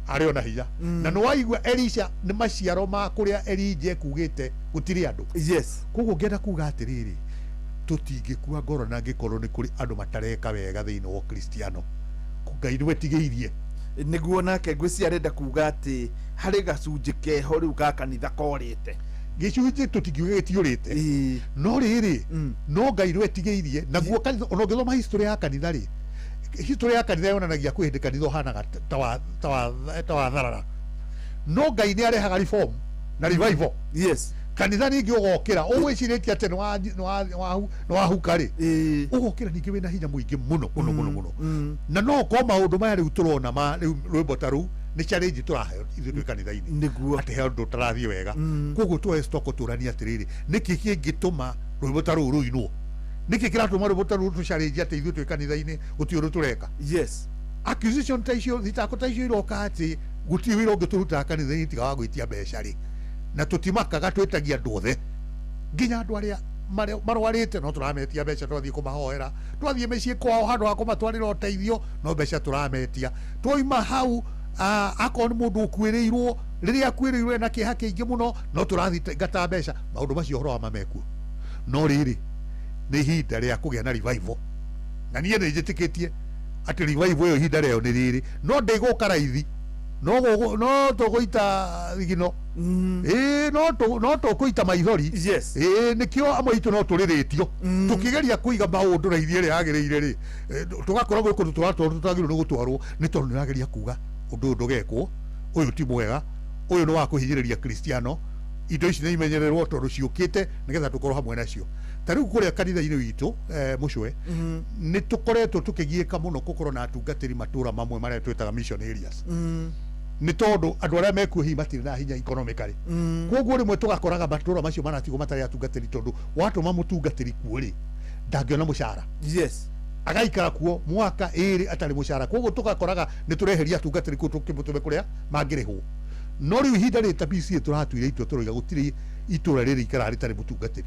Speaker 6: arĩ ona hinya. Na nĩ waigua Elisha nĩ maciaro ma kũrĩa Elija ekugĩte gũtirĩ andũ.
Speaker 2: Yes.
Speaker 6: Koguo ngĩenda kuga atĩrĩrĩ, tũtingĩkua ngoro na angĩkorwo nĩ kũrĩ andũ matareka wega thĩinĩ wa Ũkristiano. Ngai nĩwe tigĩirie.
Speaker 2: Nĩguo nake ngwĩciria arenda kuga atĩ harĩ gacunjĩ keho rĩu ga kanitha korĩte.
Speaker 6: Gĩcunjĩ tũtingiuga gĩtiũrĩte, no rĩrĩ no Ngai nĩwe tigĩirie. Naguo kanitha, ona ũngĩthoma history ya kanitha rĩ, history ya kanitha yonanagia kwĩ hĩndĩ kanitha ũhanaga ta watharara, no Ngai nĩ arehaga reform na revival.
Speaker 2: Yes.
Speaker 6: Kanitha ningĩ ũgokĩra ũgwĩcirĩtie atĩ nĩ wahuka rĩ, ũgokĩra ningĩ wĩna hinya mũingĩ mũno mũno mũno mũno. Na no ũkorwo maũndũ maya rĩu tũrona ma rĩu rwĩmbo ta rũu nĩ challenge tũraheo ithuĩ twĩ kanitha-inĩ.
Speaker 2: Nĩguo.
Speaker 6: Atĩ he ũndũ ũtarathiĩ wega. Koguo tuoe stock tũranie atĩrĩrĩ, nĩkĩ kĩngĩtũma rwĩmbo ta rũu rũinwo? Nĩkĩ kĩratũma rwĩmbo ta rũu tũchallenge atĩ ithuĩ twĩ kanitha-inĩ gũtirĩ ũndũ tũreka?
Speaker 2: Yes.
Speaker 6: Accusation ta icio, thitako ta icio iroka atĩ gũtirĩ wĩra ũngĩ tũrutaga kanitha-inĩ tiga wa gwĩtia mbeca rĩ, na tũtimakaga twĩtagia andũ othe nginya andũ arĩa marwarĩte no tũrametia mbeca, twathiĩ kũmahoera, twathiĩ mĩciĩ kwao handũ ha kũmatwarĩra ũteithio no mbeca tũrametia. Twauma hau akorwo nĩ mũndũ ũkuĩrĩirwo, rĩrĩa akuĩrĩirwo ena kĩeha kĩingĩ mũno no tũrathingata mbeca. Maũndũ macio ũhoro wa ma mekuo, no rĩrĩ nĩ ihinda rĩa kũgĩa na revival, na niĩ nĩ njĩtĩkĩtie atĩ revival ĩyo ihinda rĩayo nĩ rĩrĩ, no ndĩgũka raithi, no tũgũita thigino, no tũkũita maithori.
Speaker 2: Yes.
Speaker 6: Nĩkĩo amwe aitũ no tũrĩrĩtio tũkĩgeria kũiga maũndũ raithi ĩrĩa yagĩrĩire rĩ, tũgakorwo gwĩ kũndũ tũratwarwo tũtagĩrĩirwo nĩ gũtwarwo, nĩ tondũ nĩrageria kuga ũndũ ũyũ ndũgekwo, ũyũ ti mwega, ũyũ nĩ wa kũhinyĩrĩria Kristiano, indo ici nĩ imenyererwo tondũ ciũkĩte nĩgetha tũkorwo hamwe nacio. Ta rĩu kũrĩa kanitha-inĩ witũ mũcwe, nĩ tũkoretwo tũkĩgiĩka mũno gũkorwo na atungatĩri matũra mamwe marĩa twĩtaga mission areas. Nĩ tondũ andũ arĩa mekuo hihi matirĩ na hinya economically. Koguo rĩmwe tũgakoraga matũra macio maratigwo matarĩ atungatĩri, tondũ watũma mũtungatĩri kuo rĩ, ndangĩona mũcara.
Speaker 2: Yes.
Speaker 6: Agaikara kuo mwaka ĩrĩ atarĩ mũcara. Koguo tũgakoraga nĩ tũreheria atungatĩri kũu tũkĩmũtũme kũrĩa mangĩrĩhwo. No rĩu ihinda rĩrĩ ta PCA tũratuire itua tũroiga gũtirĩ itũra rĩrĩ ikaraga rĩtarĩ mũtungatĩri.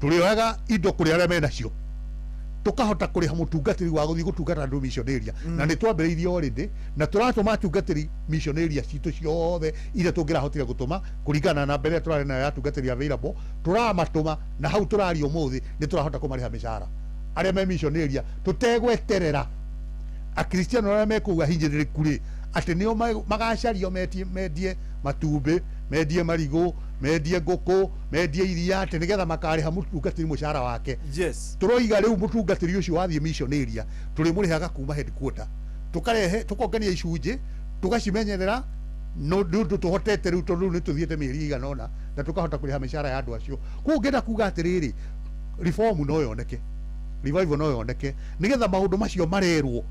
Speaker 6: Tũrĩoyaga indo kũrĩ arĩa menacio tukahota kuriha mutungatiri wa guthii gutungata andu mission area. Na ni twambiriirie already na turatuma atungatiri mission area citu ciothe iria tungirahotire gutuma kuringana na mbere turari nayo ya atungatiri available, turamatuma na hau turaria umuthi ni turahota kumariha mishahara aria me mission area tutegweterera akristiano aria mekuga hinyĩrĩrĩku rĩ atĩ nĩo magacario mendie matumbĩ, mendie marigũ, mendie ngũkũ, mendie iria atĩ nĩgetha makarĩha mũtungatĩri mũcara wake.
Speaker 2: Yes.
Speaker 6: Tũroiga rĩu mũtungatĩri ũcio wathiĩ mission area tũrĩmũrĩhaga kuma headquarter, tũkarehe tũkongania icunjĩ tũgacimenyerera no nĩ ũndũ tũhotete rĩu tondũ rĩu nĩ tũthiĩte mĩeri ĩigana ũna na tũkahota kũrĩha mĩcara ya andũ acio. Koguo ngĩenda kuga atĩrĩrĩ, reform no yoneke, revival no yoneke nĩgetha maũndũ macio marerwo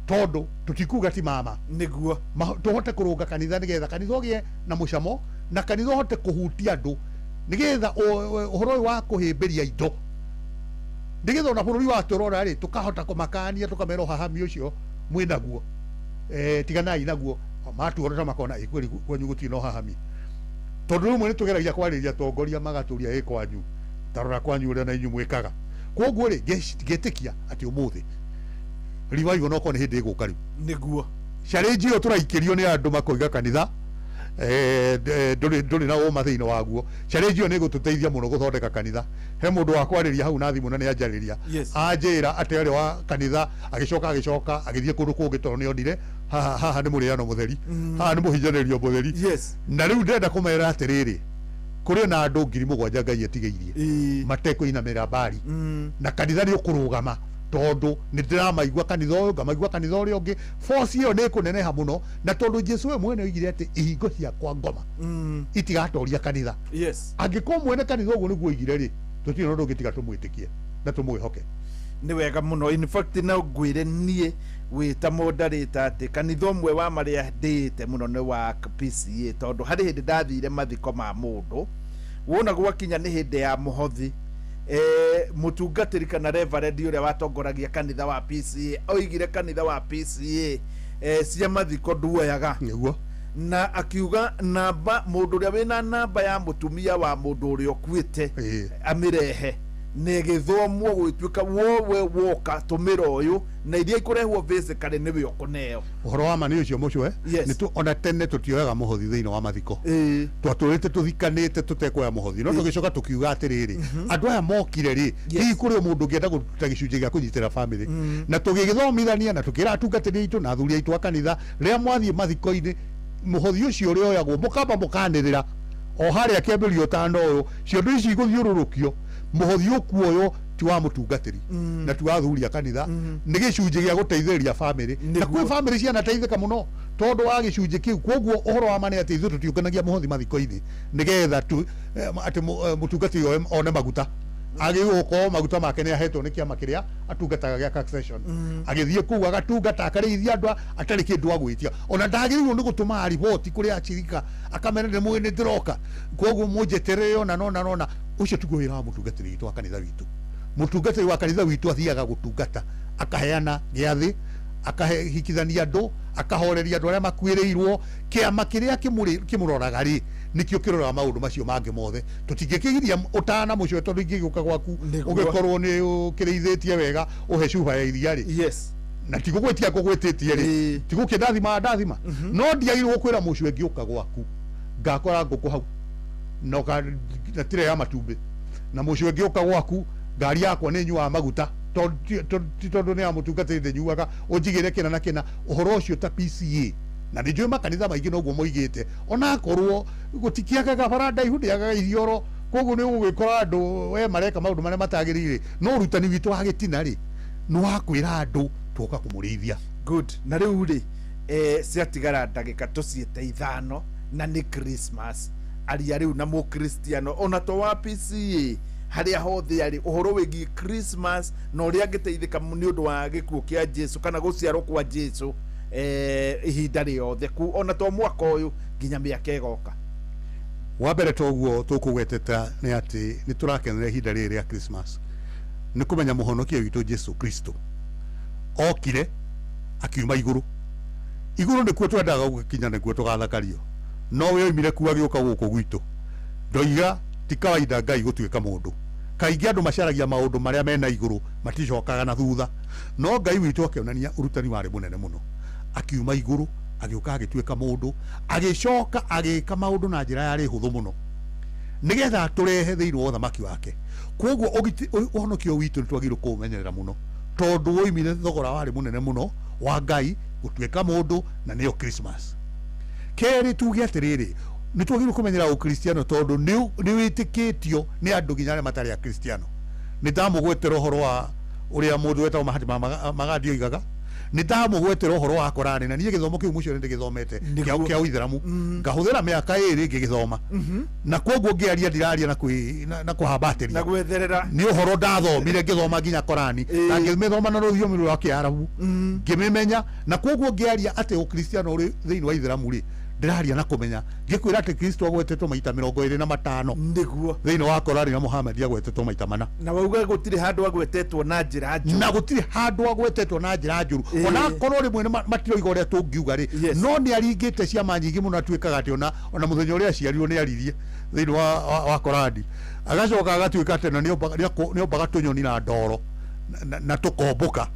Speaker 6: tondu tutikuga ti mama
Speaker 2: niguo
Speaker 6: tuhote kurunga kanitha nigetha kanitha ugie na mucamo na kanitha uhote kuhutia andu nigetha uhoro uyu wa kuhimbiria indo nigetha ona bururi wa turora ri tukahota kumakania tukamera uhahami ucio mwinaguo tiganai naguo matuona ta makona ikweri kwanyu gutiri na uhahami tondu rimwe ni tugeragia kwariria tongoria magaturia ĩ kwanyu tarora kwanyu uria na inyu mwikaga. Koguo ri ngetikia ati umuthi revival no ko ni hindi iguka riu
Speaker 2: niguo
Speaker 6: challenge iyo turaikirio ni andu makoiga kanitha nduri na uma thiini waguo. Challenge iyo ni gututeithia muno guthondeka kanitha. He mundu wa kwariria hau na thimu na ni anjariria anjira ati ari wa kanitha agicoka agithie kundu kungi tondu ni onire haha haha ni muriano mutheri, haha ni muhinyanĩrio mutheri. Na riu ndĩrenda kumera atiriri kuri na andu 7,000 Ngai atigĩirie matekũinamĩra mbari na kanitha ni ũkũrũgama tondu ni ndiramaigua kanitha uyu ngamaigua kanitha uria ungi. Force iyo ni kuneneha muno na tondu Jesu we mwene oigire ati ihingo ciakwa ngoma itigatoria kanitha.
Speaker 2: Yes.
Speaker 6: Angikorwo mwene kanitha uguo niguo oigire ri tutire na undu ungitiga tumwitikie na tumwihoke.
Speaker 2: Ni wega muno. In fact no ngwire nie wita mondarĩta atĩ kanitha ũmwe wa marĩa ndĩĩte mũno nĩ wa PCA tondũ harĩ hĩndĩ ndathire mathiko ma mũndũ wona gwakinya nĩ hĩndĩ ya mũhothi mutungatĩri kana reverend ũrĩa watongoragia kanitha wa PCA oigire kanitha wa PCA cia mathiko nduoyaga
Speaker 6: nĩguo
Speaker 2: na akiuga namba mũndũ ũrĩa wĩna namba ya mũtumia wa mũndũ ũrĩa ũkuĩte amĩrehe na ĩgĩthomwo gũgĩtuĩka wowe woka tũmĩra ũyũ na iria ikũrehwo basically nĩwe ũkũneo.
Speaker 6: Ũhoro wa ma nĩ ũcio mũcwe nĩ ona tene tũtioyaga mũhothi thĩinĩ wa mathiko, twatũrĩte tũthikanĩte tũtekuoya mũhothi no tũgĩcoka tũkiuga atĩrĩrĩ andũ aya mokire rĩ hihi kũrĩ o mũndũ ũngĩenda kũruta gĩcunjĩ gĩa kũnyitĩra famĩlĩ na tũgĩgĩthomithania na tũkĩra atungatĩri aitũ na athuri aitũ a kanitha rĩrĩa mwathiĩ mathiko-inĩ mũhothi ũcio ũrĩoyagwo mũkamba mũkanĩrĩra o harĩa kĩambĩrĩria ũtano ũyũ ciondo ici igũthiũrũrũkio mũhothi ũkuoywo ti wa mũtungatĩri na ti wa athuri a kanitha nĩ gĩcunjĩ gĩa gũteithĩrĩria famĩlĩ na kwĩ famĩlĩ cianateithĩka mũno tondũ wa gĩcunjĩ kĩu. Koguo ũhoro wa ma nĩ atĩ ithuĩ tũtiũnganagia mũhothi mathiko-inĩ nĩgetha atĩ mũtungatĩri one maguta agĩrĩirwo gũkorwo maguta make nĩ ahetwo nĩ kĩama kĩrĩa atungataga gĩa succession agĩthiĩ kũu agatungata akarĩithia andũ atarĩ kĩndũ agwĩtia ona ndagĩrĩirwo nĩ gũtũma riboti kũrĩ acirika akamera nĩ mũĩ nĩ ndĩroka koguo mũnjeterere ona nona nona. Ũcio tiguo wĩra wa mũtungatĩri witũ wa kanitha witũ. Mũtungatĩri wa kanitha witũ athiaga gũtungata akaheana gĩathĩ akahikithania andũ akahoreria andũ arĩa makuĩrĩirwo. Kĩama kĩrĩa kĩmũroraga rĩ nikio kĩroraga maũndũ macio mangĩ mothe. Tũtingĩkĩgiria ũtana mũcio tondũ ingĩgĩũka gwaku ũgĩkorwo nĩ ũkĩrĩithĩtie wega ũhe cuba ya iria rĩ na tigũgwĩtia ngũgwĩtĩtie rĩ tigũkĩndathima ndathima no ndiagĩrĩirwo gũkwĩra mũcio ngĩũka gwaku ngakora ngũkũ hau na tire ya matumbĩ na mũcio ngĩũka gwaku ngari yakwa nĩ nyuaga maguta tondũ nĩ ya mũtungatĩri ndĩnyuaga ũnjigĩre kĩna na kĩna. Ũhoro ũcio ta PCA na nĩ njũĩ makanitha maingĩ noguo moigĩte onakorwo gũtikĩagaga bara ndaihu ndĩagaga ithioro koguo nĩ ũgũgĩkora andũ we mareka maũndũ marĩa matagĩrĩire no ũrutani witũ wa gĩtina rĩ nĩ wa kwĩra andũ twoka kũmũrĩithia.
Speaker 2: Good. Na rĩu rĩ ciatigara ndagĩka tũciĩte 5 na nĩ Christmas aria rĩu na mũkristiano ona to wa PCA harĩa hothe arĩ ũhoro wĩgiĩ Christmas na ũrĩa angĩteithĩka nĩ ũndũ wa gĩkuũ kĩa Jesu kana gũciarwo kwa Jesu ihinda rĩothe ku ona to mwaka ũyũ nginya mĩaka ĩgoka.
Speaker 6: Wa mbere toguo tũkũgweteta nĩ atĩ nĩ tũrakenera ihinda rĩrĩ rĩa Christmas Nĩ kũmenya mũhonokia witũ Jesu Kristo okire akiuma igũrũ. Igũrũ nĩkuo twendaga gũgĩkinya, nĩkuo tũgathakario, no we oimire kuo agĩũka gũkũ gwitũ. Ndoiga ti kawaida Ngai gũtuĩka mũndũ. Kaingĩ andũ macaragia maũndũ marĩa mena igũrũ, maticokaga na thutha. No Ngai witũ akĩonania ũrutani warĩ mũnene mũno, akiuma igũrũ agĩũka agĩtuĩka mũndũ, agĩcoka agĩka maũndũ na njĩra yarĩ hũthũ mũno nĩgetha tũrehe thĩinĩ wa ũthamaki wake. Koguo ũhonokio witũ nĩ twagĩrĩirwo kũũmenyerera mũno, tondũ woimire thogora warĩ mũnene mũno wa Ngai gũtuĩka mũndũ, na nĩyo Christmas. Kerĩ, tuge atĩrĩrĩ, nĩ twagĩrĩirwo kũmenyera ũkristiano tondũ nĩ wĩtĩkĩtio nĩ andũ nginya arĩa matarĩ akristiano. Nĩ ndamũgwetera ũhoro wa ũrĩa mũndũ wetagwo Mahatma Gandhi oigaga, nĩ ndamũgwetera ũhoro wa Korani, na niĩ gĩthomo kĩu mũcio nĩ ndĩgĩthomete kĩa ũithĩramu, ngahũthĩra mĩaka 2 ngĩgĩthoma, na koguo ngĩaria ndiraria na kwĩ na kũhambatĩria
Speaker 2: na gwetherera.
Speaker 6: Nĩ ũhoro ndathomire ngĩthoma nginya Korani, na ngĩmĩthoma na rũthiomi rwa Kĩarabu, ngĩmĩmenya, na koguo ngĩaria atĩ ũkristiano ũrĩ thĩinĩ wa ithĩramu rĩ, ndĩraria na kũmenya. Ngĩkwĩra atĩ Kristo agwetetwo maita 25 thĩinĩ wa Korani, na Muhammad agwetetwo maita 4.
Speaker 2: Na wauga gũtirĩ handũ agwetetwo na njĩra njũru.
Speaker 6: Na gũtirĩ handũ agwetetwo na njĩra njũru, ona akorwo rĩmwe nĩ matiroiga ũrĩa tũngiuga rĩ, no nĩ aringĩte ciama nyingĩ mũno. Atuĩkaga atĩ ona mũthenya ũrĩa aciarirwo nĩ aririe thĩinĩ wa Korani, agacoka agatuĩka atĩ ona nĩombaga tũnyoni na ndoro na tũkombũka,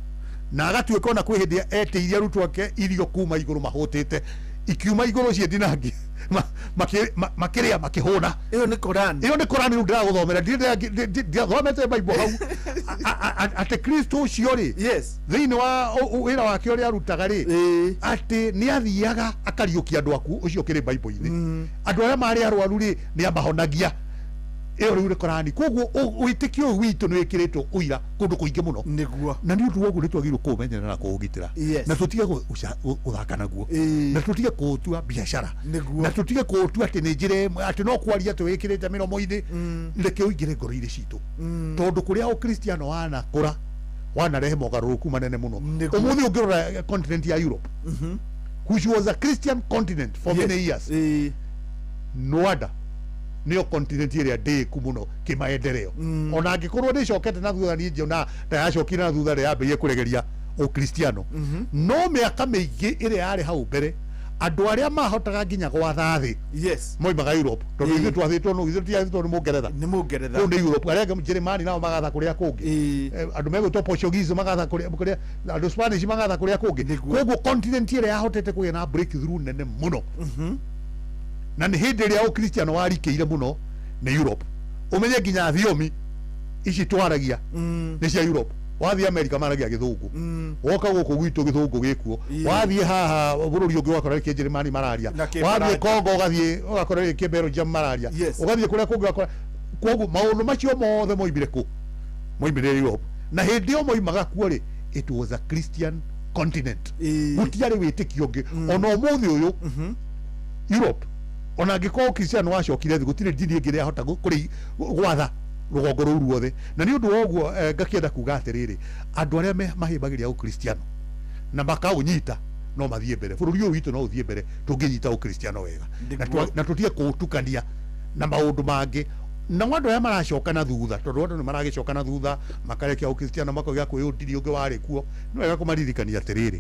Speaker 6: na agatuĩka ona kwĩ hĩndĩ etĩirie arutwo ake irio kuma igũrũ mahũtĩte, ikiuma igũrũ ciĩ ndinangi, makĩrĩa makĩhũna.
Speaker 2: Ĩyo nĩ Korani.
Speaker 6: Ĩyo nĩ Korani. Rĩu ndĩragũthomera, ndiathomete Bible hau atĩ Kristo ũcio rĩ, thĩinĩ wa wĩra wake ũrĩa arutaga rĩ, atĩ nĩ athiaga akariũkia andũ aku. Ũcio ũkĩrĩ Bible-inĩ. Andũ arĩa marĩ arwaru rĩ, nĩ amahonagia. Ĩyo rĩu nĩ Korani. Koguo wĩtĩkio ũyũ witũ nĩ wĩkĩrĩtwo ũira kũndũ kũingĩ mũno, na nĩ ũndũ wa ũguo nĩ twagĩrĩirwo kũũmenyerera na kũũgitĩra, na tũtige gũthaka naguo, na tũtige kũũtua biacara, na tũtige kũũtua atĩ nĩ njĩra ĩmwe atĩ no kwaria twĩkĩrĩte mĩromo-inĩ. Reke ũingĩre ngoro-inĩ citũ, tondũ kũrĩa ũkristiano wanakũra wanarehe mogarũrũku manene mũno. Ũmũthĩ ũngĩrora continent ya Europe, which was a Christian continent for many years, no wonder nĩyo continent ĩrĩa ndĩĩku mũno kĩmaendeleo. Ona angĩkorwo ndĩcokete na thutha, niĩ njiona ta yacokire na thutha rĩ yambĩrĩirie kũregeria ũkristiano, no mĩaka mĩingĩ ĩrĩa yarĩ hau mbere, andũ arĩa mahotaga nginya gwatha thĩ moimaga Europe, tondũ ithuĩ twathĩtwo nũ? Ithuĩ tũtiathĩtwo nĩ Mũngeretha.
Speaker 2: Nĩ Mũngeretha.
Speaker 6: Kũu nĩ Europe. Arĩa angĩ Njĩrĩmani nao magatha kũrĩa kũngĩ. Andũ megwĩtwo Portuguese magatha kũrĩa, andũ Spanish magatha kũrĩa kũngĩ. Koguo continent ĩrĩa yahotete kũgĩa na breakthrough nene mũno, na nĩ hĩndĩ ĩrĩa ũkristiano warikĩire mũno, nĩ Europe. Ũmenye nginya thiomi ici twaragia nĩ cia Europe. Wathiĩ America maragia gĩthũngũ, woka gũkũ gwitũ gĩthũngũ gĩkuo. Wathiĩ haha bũrũri ũngĩ ũgakora kĩnjĩrĩmani mararia.
Speaker 2: Na
Speaker 6: Wathiĩ
Speaker 2: Kĩfaranja.
Speaker 6: Congo ũgathiĩ ũgakora kĩbelgium mararia. Ũgathiĩ kũrĩa kũngĩ ũgakora. Koguo maũndũ macio mothe moimire kũ? Moimire Europe. Na hĩndĩ ĩyo moimaga kuo rĩ, it was a Christian continent, gũtiarĩ wĩtĩkio ũngĩ. Ona ũmũthĩ ũyũ Europe, ona angĩkorwo Kristiano wacokire thĩ, gũtirĩ ndini ĩngĩ ĩrĩa yahota gwatha rũgongo rũu ruothe. Na nĩ ũndũ wa ũguo ngakĩenda kuga atĩrĩrĩ, andũ arĩa mahĩmbagĩria ũkristiano na makaũnyita no mathiĩ mbere. Bũrũri ũyũ witũ no ũthiĩ mbere tũngĩnyita ũkristiano wega na tũtige kũũtukania na maũndũ mangĩ. Nao andũ arĩa maracoka na thutha, tondũ andũ nĩ maragĩcoka na thutha makarekia ũkristiano, makauga kwĩ ũndini ũngĩ warĩ kuo, nĩ wega kũmaririkania atĩrĩrĩ,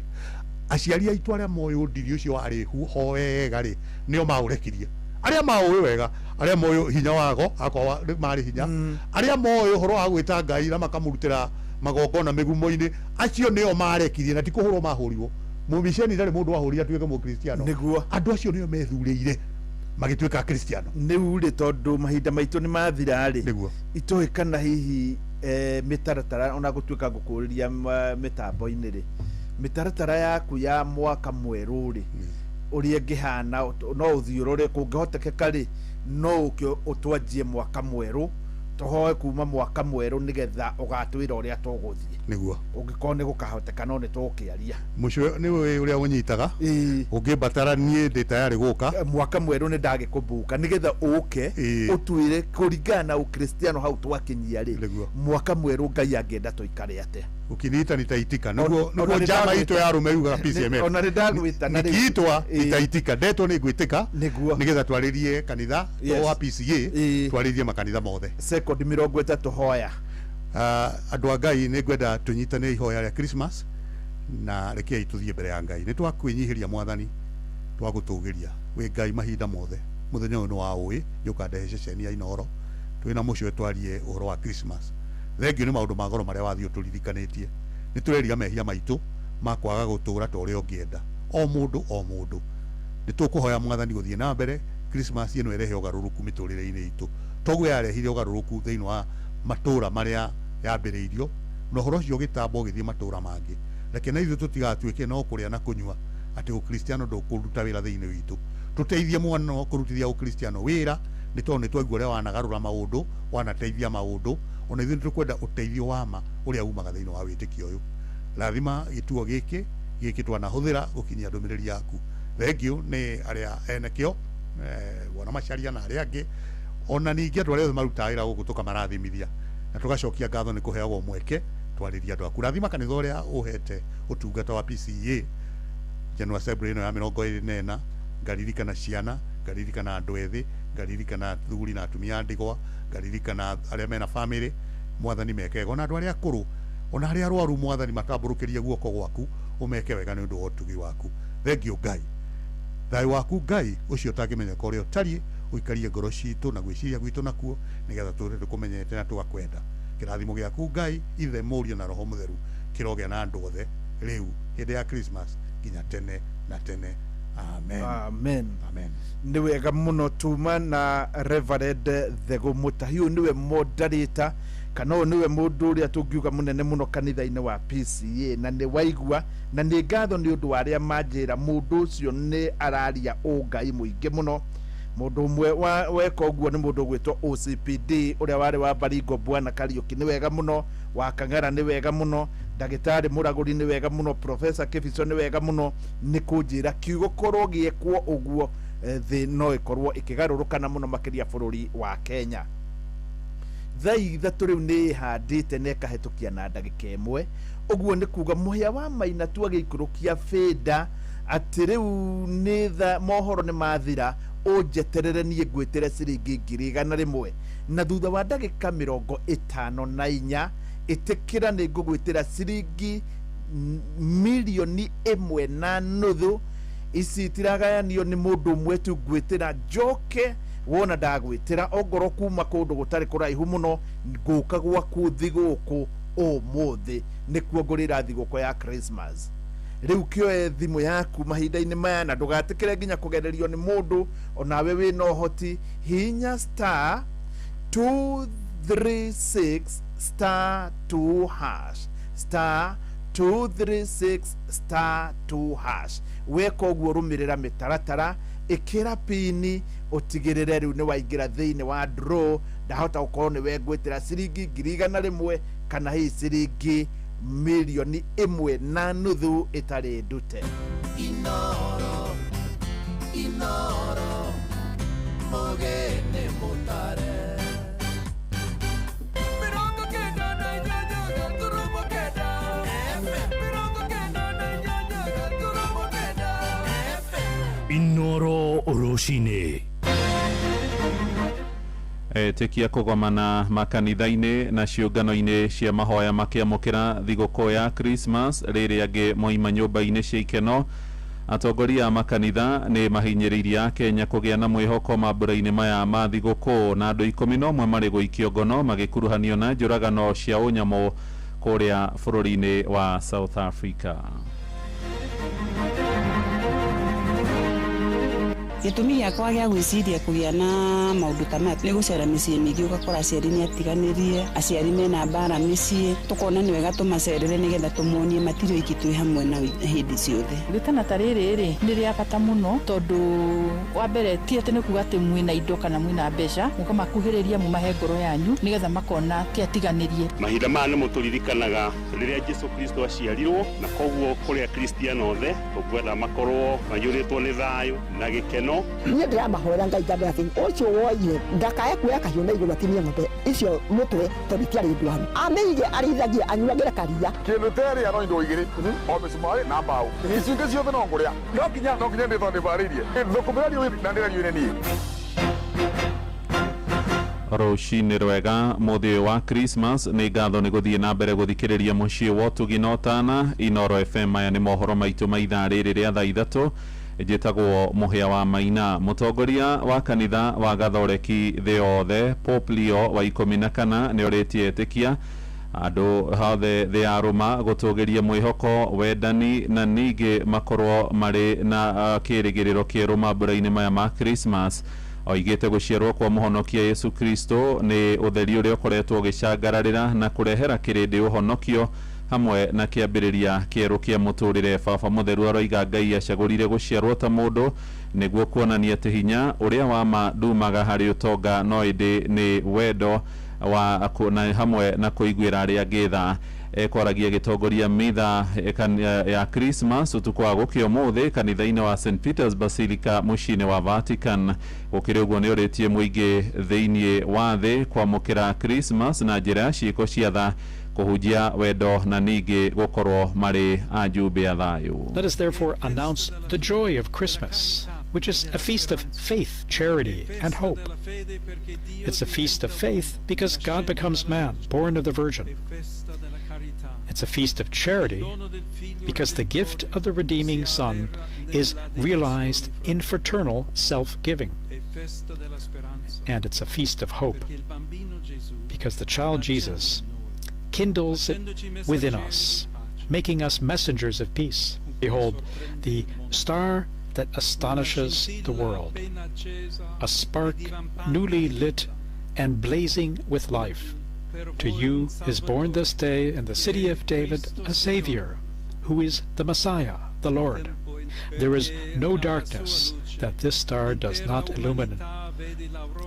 Speaker 6: aciari aitũ arĩa moĩ ũndini ũcio warĩ ho wega rĩ, nĩo maũrekirie. Arĩa maũĩ wega, arĩa moĩ hinya wago, akorwo marĩ hinya, arĩa moĩ ũhoro wa gwĩta Ngai na makamũrutĩra magongona mĩgumo-inĩ, acio nĩo marekirie, na ti kũhũrwo mahũrirwo. Mũmiceni ndarĩ mũndũ wahũrire atuĩke mũkristiano. Andũ acio nĩo methurĩire magĩtuĩka akristiano.
Speaker 2: Rĩu rĩ, tondũ mahinda maitũ nĩ mathira rĩ, itoĩ kana hihi mĩtaratara, ona gũtuĩka ngũkũrĩria mĩtambo-inĩ rĩ, mĩtaratara yaku ya mwaka mwerũ rĩ, ũrĩa ĩngĩhana, no ũthiĩ ũrore kũngĩhotekeka rĩ, no ũke ũtwanjie mwaka mwerũ, tũhoe kuma mwaka mwerũ, nĩgetha ũgatwĩra ũrĩa tũgũthiĩ. Ũngĩkorwo nĩ gũkahoteka, no nĩ tũgũkĩaria.
Speaker 6: Mũcio nĩ ũrĩa ũnyitaga ũngĩmbatara, niĩ ndĩ tayarĩ gũka.
Speaker 2: Mwaka mwerũ nĩ ndagĩkũmbuka nĩgetha ũke ũtwĩre kũringana na ũkristiano hau twakinyia rĩ, mwaka mwerũ Ngai angĩenda tũikare atĩa.
Speaker 6: Ukiniita nitaitika. Niguo niguo njama itũ ya arũme yugaga PCMF.
Speaker 2: Ona nĩ ndagwĩta na rĩu.
Speaker 6: Nikiitwa nitaitika, ndetwo nĩ ngwĩtĩka. Nĩgetha twarĩrie kanitha to wa PCA, twarĩrie makanitha mothe.
Speaker 2: Sekondi 30 hoya.
Speaker 6: Andũ a Ngai, nĩ ngwenda tũnyitane ihoya rĩa Christmas, na rekei tũthiĩ mbere ya Ngai. Nĩ twakwĩnyihĩria Mwathani, twagũtũgĩria wĩ Ngai mahinda mothe. Mũthenya ũyũ nĩ wa ũĩ nĩũkandehe ceceni ya Inooro twĩna mũcwe twarie ũhoro wa Christmas. Thengiũ nĩ maũndũ ma goro marĩa wathiĩ ũtũririkanĩtie. Nĩ tũreriga mehia maitũ ma kwaga gũtũra ta ũrĩa ũngĩenda, o mũndũ o mũndũ. Nĩ tũkũhoya Mwathani gũthiĩ na mbere Christmas ĩno ĩrehe ũgarũrũku mĩtũrĩre-inĩ itũ, toguo yarehire ũgarũrũku thĩinĩ wa matũra marĩa yambĩrĩirio, na ũhoro ũcio ũgĩtamba ũgĩthiĩ matũra mangĩ. Reke na ithuĩ tũtigatuĩke no kũrĩa na kũnyua, atĩ ũkristiano ndũkũruta wĩra thĩinĩ witũ. Tũteithie mwana kũrutithia ũkristiano wĩra, nĩ tondũ nĩ twaigua ũrĩa wanagarũra maũndũ, wanateithia maũndũ. Ona ithuĩ nĩ tũkwenda ũteithio wa ma ũrĩa umaga thĩinĩ wa wĩtĩkio ũyũ. Rathima gĩtuo gĩkĩ gĩkĩ twanahũthĩra gũkinyia ndũmĩrĩri yaku. Thengiũ nĩ arĩa ene kĩo, Bwana Macharia na arĩa angĩ, ona ningĩ andũ arĩa othe marutaga wĩra gũkũ, tũkamarathimithia na tũgacokia ngatho nĩ kũheagwo mweke twarĩria andũ aku. Rathima kanitha ũrĩa ũhete ũtungata wa PCEA General Assembly ĩno ya 24. Ngaririkana ciana, ngaririkana andũ ethĩ, ngaririkana athuri na atumia a ndigwa, ngaririkana arĩa mena famĩlĩ. Mwathani, meke wega, ona andũ arĩa akũrũ, ona arĩa arwaru. Mwathani, matambũrũkĩrie guoko gwaku, ũmeke wega nĩ ũndũ wa ũtugi waku. Thengiũ Ngai. Thayũ waku Ngai ũcio ũtangĩmenyeka ũrĩa ũtariĩ ũikarie ngoro citũ na gwĩciria gwitũ nakuo, nĩgetha tũre tũkũmenyete na tũgakwenda. Kĩrathimo gĩaku Ngai Ithe, Mũriũ na Roho Mũtheru kĩrogĩa na andũ othe rĩu hĩndĩ ya Christmas nginya tene na tene. Amen.
Speaker 2: Amen.
Speaker 6: Amen.
Speaker 2: Nĩ wega mũno tuma na Reverend Thegũ Mũtahi. Ũyũ nĩwe moderator, kana ũyũ nĩwe mũndũ ũrĩa tũngiuga mũnene mũno kanitha-inĩ wa PCA, na nĩ waigua, na nĩ ngatho nĩ ũndũ wa arĩa manjĩra mũndũ ũcio nĩ araria ũngai mũingĩ mũno. Mũndũ ũmwe wa weka ũguo nĩ mũndũ ũgwĩtwo OCPD ũrĩa warĩ wa Baringo, Bwana Kariũki, nĩ wega mũno. Wa Kang'ara, nĩ wega mũno. Ndagĩtarĩ Mũragũri, nĩ wega mũno. Professor Kĩbico, nĩ wega mũno nĩ kũnjĩra kiugo korwo gĩekwo ũguo, thĩ no ĩkorwo ĩkĩgarũrũka na mũno makĩria bũrũri wa Kenya. 3:00 rĩu nĩ ĩhandĩte na ĩkahĩtũkia na ndagĩka 1. Ũguo nĩ kuga mũhĩa wa maina tu agĩikũrũkia bĩnda atĩ rĩu nĩ tha mohoro nĩ mathira, ũnjeterere niĩ ngwĩtĩre ciringi 100,000, na thutha wa ndagĩka 54 ĩtĩkĩra nĩ ngũgwĩtĩra ciringi 1.5 mirioni. Ici itiragayanio nĩ mũndũ ũmwe tu. Ngwĩtĩra njoke wona ndagwĩtĩra, ongorwo kuma kũndũ gũtarĩ kũraihu mũno, ngũka gwaku thigũkũ ũmũthĩ nĩkuo ngũrĩra thigũkũ ya Christmas. Rĩu kĩoe thimũ yaku mahinda-inĩ maya na ndũgatĩkĩre nginya kũgererio nĩ mũndũ. Onawe wĩna ũhoti, hihinya *236*2#, *236*2#. Weka ũguo, rũmĩrĩra mĩtaratara, ĩkĩra pini, ũtigĩrĩre rĩu nĩ waingĩra thĩinĩ wa draw. Ndahota gũkorwo nĩwe ngwĩtĩra ciringi 100,000 kana hihi ciringi 1.5 mirioni ĩtarĩ ndute.
Speaker 8: Inoro, Inoro, mũgeni mũtare. 98.9 FM, 98.9 FM.
Speaker 26: Inoro rũcinĩ.
Speaker 17: Etĩkia kũgomana makanitha-inĩ na ciũngano-inĩ cia mahoya makĩamũkĩra thigũkũ ya Christmas rĩrĩa angĩ moima nyũmba-inĩ cia ikeno. Atongoria a makanitha nĩ mahinyĩrĩirie Akenya kũgĩa na mwĩhoko mambũra-inĩ maya ma thigũkũ, na andũ 11 marĩ gũikio ngono magĩkuruhanio na njũragano cia ũnyamũ kũrĩa bũrũri-inĩ wa South Africa.
Speaker 1: Gĩtũmi gĩakwa gĩa gwĩciria kũgĩa na maũndũ ta maya nĩ gũcera mĩciĩ mĩingĩ, ũgakora aciari nĩ atiganĩrie, aciari mena mbara mĩciĩ, tũkona nĩ wega tũmacerere nĩgetha tũmonie matirĩ oiki, twĩ hamwe nao hĩndĩ ciothe.
Speaker 9: Rĩtana ta rĩrĩ rĩ nĩ rĩa bata mũno, tondũ wa mbere ti atĩ nĩ kuga atĩ mwĩna indo kana mwĩna mbeca, mũkamakuhĩrĩria, mũmahe ngoro yanyu nĩgetha makona ti atiganĩrie.
Speaker 10: Mahinda maya nĩ mũtũririkanaga rĩrĩa Jesu Kristo aciarirwo, na koguo kũrĩ Akristiano othe tũkwenda makorwo maiyũrĩtwo nĩ thayũ na gĩkeno.
Speaker 11: Niĩ ndĩramahoera Ngai ngamera atĩ ũcio woire ndakae kuoya kahiũ na igũrũ atinie ng'ombe icio mũtwe, tondũ itiarĩ ndwaru, amĩige arĩithagie, anyuagĩre karia.
Speaker 5: Kĩndũ terĩa no indo igĩrĩ, o mĩcumarĩ na mbaũ. Ici ingĩ ciothe no ngũrĩa, no nginya ndĩtondũ ndĩbarĩirie thũkũmĩra riũ na ndĩra riũ niĩ.
Speaker 17: Rũcinĩ rwega mũthĩ wa Christmas nĩ ngatho nĩ gũthiĩ na mbere gũthikĩrĩria mũciĩ wa ũtugi na ũtana Inoro FM. Maya nĩ mohoro maitũ ma ithaa rĩrĩ rĩa thaa 3. Njĩtagwo Mũhĩa wa Maina. Mũtongoria wa kanitha wa Gathoreki thĩ yothe Pope Leo wa 14 nĩ orĩtie etĩkia andũ hothe thĩ ya Rũma gũtũgĩria mwĩhoko, wendani na ningĩ makorwo marĩ na kĩrĩgĩrĩro kĩerũ mambura-inĩ maya ma Christmas. Oigĩte gũciarwo kwa mũhonokia Yesu Kristo nĩ ũtheri ũrĩa ũkoretwo ũgĩcangararĩra na kũrehera kĩrĩndĩ ũhonokio hamwe na kĩambĩrĩria kĩerũ kĩa mũtũrĩre. Baba Mũtheru aroiga Ngai acagũrire gũciarwo ta mũndũ nĩguo kuonania atĩ hinya ũrĩa wa ma ndumaga harĩ ũtonga no ĩndĩ nĩ wendo wa na hamwe na kũiguĩra arĩa angĩ tha. Ekwaragia gĩtongoria mitha ya Christmas ũtukũ wa gũkĩa ũmũthĩ kanitha-inĩ wa St Peter's Basilica mũciĩ-inĩ wa Vatican. Gũkĩrĩ ũguo nĩ ũrĩtie mũingĩ thĩinĩ wa thĩ kwamũkĩra Christmas na njĩra ya ciĩko cia tha, kũhunjia wendo na ningĩ gũkorwo marĩ ajumbe a thayũ.
Speaker 12: Let us therefore announce the joy of Christmas, which is a feast of faith, charity, and hope. It's a feast of faith because God becomes man, born of the Virgin. It's a feast of charity because the gift of the redeeming Son is realized in fraternal self-giving. And it's a feast of hope because the child Jesus kindles it within us, making us messengers of peace. Behold, the star that astonishes the world, a spark newly lit and blazing with life. To you is born this day in the city of David a Savior, who is the Messiah, the Lord. There is no darkness that this star does not illumine,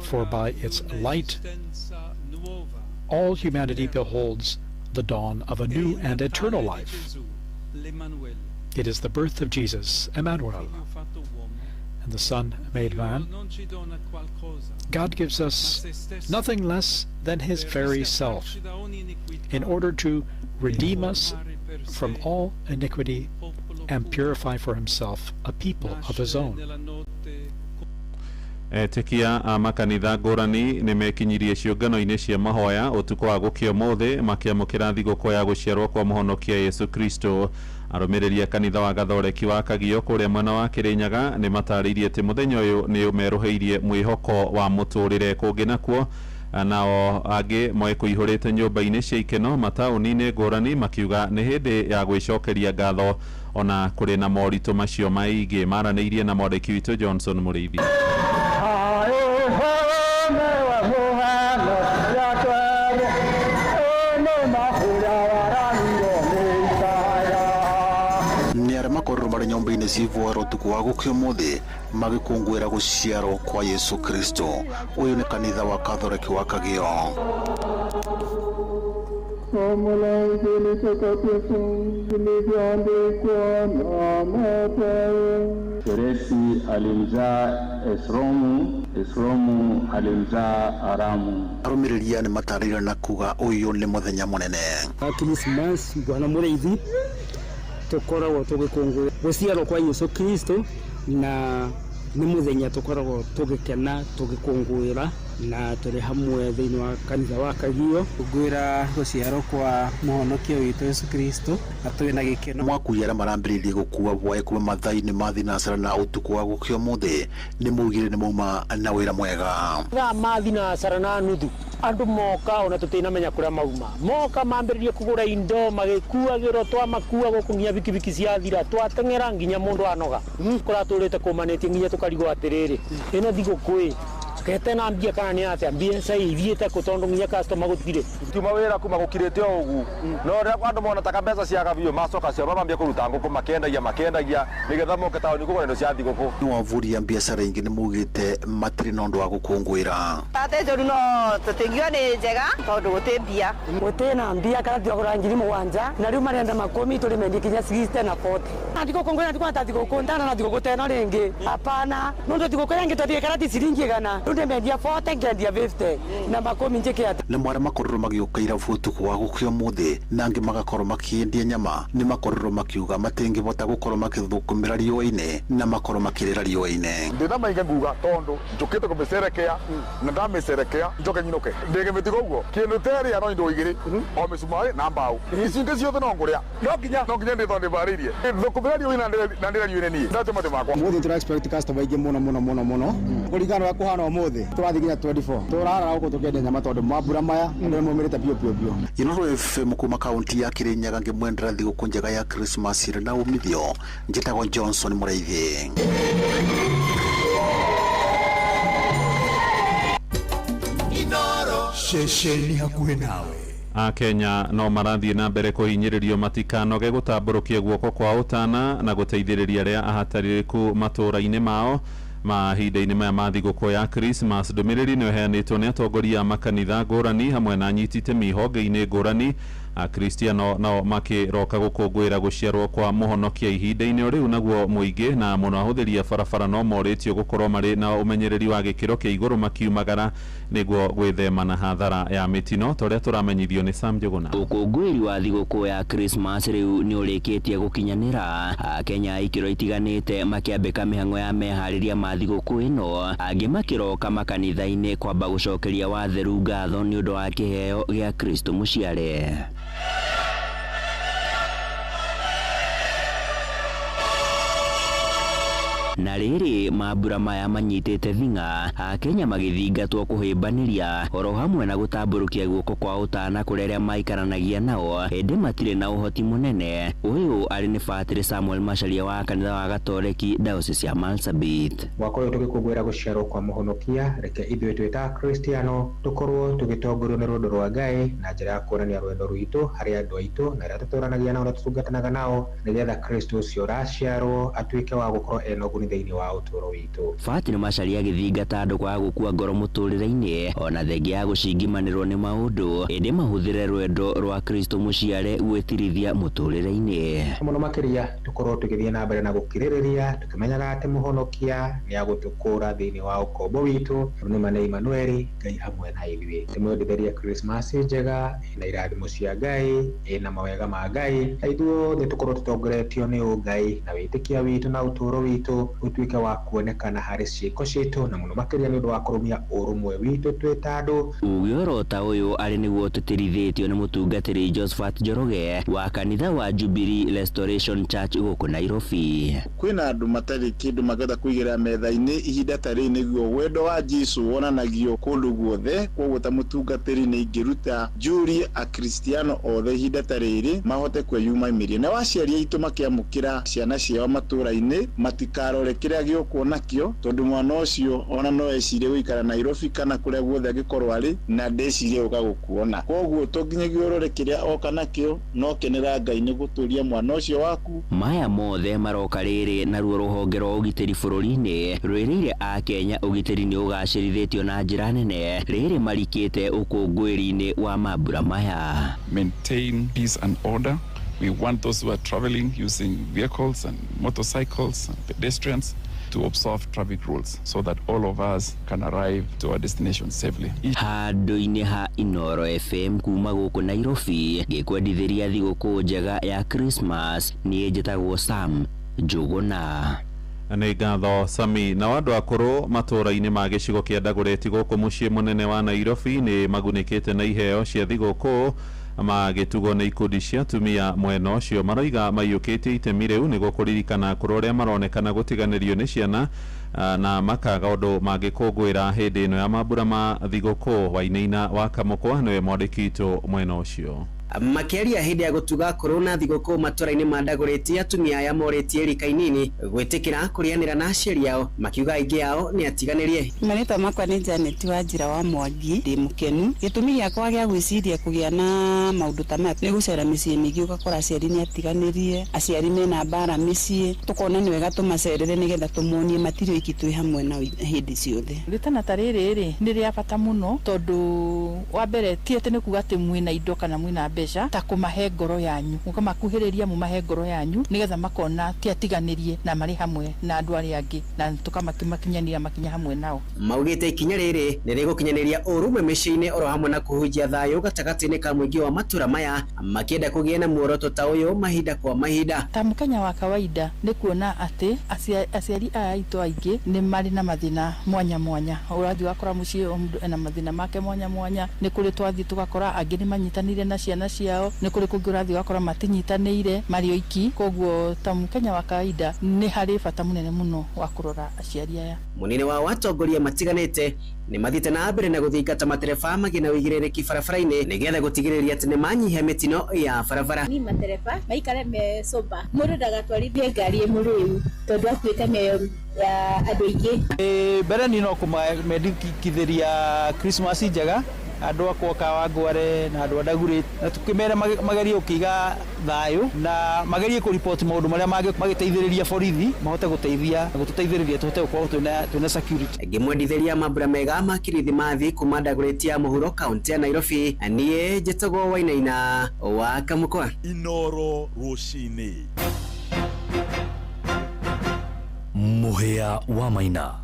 Speaker 12: for by its light all humanity beholds the dawn of a new and eternal life. It is the birth of Jesus, Emmanuel, and the Son made man. God gives us nothing less than his very self in order to redeem us from all iniquity and purify for himself a people of his own.
Speaker 17: Etĩkia a makanitha ngũrani nĩ mekinyirie ciũngano-inĩ cia mahoya ũtukũ wa gũkĩa ũmũthĩ makĩamũkĩra thigũkũ ya gũciarwo kwa mũhonokia Yesu Kristo. Arũmĩrĩri a kanitha wa Gathoreki wa Kagio kũrĩa mwena wa Kĩrĩnyaga nĩ matarĩirie atĩ mũthenya ũyũ nĩ ũmerũhĩirie mwĩhoko wa mũtũrĩre. Kũngĩ nakuo nao angĩ mekũihũrĩte nyũmba-inĩ cia ikeno mataũni-inĩ ngũrani makiuga nĩ hĩndĩ ya gwĩcokeria ngatho ona kũrĩ na moritũ macio maingĩ. Maranĩirie na mwandĩki witũ Johnson Mũrĩithi.
Speaker 13: Nĩ arĩa makorirwo marĩ nyũmba-inĩ civoero ũtukũ wa gũkĩa ũmũthĩ magĩkũngũĩra gũciarwo kwa Yesu Kristo. Ũyũ nĩ kanitha wa Kathoreki wa Kagio.
Speaker 14: Somo la Injili takatifu lilivyoandikwa na Mathayo.
Speaker 15: Peresi alimzaa Esromu, Esromu alimzaa Aramu.
Speaker 13: Arũmĩrĩri nĩ matarĩirie na kuga ũyũ nĩ mũthenya mũnene.
Speaker 18: Christmas bwana Mũrĩithi tũkoragwo tũgĩkũngũĩra gũciarwo kwa Yesu Kristo, na nĩ mũthenya tũkoragwo tũgĩkena tũgĩkũngũĩra na tũrĩ hamwe thĩinĩ wa kanitha wa Kagio
Speaker 19: kũngũĩra gũciarwo kwa mũhonokia witũ Yesu Kristo, na twĩ na gĩkeno.
Speaker 13: Mwakui arĩa marambĩrĩirie gũkua bwaĩ kuma mathaa-inĩ ma thinacara na ũtukũ wa gũkĩa ũmũthĩ nĩ maugire nĩ mauma na wĩra mwega.
Speaker 20: Thaa ma thinacara na nuthu andũ moka ona tũtinamenya kũrĩa mauma, moka mambĩrĩrie kũgũra indo magĩkuagĩrwo, twamakua gũkũ nginya bikibiki ciathira, twateng'era nginya mũndũ anoga. Kũratũrĩte kũmanĩtie nginya tũkarigwo atĩrĩrĩ, ĩno thigũkũ ĩ kete na mbia kana nĩ atĩa, mbia ithiĩte kũ tondũ nginya customer gũtirĩ.
Speaker 5: Tiuma wĩra kuma gũkirĩte o ũguo, no rĩrĩa andũ mona taka mbeca ciaga biũ macoka cio mambia kũruta ngũkũ makendagia nĩgetha moke taũni kũgũra indo cia thigũkũ.
Speaker 13: Nĩ wavuri a biacara ingĩ nĩ maugĩte matirĩ na ũndũ wa gũkũngũĩra.
Speaker 22: Tate njũru no tũtingiuga nĩ njega tondũ gũtĩ mbia.
Speaker 23: Gũtĩ na mbia kana turagũra 7,000 na rĩu marenda 10 tũrĩmendie kinya 60 na 40.
Speaker 3: Thigũkũ ngwĩra ta thigũkũ ntano na thigũkũ teno rĩngĩ hapana nũndũ thigũkũ ĩrĩa ĩngĩ twathiĩ ti ciringi 100 rĩu ndĩmendia 40 ngendia 50 na makũmi njĩke atĩa.
Speaker 13: Na mwarĩa makorirwo magĩũka irabu ũtukũ wa gũkĩa ũmũthĩ na angĩ magakorwo makĩendia nyama nĩ makorirwo makiuga matingĩhota gũkorwo makĩthũkũmĩra riũa-inĩ na makorwo makĩrĩra riũa-inĩ.
Speaker 5: Ndĩna mainga nguga tondu njũkĩte kũmĩcerekea na ndamĩcerekea njoke nyinũke ndĩge mĩtigo ũguo kĩndũ terĩa no indo igĩrĩ o mĩcumarĩ na mbaũ ici ingĩ ciothe no ngũrĩa no nginya ndĩ tondũ ndĩbarĩirie thũkũmĩra riũa-inĩ na ndĩra riũa-inĩ niĩ ndatua matĩ makwa.
Speaker 4: Mũthĩ tũra expect customer aingĩ mũno mũno mũno mũno kũringana na ũrĩa kũhana ũmũthĩ tũrathiĩ nginya 24 tũrarara gũkũ tũkĩendia nyama tondũ mambura maya andũ nĩmaumĩrĩte biũ biũ biũ.
Speaker 13: Inooro FM kuma kaunti ya Kirinyaga ngĩmwendera thigũkũ njega ya Christmas ĩrĩ na umithio. Njĩtagwo Johnson Mũraithi.
Speaker 26: Ceceni hakuhĩ nawe.
Speaker 17: Akenya no marathiĩ na mbere kũhinyĩrĩrio matikanoge gũtambũrũkia guoko kwa ũtana na gũteithĩrĩria arĩa ahatarĩrĩku matũũra-inĩ mao mahinda-inĩ maya ma thigũkũ ya Christmas. Ndũmĩrĩri nĩ ĩheanĩtwo nĩ atongoria a makanitha ngũrani hamwe na anyiti itemi honge-inĩ ngũrani. Akristiano nao makĩroka gũkũngũĩra gũciarwo kwa mũhonokia ihinda-inĩ o rĩu, naguo mũingĩ na mũno ahũthĩri a barabara no morĩtio gũkorwo marĩ na ũmenyereri wa gĩkĩro kĩa igũrũ makiumagara nĩguo gwĩthema na hathara ya mĩtino ta ũrĩa tũramenyithio nĩ Sam Njuguna.
Speaker 16: Ũkũngũĩri wa thigũkũ ya Christmas rĩu nĩ ũrĩkĩtie gũkinyanĩra. Akenya a ikĩro itiganĩte makĩambĩka mĩhang'o ya meharĩria ma thigũkũ ĩno, angĩ makĩroka makanitha-inĩ kwamba gũcokeria watheru ngatho nĩ ũndũ wa kĩheo gĩa Kristo mũciare. Na rĩrĩ mambura maya manyitĩte thing'a, Akenya magĩthingatwo kũhĩmbanĩria oro hamwe na gũtambũrũkia guoko kwa ũtana kũrĩ arĩa maikaranagia nao ĩndĩ matirĩ na ũhoti mũnene. Ũyũ arĩ nĩ Batĩrĩ Samuel Macharia wa kanitha wa Gatoreki Diocese ya Marsabit.
Speaker 21: Mwaka ũyũ tũgĩkũngũĩra gũciarwo kwa mũhonokia, reke ithuĩ twĩ ta Akristiano tũkorwo tũgĩtongorio nĩ rwendo rwa Ngai na njĩra ya kuonania rwendo rwitũ harĩ andũ aitũ na arĩa tũtũranagia nao na tũtungatanaga nao, nĩgetha Kristo ũcio ũraciarwo atuĩke wa gũkorwo ena ũguni thĩinĩ wa ũtũũro witũ.
Speaker 16: Batĩrĩ Macharia agĩthingata andũ kwaga gũkua ngoro mũtũrĩre-inĩ ona thengia ya gũcingimanĩrwo nĩ maũndũ, ĩndĩ mahũthĩre rwendo rwa Kristo mũciare gwĩtirithia mũtũrĩre-inĩ.
Speaker 21: Mũno makĩria tũkorwo tũgĩthiĩ na mbere na gũkirĩrĩria tũkĩmenyaga atĩ mũhonokia nĩ agũtũkũra thĩinĩ wa ũkombo witũ. Nĩ ma nĩ Emmanuel, Ngai hamwe na ithuĩ. Tũmwendithĩrie Christmas njega ĩna irathimo cia Ngai, ĩna mawega ma Ngai, na ithuothe tũkorwo tũtongoretio nĩ ũngai na wĩtĩkia witũ na ũtũũro witũ ũtuĩke wa kuonekana harĩ ciĩko citũ, na mũno makĩria nĩ ũndũ wa kũrũmia ũrũmwe witũ twĩ ta andũ.
Speaker 16: Uge orota ũyũ arĩ nĩguo tũtĩrithĩtio nĩ mũtungatĩri Josephat Njoroge wa kanitha wa Jubilee Restoration Church gũkũ Nairobi.
Speaker 23: Kwĩna andũ matarĩ kĩndũ mangĩhota kũigĩrĩra metha-inĩ ihinda ta rĩrĩ nĩguo wendo wa Jesũ wonanagio kũndũ guothe. Koguo ta mũtungatĩri nĩ ingĩruta njũrie akristiano othe ihinda ta rĩrĩ mahote kwĩyumĩria, na aciari aitũ makĩamũkĩra ciana ciao matũũra-inĩ matikarore kĩrĩa gĩũkwo nakĩo, tondũ mwana ũcio ona no ecirie gũikara Nairobi kana kũrĩa guothe angĩkorwo arĩ na ndecirie gũka gũkuona. Koguo to nginyagia ũrore kĩrĩa oka nakĩo, no kenera Ngai nĩ gũtũria mwana ũcio waku.
Speaker 16: Maya mothe maroka rĩrĩ naruo rũhonge rwa ũgitĩri bũrũri-inĩ rwĩrĩire Akenya ũgitĩri nĩ ũgacĩrithĩtio na njĩra nene rĩrĩ marikĩte ũkũngũĩri-inĩ wa mambura maya.
Speaker 24: Maintain peace and order. We want those who are traveling using vehicles and motorcycles and pedestrians to observe traffic rules so that all of us can arrive to our destination safely.
Speaker 16: Handũ-inĩ ha Inooro FM kuma gũkũ Nairobi ngĩkwendithĩria thigũkũ njega ya Christmas, niĩ njĩtagwo Sam Njuguna.
Speaker 17: Nĩ ngatho Sami. Nao andũ akũrũ matũũra-inĩ ma gĩcigo kĩa Dagoretti gũkũ mũciĩ mũnene wa Nairobi nĩ magunĩkĩte na iheo cia thigũkũ magĩtugwo nĩ ikundi cia atumia mwena ũcio. Maroiga maiyũkĩtie itemi rĩu nĩguo kũririkana akũrũ arĩa maronekana gũtiganĩrio nĩ ciana na makaga ũndũ mangĩkũngũĩra hĩndĩ ĩno ya mambura ma thigũkũ. Wainaina wa Kamũkwa nĩwe mwandĩki witũ mwena ũcio.
Speaker 25: Makĩaria hĩndĩ ya gũtuga akũrũ na thigũkũ matũra-inĩ ma Dagoretti, atumia aya morĩtie rika inini gwĩtĩkĩra kũrĩanĩra na aciari ao, makiuga aingĩ ao nĩ atiganĩrie.
Speaker 1: Marĩtwa makwa nĩ Janet Wanjira wa Mwangi, ndĩ mũkenu. Gĩtũmi gĩakwa gĩa gwĩciria kũgĩa na maũndũ ta maya nĩ gũcera mĩciĩ mĩingĩ ũgakora aciari nĩ atiganĩrie, aciari mena mbara mĩciĩ, tũkona nĩ wega tũmacerere nĩgetha tũmonie matirĩ oiki twĩ hamwe nao hĩndĩ ciothe.
Speaker 9: Rĩtana ta rĩrĩ rĩ nĩ rĩa bata mũno tondũ wa mbere ti atĩ nĩ kuga atĩ mwĩna indo kana mwĩna mbeca ta kũmahe ngoro yanyu, mũkamakuhĩrĩria mũmahe ngoro yanyu nĩgetha makona ti atiganĩrie na marĩ hamwe na andũ arĩa angĩ, na tũkamakinyanĩra makinya hamwe nao.
Speaker 25: Maugĩte ikinya rĩrĩ nĩ rĩgũkinyanĩria ũrũmwe mĩciĩ-inĩ oro hamwe na kũhunjia thayũ gatagatĩ-inĩ ka mũingĩ wa matũra maya, makĩenda kũgĩa na muoroto ta ũyũ mahinda kwa mahinda.
Speaker 9: Ta mũkenya wa kawaida nĩ kuona atĩ aciari aya aitũ aingĩ nĩ marĩ na mathĩna mwanya mwanya. Ũrathiĩ ũgakora mũciĩ o mũndũ ena mathĩna make mwanya mwanya. Nĩ kũrĩ twathiĩ tũgakora angĩ nĩ manyitanĩire na ciana ciao, nĩ kũrĩ kũngĩ ũrathiĩ ũgakora matinyitanĩire marĩ oiki. Koguo ta mũkenya wa kawaida nĩ harĩ bata mũnene mũno wa kũrora aciari aya.
Speaker 25: Munene wa watongoria matiganĩte nĩ mathiĩte na mbere na gũthingata matereba magĩ na ũigĩrĩrĩki barabara-inĩ nĩgetha gũtigĩrĩria atĩ nĩ manyihia mĩtino ya barabara.
Speaker 2: Ni matereba maikare me sober, mũndũ ndagatwarithie ngari ĩ mũrĩu tondũ akuĩte mĩoyo ya andũ aingĩ.
Speaker 6: Mbere ni no kũmendekithĩria Christmas njega andũ akwa Kawangware na andũ a Ndagurĩ, na tũkĩmera magerie gũkĩiga thayũ na magerie kũripoti maũndũ marĩa magĩteithĩrĩria borithi mahote gũteithia na gũtũteithĩrĩria tũhote gũkorwo twĩna security.
Speaker 25: Ngĩmwendithĩria mambura mega ma kirithimathi kuma Ndagũrĩti ya mũhuro kaunti ya Nairobi, niĩ njĩtagwo Wainaina wa Kamũkwa.
Speaker 26: Inoro rũcinĩ. Mũhĩa wa Maina.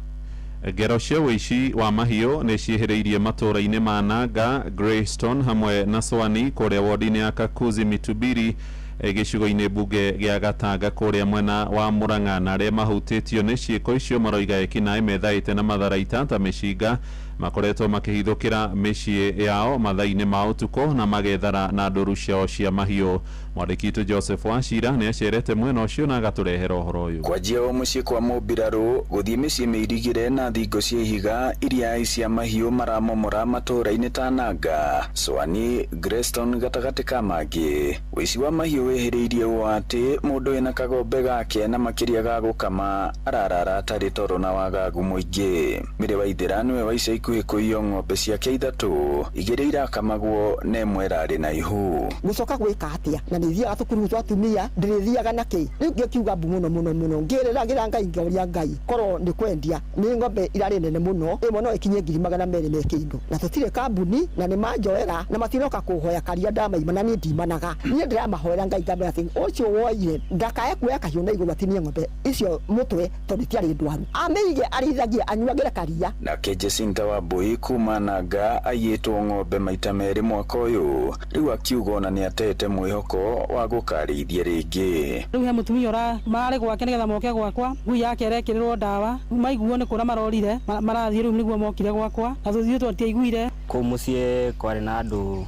Speaker 17: Ngero cia ũici wa mahiũ nĩ ciĩhĩrĩirie matũũra-inĩ ma Nanga, Greystone hamwe na Swani kũrĩa wodi-inĩ ya Kakuzi Mitubiri gĩcigo-inĩ mbunge gĩa Gatanga kũrĩa mwena wa Murang'a, na arĩa mahutĩtio nĩ ciĩko icio maroiga ekinaĩ methaĩte na matharaita ta mĩcinga makoretwo makĩhithũkĩra mĩciĩ yao mathaa-inĩ ma ũtukũ na magethara na ndũru ciao cia mahiũ. Mwandĩki witũ Joseph Wachira nĩ acerete mwena ũcio na agatũrehera ũhoro ũyũ.
Speaker 7: Kwanjia o mũciĩ kwa mũmbirarũ gũthiĩ mĩciĩ mĩirigĩre na thingo cia ihiga iria ai cia mahiũ maramomora matũũra-inĩ ta Nanga, Swani, Greystone gatagatĩ ka mangĩ. Ũici wa mahiũ wĩhĩrĩirie ũũ atĩ mũndũ wĩna kagombe gake na makĩria ga gũkama ararara atarĩ toro na wagagu mũingĩ. Mĩrĩ Waithĩra nĩwe wa ica ikuhĩ kũiywo ng'ombe ciake ithatũ, igĩrĩ irakamagwo na ĩmwe ĩrarĩ na ihu.
Speaker 8: Gũcoka gwĩka atĩa na nĩ thiaga thukuru twa atumia ndĩrĩthiaga na kĩ rĩu ngĩkiuga mbu mũno mũno mũno ngĩrĩragĩra Ngai ngauria Ngai korwo nĩ kwendia nĩ ng'ombe irarĩ nene mũno ĩmwe no ĩkinye 200,000 me kĩndũ na tũtirĩ kambuni na nĩ manjoera na matinoka kũhoya karia ndamaima na niĩ ndimanaga niĩ ndĩramahoera Ngai ngamera atĩ ũcio woire ndakae kuoya kahiũ na igũrũ atinie ng'ombe icio mũtwe tondũ itiarĩ ndwaru amĩige arĩithagie anyuagĩre karia.
Speaker 7: Nake Jacinta Wambui kuma Nanga aiyĩtwo ng'ombe maita merĩ mwaka ũyũ rĩu akiuga ona nĩ atete mwĩhoko wa gũkarĩithia rĩngĩ.
Speaker 10: Rĩu he mũtumia ũra mararĩ gwake nĩgetha moke gwakwa ngui yake ĩrekĩrĩrwo ndawa maiguo nĩ kũra marorire marathiĩ rĩu nĩguo mokire gwakwa na tũthiĩ twatiaiguire.
Speaker 11: Kũu mũciĩ kwarĩ na andũ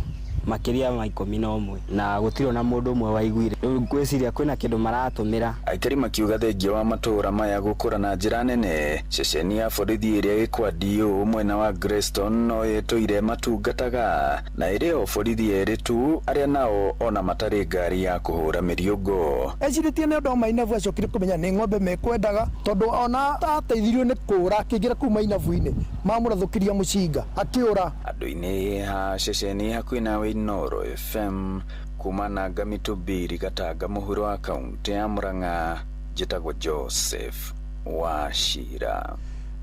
Speaker 11: makĩria ma 11 na gũtirĩ ona mũndũ ũmwe waiguire. Rĩu ngwĩciria kwĩna kĩndũ maratũmĩra.
Speaker 7: Aikari makiuga thengia wa matũũra maya gũkũra na njĩra nene, ceceni ya borithi ĩrĩa ĩ kwa DO mwena wa Greystone no ĩtũire matungataga na ĩrĩ o borithi erĩ tu arĩa nao ona matarĩ ngari ya kũhũra mĩriũngũ.
Speaker 27: Ecirĩtie nĩ ũndũ wa mainabu acokire kũmenya nĩ ng'ombe mekwendaga tondũ ona ateithirio nĩ kũũra akĩingĩra kũu mainabu-inĩ mamũrathũkĩria mũcinga akĩũra.
Speaker 7: Andũ-inĩ ha ceceni hakuhĩ nawe Inoro FM kuma Nanga Mitubiri Gatanga mũhuro wa kaunti ya Murang'a, njĩtagwo Joseph Wachira.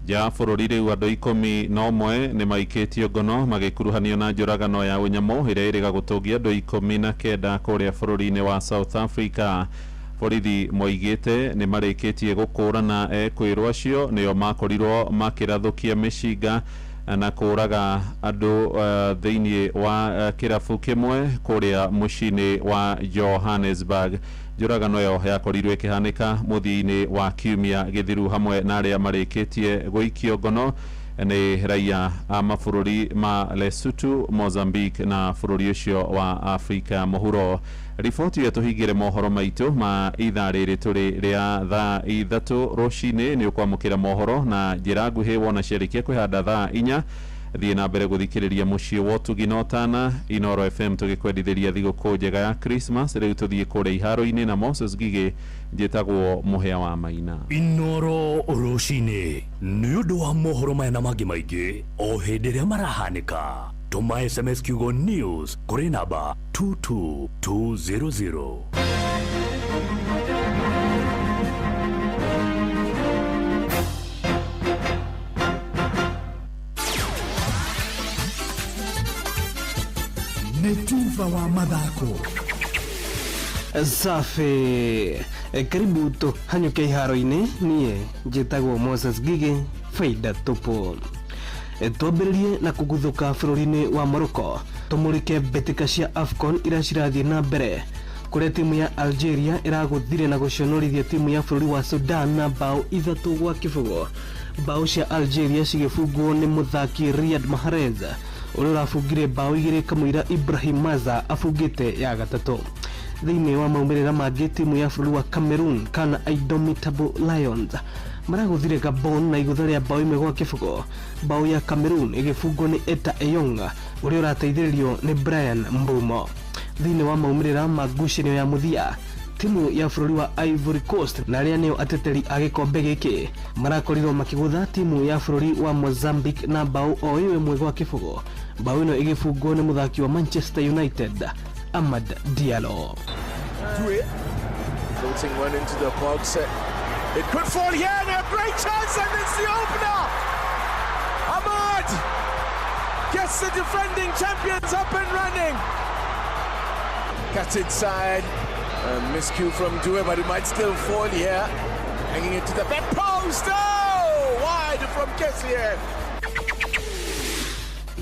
Speaker 17: Ja bũrũri rĩu andũ 11 nĩ maikĩtio ngono magĩkuruhanio na njũragano ya ũnyamũ ĩrĩa ĩrĩga gũtũngia andũ 19 kũrĩa bũrũri-inĩ wa South Africa. Borithi moigĩte nĩ marĩkĩtie gũkũrana ekwĩrwo acio nĩo makorirwo makĩrathũkia mĩcinga na kũraga andũ thĩinĩ wa kĩrabu kĩmwe kũrĩa mũciĩ-inĩ wa Johannesburg. Njũragano ĩyo yakorirwo ĩkĩhanĩka mũthia-inĩ wa kiumia gĩthiru hamwe na arĩa marĩkĩtie gũikio ngono nĩ raia a mabũrũri ma Lesotho, Mozambique na bũrũri ũcio wa Afrika mũhuro. Riboti ĩyo tũhingĩre mohoro maitũ ma ithaa rĩrĩ tũrĩ rĩa thaa 3 rũcinĩ. Nĩ ũkwamũkĩra mohoro na njĩra nguhĩ wona ciarĩkia kwĩhanda thaa 4. Thiĩ na mbere gũthikĩrĩria mũciĩ wa ũtugi na ũtana Inoro FM tũgĩkwendithĩria thigũkũ njega ya Christmas. Rĩu tũthiĩ kũrĩa iharo-inĩ na Moses Ngigĩ, njĩtagwo Mũhĩa wa Maina.
Speaker 26: Inoro rũcinĩ nĩ ũndũ wa mohoro maya na mangĩ maingĩ o hĩndĩ ĩrĩa marahanĩka. Tũma SMS kiugo news kũrĩ namba 22200.
Speaker 12: Nĩ tuba wa mathako.
Speaker 14: Safi. Karibu tũhanyũke iharo-inĩ. Niĩ njĩtagwo Moses Gige, faida tupu. Twambĩrĩrie na kũguthũka bũrũri-inĩ wa Morocco, tũmũrĩke mbĩtĩka cia AFCON iria cirathiĩ na mbere, kũrĩa timu ya Algeria ĩragũthire na gũconorithia timu ya bũrũri wa Sudan na bao 3-0. Bao cia Algeria cigĩbungwo nĩ mũthaki Riyad Mahrez ũrĩa ũrabungire bao 2, kamũira Ibrahim Maza abungĩte ya gatatũ. Thĩinĩ wa maumĩrĩra mangĩ, timu ya bũrũri wa Cameroon kana Indomitable Lions maragũthire Gabon na igũtha rĩa bao 1-0. Bao ya Cameroon ĩgĩbungwo nĩ Eta Eyong ũrĩa ũrateithĩrĩrio nĩ Brian Mbumo. Thĩinĩ wa maumĩrĩra ma ngucanio ya mũthia, timu ya bũrũri wa Ivory Coast na arĩa nĩo ateteri a gĩkombe gĩkĩ marakorirwo makĩgũtha timu ya bũrũri wa Mozambique na bao o 1-0. Bao ĩno ĩgĩbungwo nĩ mũthaki wa Manchester United Amad Diallo.
Speaker 15: Floating one into the box. It could fall here, and a great chance, and it's the opener. Ahmad gets the defending champions up and running. Cuts inside. A miscue from Due, but it might still fall here. Hanging it to the back post. Oh, wide from Kessier.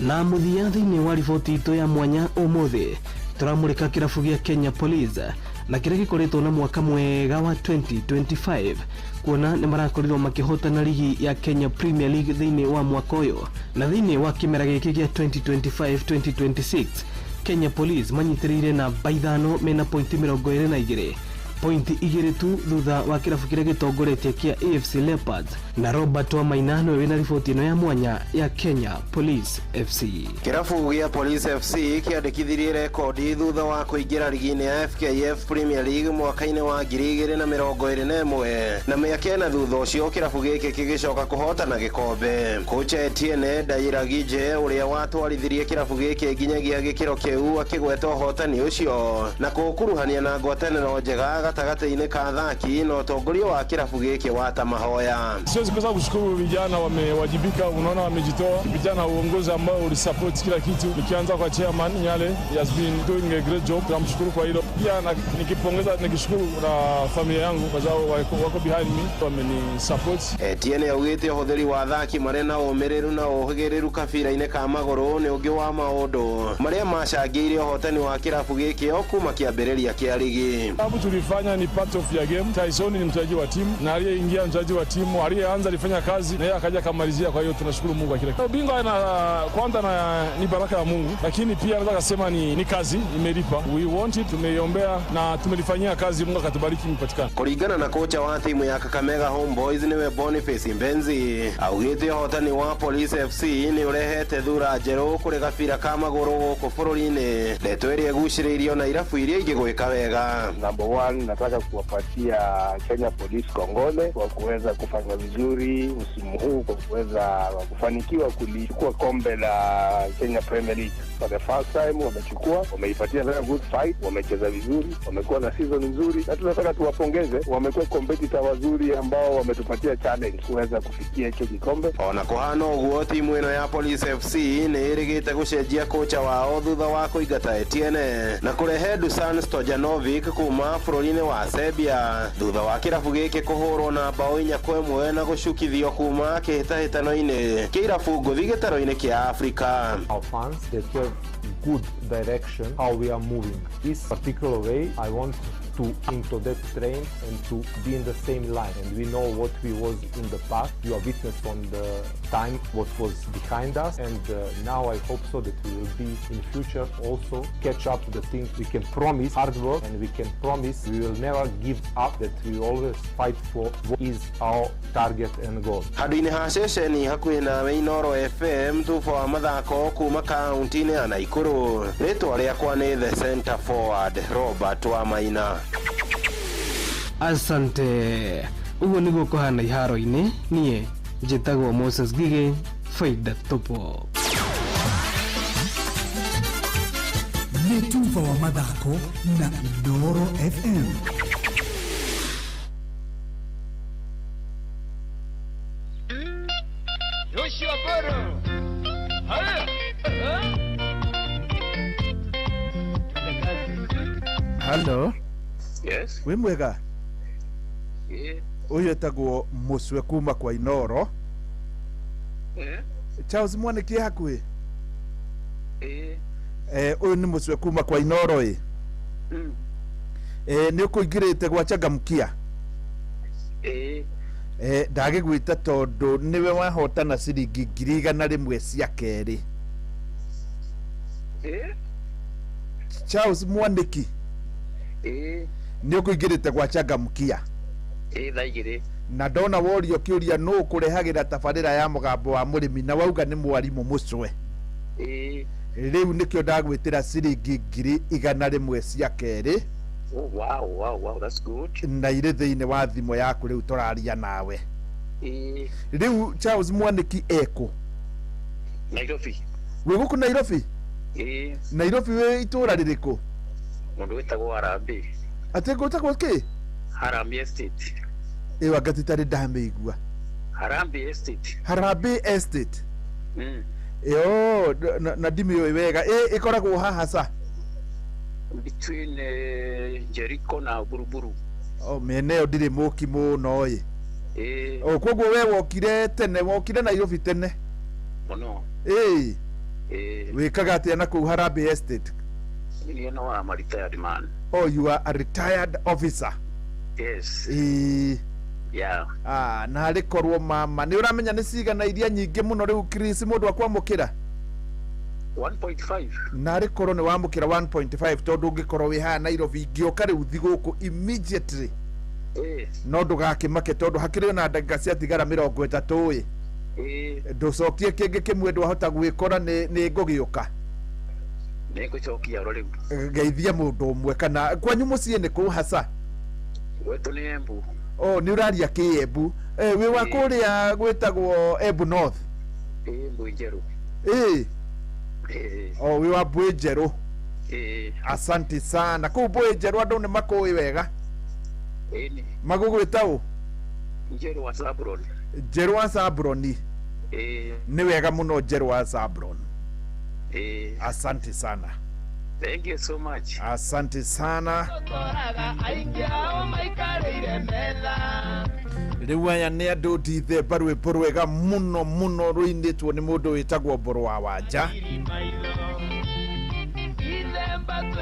Speaker 14: Na mũthia thĩinĩ wa riboti itũ ya mwanya ũmũthĩ, tũramũrĩka kĩrabu gĩa Kenya Police na kĩrĩa gĩkoretwo na mwaka mwega wa 2025, kuona nĩ marakorirwo makĩhotana ligi ya Kenya Premier League thĩinĩ wa mwaka ũyũ. Na thĩinĩ wa kĩmera gĩkĩ gĩa 2025-2026, Kenya Police manyitĩrĩire namba 5 mena pointi 22, pointi 2 tu thutha wa kĩrabu kĩrĩa gĩtongoretie kĩa AFC Leopards. Na Robert Wamaina nĩwe wĩna riboti ĩno ya mwanya ya Kenya Police FC.
Speaker 18: Kĩrabu gĩa Police FC kĩandĩkithirie rekondi thutha wa kũingĩra ligi-inĩ ya FKF Premier League mwaka-inĩ wa 2021, na mĩaka ĩna thutha ũcio kĩrabu gĩkĩ kĩgĩcoka kũhotana gĩkombe. Kocha Etienne Ndayiragije ũrĩa watwarithirie kĩrabu gĩkĩ nginyagia gĩkĩro kĩu akĩgweta ũhotani ũcio na kũũkuruhania na ngwatanĩro njega gatagatĩ-inĩ ka athaki na ũtongoria wa kĩrabu gĩkĩ wa Tamahoya.
Speaker 19: Siwezi kosa kushukuru vijana, wamewajibika, unaona wamejitoa. Vijana uongozi ambao ulisupport kila kitu, nikianza kwa chairman Nyale, he has been doing a great job, tunamshukuru kwa hilo. Pia nikipongeza, nikishukuru na familia yangu kwa sababu wako behind me, wamenisupport.
Speaker 18: Etienne augĩte ũhũthĩri wa athaki marĩ na ũmĩrĩru na ũhĩgĩrĩru kabira-inĩ ka magũrũ nĩ ũngĩ wa maũndũ marĩa macangĩire ũhotani wa kĩrabu gĩkĩ o kuma kĩambĩrĩria kĩa ligi.
Speaker 19: Sababu tulifanya ni part of ya game. Tyson ni mchezaji wa timu na aliyeingia mchezaji wa timu, aliyeanza alifanya kazi na yeye akaja akamalizia. Kwa hiyo tunashukuru Mungu kwa kila kitu. Ubingwa na kwanza na ni baraka ya Mungu, lakini pia naweza kusema ni kazi imelipa. We want it, tumeiombea na tumelifanyia kazi, Mungu akatubariki imepatikana.
Speaker 18: Kũringana na kocha wa timu ya Kakamega Homeboys niwe Boniface Mbenzi, augĩte ũhotani wa Police FC nĩ ũrehete thura njerũ kũrĩ gabira ka magũrũ gũkũ bũrũri-inĩ, ndeto ĩrĩa ĩgucĩrĩirio na irabu iria ingĩ gwĩka wega.
Speaker 20: Number one, nataka kuwapatia Kenya Police kongole kwa kuweza kufanya vizuri msimu huu, kwa kuweza kufanikiwa kulichukua kombe la Kenya Premier League. For the first time wamechukua, wameipatia very good fight, wamecheza vizuri, wamekuwa na season nzuri, na tunataka tuwapongeze. Wamekuwa competitor wazuri ambao wametupatia challenge kuweza kufikia hicho kikombe.
Speaker 18: Ona kũhana ũguo, timu ĩno ya Police FC nĩ ĩrĩgĩte gũcenjia kocha wao thutha wa kũingata Etienne na kũrehe Dusan Stojanovic kuma bũrũri-inĩ wa Serbia thutha wa kĩrabu gĩkĩ kũhũrwo na bao 4-1 na gũcukithio kuma kĩhĩtahĩtano-inĩ kĩa irabu ngũthi gĩtarũ-inĩ kĩa Afrika.
Speaker 22: Our fans that have good direction how we are moving. This particular way I want to into that train and to be in the same line, and we know what we was in the past. You are witness on the time what was behind us, and now I hope so that we will be in future also catch up to the things. We can promise hard work, and we can promise we will never give up, that we always fight for what is our target and goal.
Speaker 18: Handũ-inĩ ha ceceni hakuhĩ nawe Inooro FM, tubo wa mathako kuma kaunti-inĩ ya Naikuru. Rĩtwa rĩakwa nĩ The Center Forward Robert Wamaina.
Speaker 14: Asante. Ũguo nĩguo kũhana iharo-inĩ. Niĩ njĩtagwo Moses Gige, faida tupo.
Speaker 12: Nĩ tuba wa mathako na Inooro FM.
Speaker 28: Joshua Boro.
Speaker 3: Hello.
Speaker 4: Yes.
Speaker 3: Wĩ mwega?
Speaker 4: Ĩĩ.
Speaker 3: Ũyũ etagwo Mũcwe kuma kwa Inoro.
Speaker 4: Eh.
Speaker 3: Charles Mwaniki e hakuhĩ?
Speaker 4: Ĩĩ.
Speaker 3: Ũyũ nĩ Mũcwe kuma kwa Inoro ĩ. Nĩ ũkũingĩrĩte gwa Changamkia?
Speaker 4: Ĩĩ.
Speaker 3: Ndagĩgwĩta tondũ nĩwe wahotana ciringi 100,000 cia kerĩ.
Speaker 4: Ĩĩ.
Speaker 3: Charles Mwaniki.
Speaker 4: Ĩĩ.
Speaker 3: Nĩ ũkũingĩrĩte gwa Changamkia?
Speaker 4: Ĩĩ, thaa igĩrĩ.
Speaker 3: Na ndona worio kĩũria nũ ũkũrehagĩra tabarĩra ya mũgambo wa mũrĩmi na wauga nĩ mwarimũ Mũcwe.
Speaker 4: Ĩĩ.
Speaker 3: Rĩu nĩkĩo ndagwĩtĩra ciringi 100,000 cia kerĩ.
Speaker 4: Oh, wow, wow, wow, that's good.
Speaker 3: Na irĩ thĩinĩ wa thimũ yaku rĩu tũraria nawe.
Speaker 4: Ĩĩ.
Speaker 3: Rĩu Charles Mwaniki ekũ?
Speaker 4: Nairobi.
Speaker 3: Wĩ gũkũ Nairobi?
Speaker 4: Ĩĩ.
Speaker 3: Nairobi wĩ itũra rĩrĩkũ?
Speaker 4: Mũndũ wĩtagwo Harambee.
Speaker 3: Atĩ gwĩtagwo kĩ?
Speaker 4: Harambee Estate.
Speaker 3: Ĩyo anga titarĩ ndamĩigua.
Speaker 4: Harambee Estate.
Speaker 3: Harambee Estate. Ĩyo na ndimĩũĩ wega. Ĩkoragwo haha ca?
Speaker 4: Between Jericho na Buruburu.
Speaker 3: O mĩena ĩyo ndirĩ mũki mũno ĩ.
Speaker 4: Ĩĩ.
Speaker 3: O koguo we wokire tene, wokire Nairobi tene.
Speaker 4: Mũno.
Speaker 3: Ĩĩ.
Speaker 4: Ĩĩ.
Speaker 3: Wĩkaga atĩa na kũu Harambee Estate?
Speaker 4: Niĩ no I'm a retired man.
Speaker 3: Oh, you are a retired officer.
Speaker 4: Yes.
Speaker 3: Ĩĩ.
Speaker 4: Yeah.
Speaker 3: Ah, na harĩ korwo mama nĩ ũramenya nĩ cigana iria nyingĩ mũno rĩu Chris mũndũ akwamũkĩra?
Speaker 4: 1.5.
Speaker 3: Na harĩ korwo nĩ wamũkĩra 1.5 tondũ ũngĩkorwo wĩ haha Nairobi ingĩũka rĩu thi gũkũ immediately.
Speaker 4: Ĩĩ.
Speaker 3: No ndũgakĩmake tondũ hakĩrĩ ona ndagĩka ciatigara 30 ĩ.
Speaker 4: Ĩĩ.
Speaker 3: Ndũcokie kĩngĩ kĩmwe ndwahota gwĩkora nĩ ngũgĩũka.
Speaker 4: Nĩngũcokia oro rĩu.
Speaker 3: Geithia mũndũ ũmwe kana kwanyu mũciĩ nĩ kũ hasa?
Speaker 4: Gwitũ nĩ Embu.
Speaker 3: Oh, nĩ ũraria kĩembu. Wĩ wa kũrĩa gwĩtagwo Embu North?
Speaker 4: Ĩĩ, Mbui Njerũ.
Speaker 3: Ĩĩ.
Speaker 4: Ĩĩ.
Speaker 3: Oh, wĩ wa Mbui Njerũ.
Speaker 4: Ĩĩ.
Speaker 3: Asante sana. Kũu Mbui Njerũ andũ nĩ makũĩ wega?
Speaker 4: Ĩĩ.
Speaker 3: Magũgwĩta ũ?
Speaker 4: Njerũ wa Zabron.
Speaker 3: Njerũ wa Zabroni.
Speaker 4: Ĩĩ.
Speaker 3: Nĩ wega mũno Njerũ wa Zabron.
Speaker 4: Ĩĩ.
Speaker 3: Asante sana.
Speaker 4: Thank you so much.
Speaker 3: Asante sana. Rĩu aya nĩ andũ ndithemba rwĩmbo rwega mũno mũno rũinĩtwo nĩ mũndũ wĩtagwo Mbũrũ wa Wanja.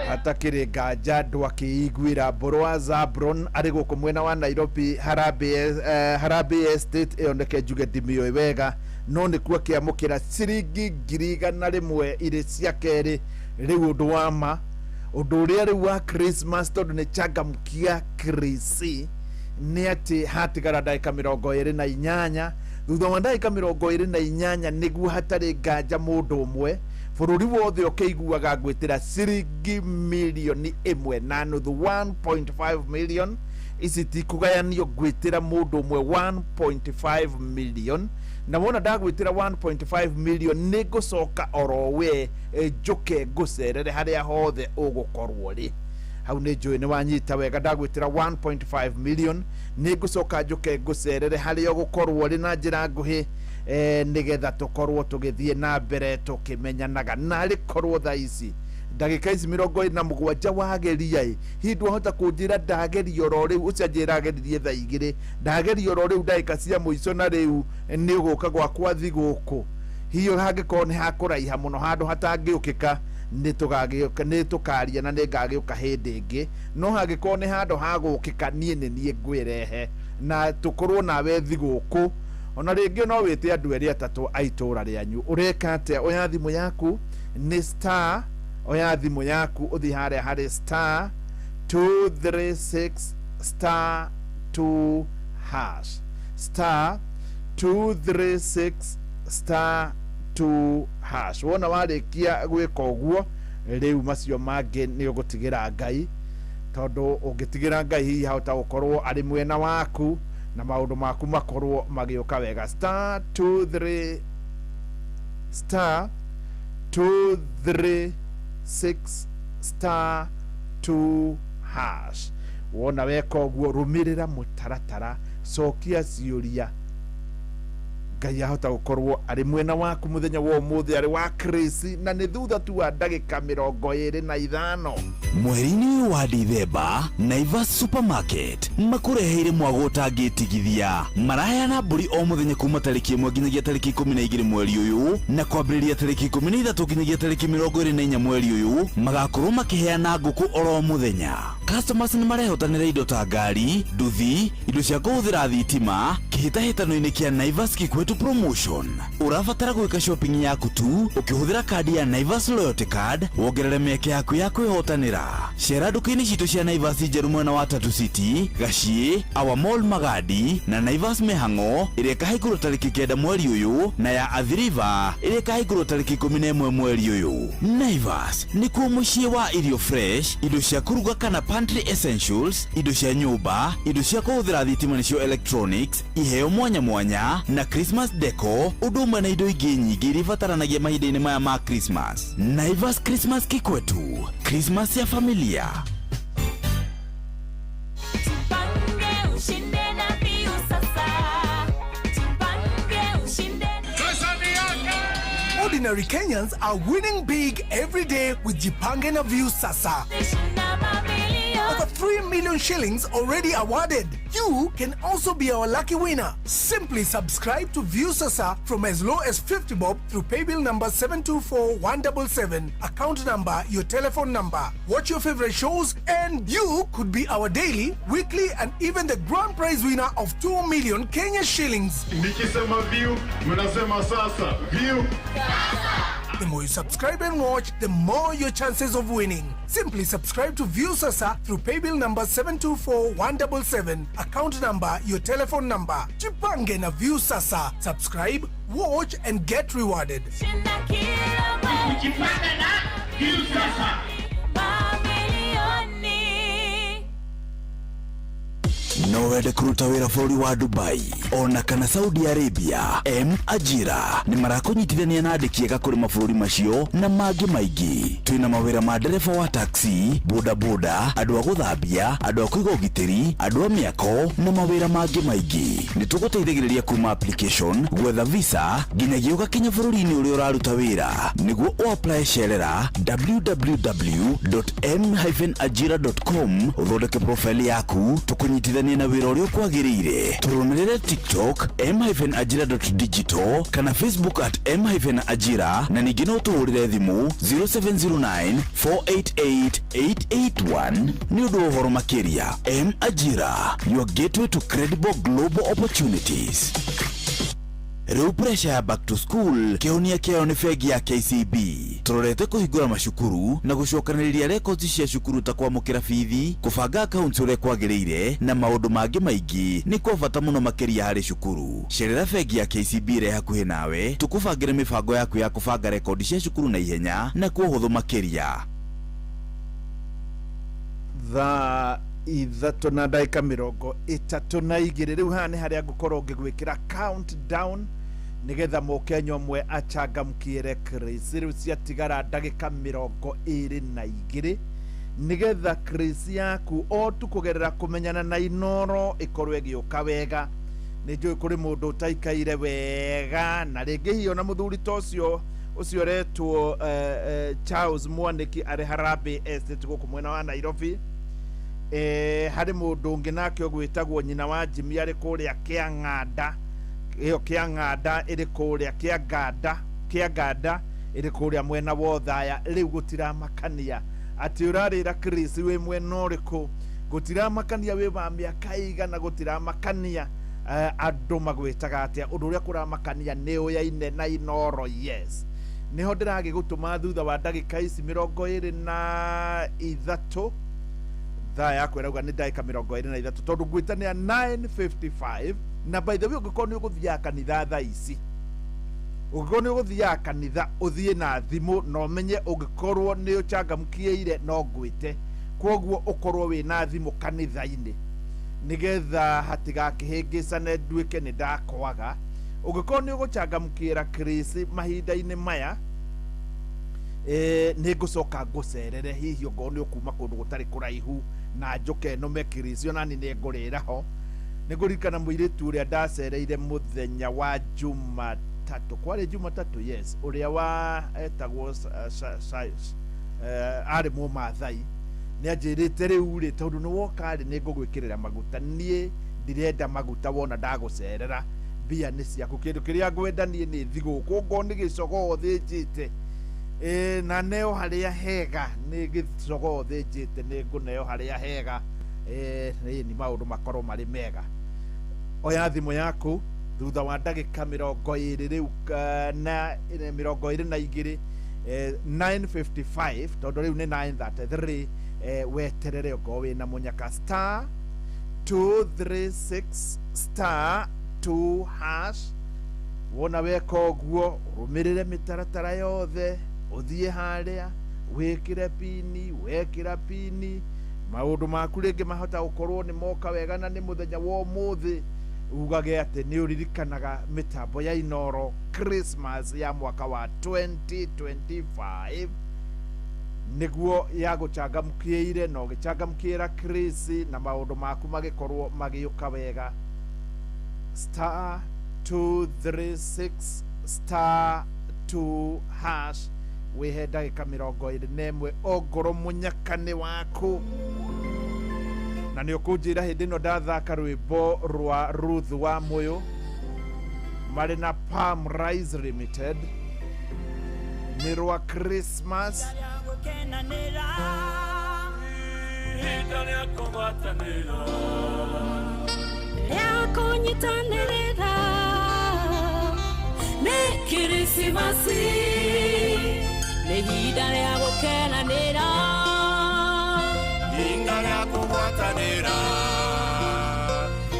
Speaker 3: Hatakĩrĩ nganja andũ akĩiguĩra Mbũrũ wa Zabron arĩ gũkũ mwena wa Nairobi Harambee Estate ĩyo nĩke njuge ndimĩũĩ wega no nĩkuo akĩamũkĩra ciringi 100,000 irĩ cia kerĩ. Rĩu ũndũ wa ma ũndũ ũrĩa rĩu wa Christmas tondũ nĩ Changamkia Krisi nĩ atĩ hatigara ndagĩka 28 thutha wa ndagĩka 28 nĩguo hatarĩ nganja mũndũ ũmwe bũrũri wothe ũkĩiguaga ngwĩtĩra ciringi 1.5 million 1.5 million ici tikũgayanio ngwĩtĩra mũndũ ũmwe 1.5 million na wona ndagwĩtĩra 1.5 million nĩ ngũcoka oro we njũke ngũcerere harĩa hothe ũgũkorwo rĩ hau nĩ njũĩ nĩ wanyita wega ndagwĩtĩra 1.5 million nĩ ngũcoka njũke ngũcerere harĩa ũgũkorwo rĩ na njĩra nguhĩ nĩgetha tũkorwo tũgĩthiĩ na mbere tũkĩmenyanaga narĩ korwo thaa ici ndagĩka ici 27 wageria ĩ hihi ndwahota kũnjĩra ndageria oro rĩu ũcio anjĩra ageririe thaa 2 ndageria oro rĩu ndagĩka cia mũico na rĩu nĩ ũgũka gwakwa thi gũkũ hihi hangĩkorwo nĩ hakũraiha mũno handũ hatangĩũkĩka nĩ tũkaria na nĩ ngagĩũka hĩndĩ ĩngĩ no hangĩkorwo nĩ handũ hagũkĩka niĩ nĩ niĩ ngwĩrehe na tũkorwo nawe thi gũkũ ona rĩngĩ no wĩte andũ erĩ atatũ a itũra rĩanyu ũreka atĩa oya thimũ yaku nĩ star oya thimũ yaku ũthiĩ harĩa harĩ star 236 star 2 hash star 236 star 2 hash wona warĩkia gwĩka ũguo rĩu macio mangĩ nĩ ũgũtigĩra Ngai tondũ ũngĩtigĩra Ngai hihi hahota gũkorwo arĩ mwena waku na maũndũ maku makorwo magĩũka wega star 23 star 236 star 2 hash wona weka ũguo rũmĩrĩra mũtaratara cokia ciũria Ngai ahota gukorwo ari mwena waku muthenya wa umuthi ari wa Chris, na ni thutha tu wa ndagika 25.
Speaker 1: Mweri-inĩ ũyũ wa Dithemba, Naivas Supermarket makũreheire mwago ũtangĩtigithia. Maraheana mbũri o mũthenya kuma tarĩki 1 nginyagia tarĩki 12 mweri ũyũ, na kwambĩrĩria tarĩki 13 nginyagia tarĩki 24 mweri ũyũ magakorwo makĩheana ngũkũ oro mũthenya. Customers nĩ marehotanĩra indo ta ngari, nduthi, indo cia kũhũthĩra thitima kĩhĩtahĩtano-inĩ kĩa Naivas Kikwetu Promotion. Ũrabatara gwĩka shopping yaku tu ũkĩhũthĩra kandi ya Naivas Loyalty Card, wongerere mĩeke yaku ya kwĩhotanĩra. Cera nduka-inĩ citũ cia Naivas njerũ mwena wa Tatu City, Gachie, Our Mall Magadi na Naivas Mĩhang'o ĩrĩa ĩkahingũrwo tarĩki 9 mweri ũyũ, na ya Athi River ĩrĩa ĩkahingũrwo tarĩki 11 mweri ũyũ. Naivas nĩkuo mũciĩ wa irio fresh, indo cia kũruga kana pantry essentials, indo cia nyũmba, indo cia kũhũthĩra thitima nĩcio electronics, iheo mwanya mwanya na Christmas deco, ũndũ ũmwe na indo ingĩ nyingĩ iria ibataranagia mahinda-inĩ maya ma Christmas. Naivas Christmas Kikwetu, Christmas ya familia.
Speaker 5: Tupange ushinde na Viusasa. Tupange ushinde.
Speaker 13: Ordinary Kenyans are winning big every day with Jipange na Viusasa. Over 3 million shillings already awarded. You can also be our lucky winner. Simply subscribe to Viusasa from as low as 50 bob through paybill number 724177, account number, your telephone number. Watch your favorite shows and you could be our daily, weekly and even the grand prize winner of 2 million Kenya shillings.
Speaker 16: Nikisema view, mnasema sasa. View.
Speaker 13: The more you subscribe and watch, the more your chances of winning. Simply subscribe to Viusasa through paybill number 724177, account number, your telephone number. Jipange na Viusasa. Subscribe, watch and get rewarded.
Speaker 5: Jipange na Viusasa. Mamilioni.
Speaker 1: No wende kũruta wĩra bũrũri wa Dubai ona kana Saudi Arabia, M Ajira nĩ marakũnyitithania na andĩki ega kũrĩ mabũrũri macio na mangĩ maingĩ. Twĩna mawĩra ma ndereba wa taxi, bodaboda, andũ a gũthambia, andũ a kũiga ũgitĩri, andũ a mĩako na mawĩra mangĩ maingĩ. Nĩ tũgũteithagĩrĩria kuma application, gwetha visa nginyagia ũgakinya bũrũri-inĩ ũrĩa ũraruta wĩra. Nĩguo ũapply cerera www.m-ajira.com ũthondeke profile yaku tũkũnyitithanie na wĩra ũrĩa ũkwagĩrĩire. Tũrũmĩrĩre TikTok m-ajira.digital kana Facebook at m-ajira, na ningĩ no tũhũrĩre thimũ 0709 488 881 nĩ ũndũ wa ũhoro makĩria. M Ajira, your gateway to credible global opportunities. Rĩu pressure ya back to school kĩhonia kĩayo nĩ bengi ya KCB. Tũrorete kũhingũra macukuru na gũcokanĩrĩria records cia cukuru ta kwamũkĩra bithi, kũbanga accounts ũrĩa kwagĩrĩire na maũndũ mangĩ maingĩ nĩ kwa bata mũno makĩria harĩ cukuru. Cerera bengi ya KCB ĩrĩa hakuhĩ nawe tũkũbangĩre mĩbango yaku ya kũbanga rekondi cia cukuru na ihenya na kwa ũhũthũ makĩria.
Speaker 3: Thaa 3 na ndagĩka 32. Rĩu haha nĩ harĩa ngũkorwo ngĩgwĩkĩra countdown nigetha mũkenya ũmwe achangamkĩre Chris. Rĩu ciatigara ndagĩka 22 nigetha Chris yaku o tu kũgerera kũmenyana na Inoro ĩkorwo ĩgĩũka wega. Nĩ njũĩ kũrĩ mũndũ ũtaikaire wega na rĩngĩ hihi ona mũthuri ta ũcio ũretwo Charles Mwaniki arĩ Harambee Estate gũkũ mwena wa Nairobi. Harĩ mũndũ ũngĩ nake ũgwĩtagwo nyina wa Jimmy arĩ kũrĩa Kĩang'anda, ĩyo Kĩang'anda ĩrĩ kũrĩa Kĩanganda ĩrĩ kũrĩa mwena wa Othaya. Rĩu gũtiramakania atĩ ũrarĩra Chris wĩ mwena ũrĩkũ, gũtiramakania wĩ wa mĩaka ĩigana, gũtiramakania andũ magwĩtaga atĩa. Ũndũ ũrĩa kũramakania nĩ ũyaine na Inoro. Yes, nĩho ndĩragĩgũtũma thutha wa ndagĩka ici 23. Thaa yakwa ĩrauga nĩ ndagĩka 23 tondũ ngwĩtanĩa 9:55. Na by the way, ũngĩkorwo nĩ ũgũthiaga kanitha thaa ici, ũngĩkorwo nĩ ũgũthiaga kanitha ũthiĩ na thimũ na ũmenye ũngĩkorwo nĩ ũchangamkĩire no ngwĩte, kwoguo ũkorwo wĩna thimũ kanitha-inĩ nĩgetha hatigakĩhĩngĩcane nduĩke nĩ ndakwaga. Ũngĩkorwo nĩ ũgũchangamkĩra Chris mahinda-inĩ maya, nĩ ngũcoka ngũcerere hihi ũngorwo nĩ ũkuma kũndũ gũtarĩ kũraihu na njũke nũme Chris, onani nĩ ngũrĩra ho. Nĩngũririkana mũirĩtu ũrĩa ndacereire mũthenya wa Jumatatu, kwarĩ Jumatatu, yes, ũrĩa wa etagwo arĩ Mũmathai, nĩ anjĩrĩte rĩu rĩ, tondũ nĩ woka rĩ, nĩ ngũgwĩkĩrĩra maguta. Niĩ ndirenda maguta, wona ndagũcerera mbia nĩ ciaku. Kĩndũ kĩrĩa ngwenda niĩ nĩ thigũkũ, ngorwo nĩ gĩcogoo thĩnjĩte, na neo harĩa hega, nĩ gĩcogoo thĩnjĩte, nĩ ngũneo harĩa hega, nĩ maũndũ makorwo marĩ mega. Oya thimũ yaku thutha wa ndagĩka 20 rĩu na 22, 9:55, tondũ rĩu nĩ 9:33. Weterere ũngorwo wĩna mũnyaka star 236 star 2 hash. Wona weka ũguo, ũrũmĩrĩre mĩtaratara yothe, ũthiĩ harĩa wĩkĩre pini, wekĩra pini maũndũ maku rĩngĩ mahota gũkorwo nĩ moka wega, na nĩ mũthenya wa ũmũthĩ ugage atĩ nĩ ũririkanaga mĩtambo ya Inoro Christmas ya mwaka wa 2025 nĩguo ya gũchangamkĩire na ũgĩchangamkĩra Chris na maũndũ maku magĩkorwo magĩũka wega. Star 236 star 2 hash, wĩhe ndagĩka 21 ongorwo mũnyaka nĩ waku. Na nĩ ũkũnjĩra hĩndĩ ĩno ndathaka rwĩmbo rwa Ruth wa Moyo marĩ na Palm Rise Limited, nĩ rwa Christmas.
Speaker 5: Nĩ Kirisimasi, nĩ ihinda rĩa gũkenanĩra,
Speaker 15: ihinda rĩa kũgwatanĩra,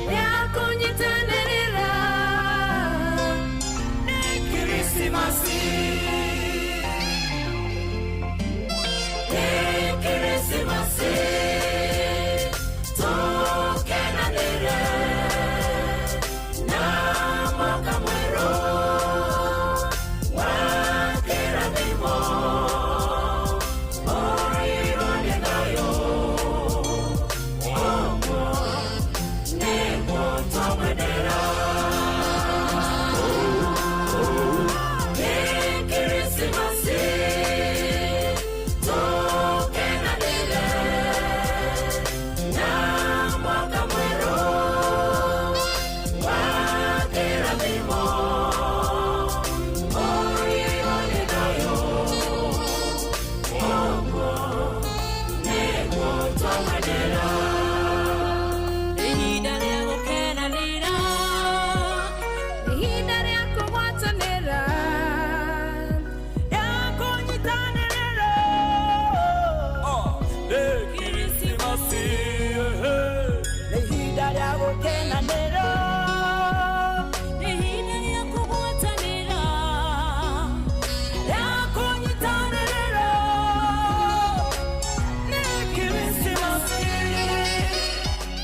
Speaker 5: rĩa kũnyitanĩrĩra. Nĩ Kirisimasi, nĩ Kirisimasi, tũkenanĩre na mwaka mwerũ wa kĩrathimo. Ũrirwo nĩ thayũ, ũguo nĩguo twamwendera. Nĩ Kirisimasi, tũkenanĩre na mwaka mwerũ wa kĩrathimo. Ũrirwo nĩ thayũ, ũguo nĩguo twamwendera. Ihinda rĩa gũkenanĩra, ihinda rĩa kũgwatanĩra, rĩa kũnyitanĩrĩra.
Speaker 15: Nĩ Kirisimasi,
Speaker 5: Nĩ ihinda rĩa gũkenanĩra, ihinda rĩa kũgwatanĩra, rĩa kũnyitanĩrĩra. Nĩ Kirisimasi,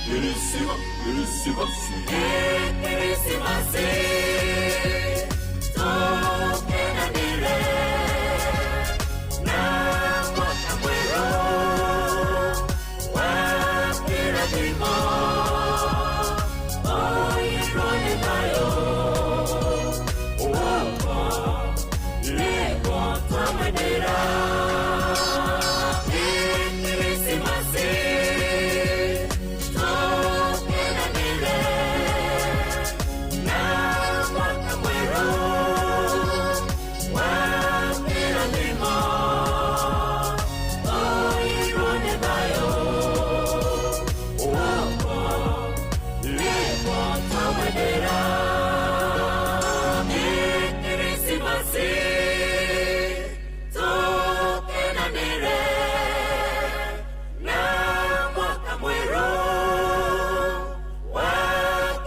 Speaker 15: Kirisimasi,
Speaker 5: nĩ Kirisimasi, tũkenanĩre na mwaka mwerũ wa kĩrathimo. Ũrirwo nĩ thayũ, ũguo nĩguo twamwendera. Nĩ Kirisimasi, tũkenanĩre na mwaka mwerũ wa kĩrathimo. Ũrirwo nĩ thayũ, ũguo nĩguo twamwendera. Nĩ Kirisimasi, tũkenanĩre na mwaka mwerũ wa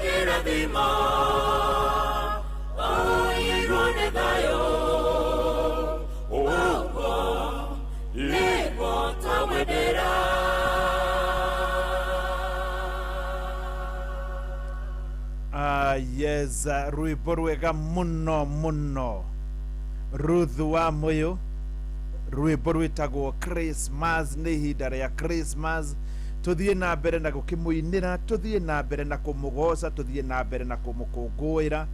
Speaker 5: kĩrathimo. Ũrirwo nĩ thayũ, ũguo nĩguo twamwendera.
Speaker 3: Yes, rwĩmbo rwega mũno mũno, Ruth wa Moyo, rwĩmbo rwĩtagwo Christmas. Nĩ ihinda rĩa Christmas, Tuthiĩ na mbere na gũkĩmũinĩra, tuthiĩ na mbere na kũmũgoca, tuthiĩ na mbere na kũmũkũngũĩra.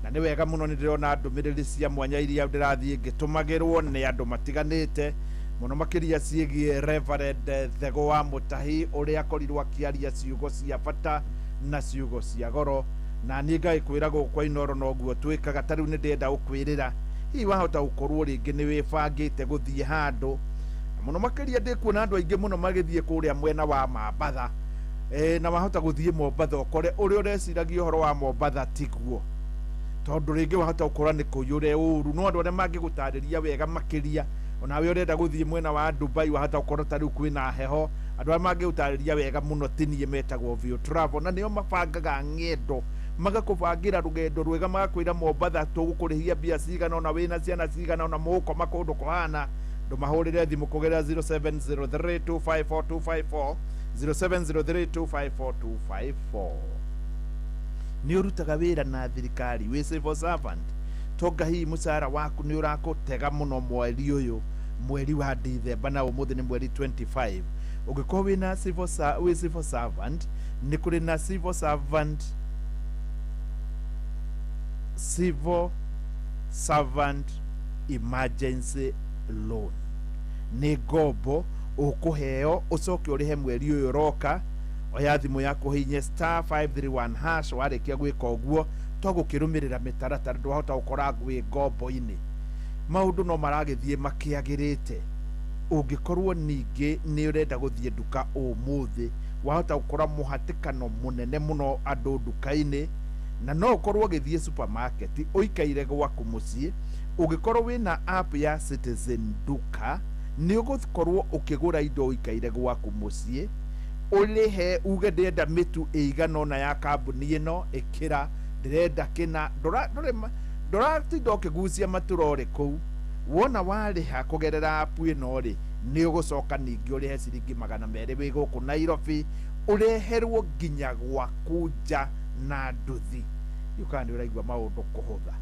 Speaker 3: Na nĩ wega mũno nĩ ndĩrona ndũmĩrĩri cia mwanya iria ndĩrathiĩ ngĩtũmagĩrwo nĩ andũ matiganĩte mũno makĩria ciĩgiĩ Reverend Thego wa Mũtahi ũrĩa akorirwo akĩaria ciugo cia bata na ciugo cia goro. Na niĩ ngagĩkwĩra gũkũ kwa Inooro noguo twĩkaga. Ta rĩu nĩ ndĩrenda gũkwĩrĩra hihi wahota gũkorwo rĩngĩ nĩ wĩbangĩte gũthiĩ handũ, na mũno makĩria ndĩkuona andũ aingĩ mũno magĩthiĩ kũrĩa mwena wa Mambatha. Na wahota gũthiĩ Mombatha ũkore ũrĩa ũreciragia ũhoro wa Mombatha tiguo, tondũ rĩngĩ wahota gũkora nĩ kũiyũre ũru. No andũ arĩa mangĩgũtarĩria wega makĩria, onawe ũrenda gũthiĩ mwena wa Dubai wahota gũkorwo ta rĩu kwĩna heho, andũ arĩa mangĩgũtarĩria wega mũno ti niĩ, metagwo View Travel, na nĩo mabangaga ng'endo, magakũbangĩra rũgendo rwega, magakwĩra Mombatha tũgũkũrĩhia mbia cigana ona wĩna ciana cigana ona mũgũkoma kũndũ kũhana. Ndũmahũrĩre thimũ kũgerera 0703254254, 0703254254. Nĩ ũrutaga wĩra na thirikari, wĩ civil servant, tonga hihi mũcara waku nĩ ũrakũtega mũno mweri ũyũ, mweri wa Dithemba, na ũmũthĩ nĩ mweri 25. Ũngĩkorwo wĩna wĩ civil servant, nĩ kũrĩ na civil servant emergency loan. Nĩ ngombo ũkũheo ũcoke ũrĩhe mweri ũyũ ũroka. Oya thimũ yaku ũhihinye *531#. Warĩkia gwĩka ũguo, to gũkĩrũmĩrĩra mĩtaratara, ndwahota gũkora wĩ ngombo-inĩ. Maũndũ no maragĩthiĩ makĩagĩrĩte. Ũngĩkorwo ningĩ nĩ ũrenda gũthiĩ nduka ũmũthĩ, wahota gũkora mũhatĩkano mũnene mũno andũ nduka-inĩ, na no ũkorwo ũgĩthiĩ supermarket ũikaire gwaku mũciĩ. Ũngĩkorwo wĩna app ya Citizen Duka, nĩ ũgũkorwo ũkĩgũra indo ũikaire gwaku mũciĩ, ũrĩhe, uge ndĩrenda mĩtu ĩigana ũna ya kambuni ĩno, ĩkĩra ndĩrenda kĩna, ndũratinda ũkĩgucia maturore kũu. Wona warĩha kũgerera app ĩno rĩ, nĩ ũgũcoka ningĩ ũrĩhe ciringi 200 wĩ gũkũ Nairobi, ũreherwo nginya gwaku nja na nduthi. Ndiũ kana nĩ ũraigua maũndũ kũhũtha.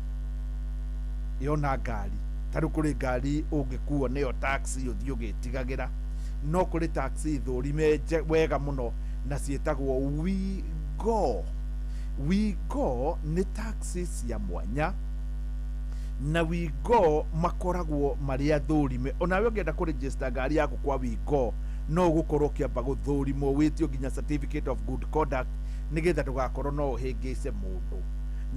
Speaker 3: Yona ngari, ta rĩu kũrĩ ngari ũngĩkuo nĩyo taxi ũthiĩ ũgĩtigagĩra, no kũrĩ taxi thũrime wega mũno na ciĩtagwo Wigo. Wigo nĩ taxi cia mwanya, na Wigo makoragwo marĩ athũrime. Onawe ũngĩenda kũregister ngari yaku kwa Wigo, no ũgũkorwo ũkĩamba gũthũrimwo, wĩtio nginya certificate of good conduct, nĩgetha ndũgakorwo no ũhĩngĩce mũndũ.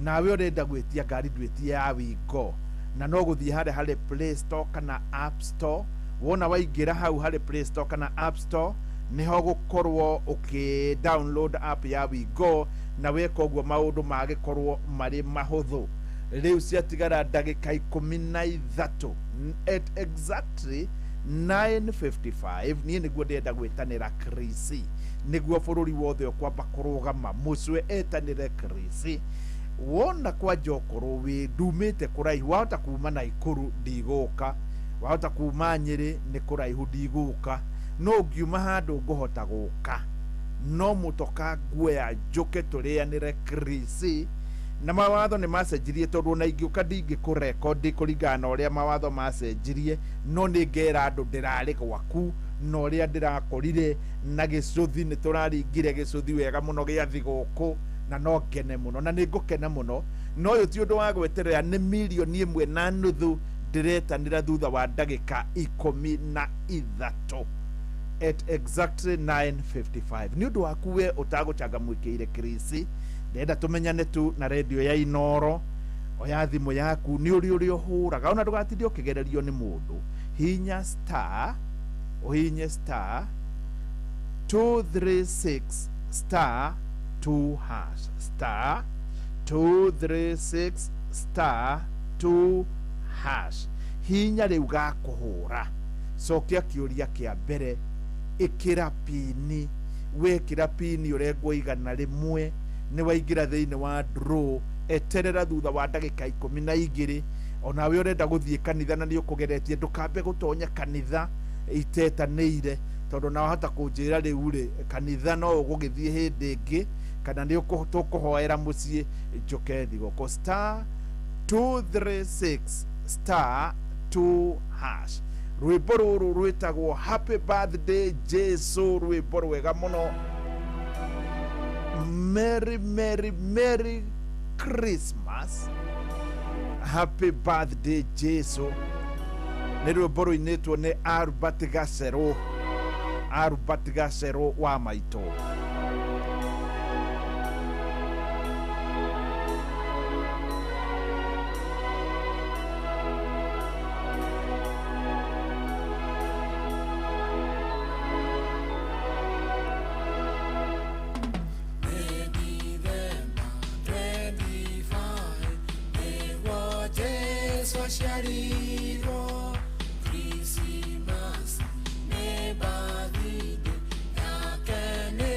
Speaker 3: Nawe ũrenda gwĩtia ngari, ndwĩtie ya Wigo, na no gũthiĩ harĩa harĩ Play Store kana App Store. Wona waingĩra hau harĩ Play Store kana App Store, nĩho gũkorwo ũkĩ download app ya Wigo, na weka ũguo maũndũ magĩkorwo marĩ mahũthũ. Rĩu ciatigara ndagĩka 13, at exactly 9:55 niĩ nĩguo ndĩrenda gwĩtanĩra krisi, nĩguo bũrũri wothe ũkwamba kũrũgama mũcwe etanĩre krisi. Wona kwanja ũkorwo wĩ ndumĩte kũraihu, wahota kuma Naikuru ndigũka, wahota kuma Nyĩrĩ nĩ kũraihu ndigũka, no ũngiuma handũ ngũhota gũka, no mũtoka nguoya njũke tũrĩanĩre krisi. Na mawatho nĩ macenjirie, tondũ ona ingĩũka ndingĩkũrekondi kũringana na ũrĩa mawatho macenjirie, no nĩ ngera andũ ndĩrarĩ gwaku na ũrĩa ndĩrakorire na gĩcũthi, nĩ tũraringire gĩcũthi wega mũno gĩa thigũkũ, na no ngene mũno na nĩ ngũkena mũno. No ũyũ ti ũndũ wa gweterera, nĩ 1.5 million ndĩretanĩra thutha wa ndagĩka 13, at exactly 9:55. Nĩ ũndũ waku we ũtagũcangamũkĩire krisi, ndĩrenda tũmenyane tu na redio ya Inooro. Oya thimũ yaku, nĩ ũrĩ ũrĩa ũhũraga, ona ndũgatinde ũkĩgererio nĩ mũndũ. Hinya star, ũhinye *236*2#, *236*2#. Hinya rĩu gakũhũra, cokia kĩũria kĩa mbere, ĩkĩra pini. Wekĩra pini ũrengwo 100, nĩ waingĩra thĩinĩ wa draw. Eterera thutha wa ndagĩka 12. Onawe ũrenda gũthiĩ kanitha na nĩ ũkũgeretie, ndũkambe gũtonya kanitha itetanĩire, tondũ na wahota kũnjĩra rĩu rĩ, kanitha no ũgũgĩthiĩ hĩndĩ ĩngĩ, kana nĩ tũkũhoera mũciĩ njũke thigũkũ. *236*2#. Rwĩmbo rũrũ rwĩtagwo Happy Birthday Jesu, rwĩmbo rwega mũno. Merry Merry Merry Christmas, Happy Birthday Jesu, nĩ rwĩmbo rũinĩtwo nĩ Albert Gacerũ, Albert Gacerũ wa maitũ.
Speaker 5: Aciarirwo Christmas nĩ birthday yake nĩ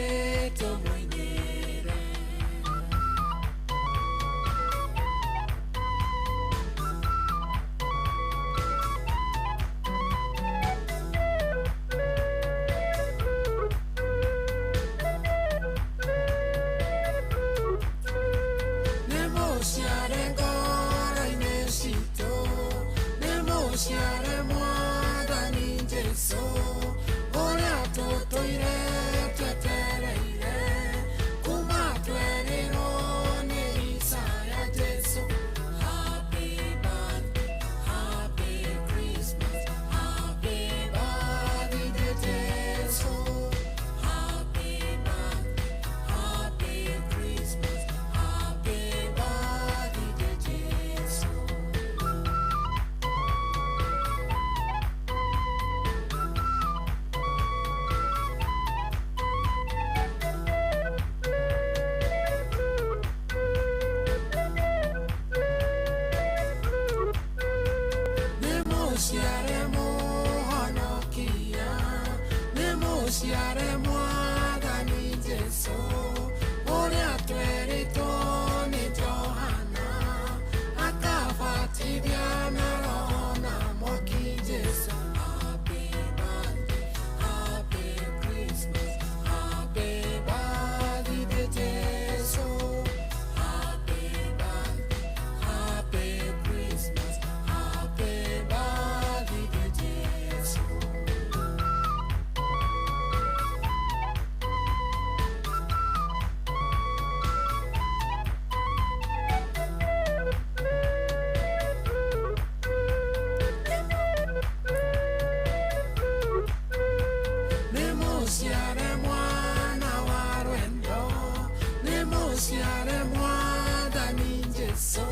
Speaker 5: tũmũinĩre. Nĩ mũciare ngoro-inĩ citũ, nĩ mũciare Mwathani Jesũ, ũrĩa tũtũire twetereire kuma twerirwo nĩ Isaya Jesũ. Happy birthday, happy Christmas, happy birthday Jesũ. Happy birthday, happy Christmas, happy birthday Jesũ. Nĩ mũciare Mũhonokia, nĩ mũciare Mwathani Jesũ, ũrĩa twerĩtwo nĩ Johana, akabatithia na Roho na mwaki Jesũ. Happy birthday, happy Christmas, happy birthday Jesũ. Happy birthday, happy Christmas, happy birthday Jesũ. Nĩ mũciare mwana wa rwendo, nĩ mũciare Mwathani Jesũ,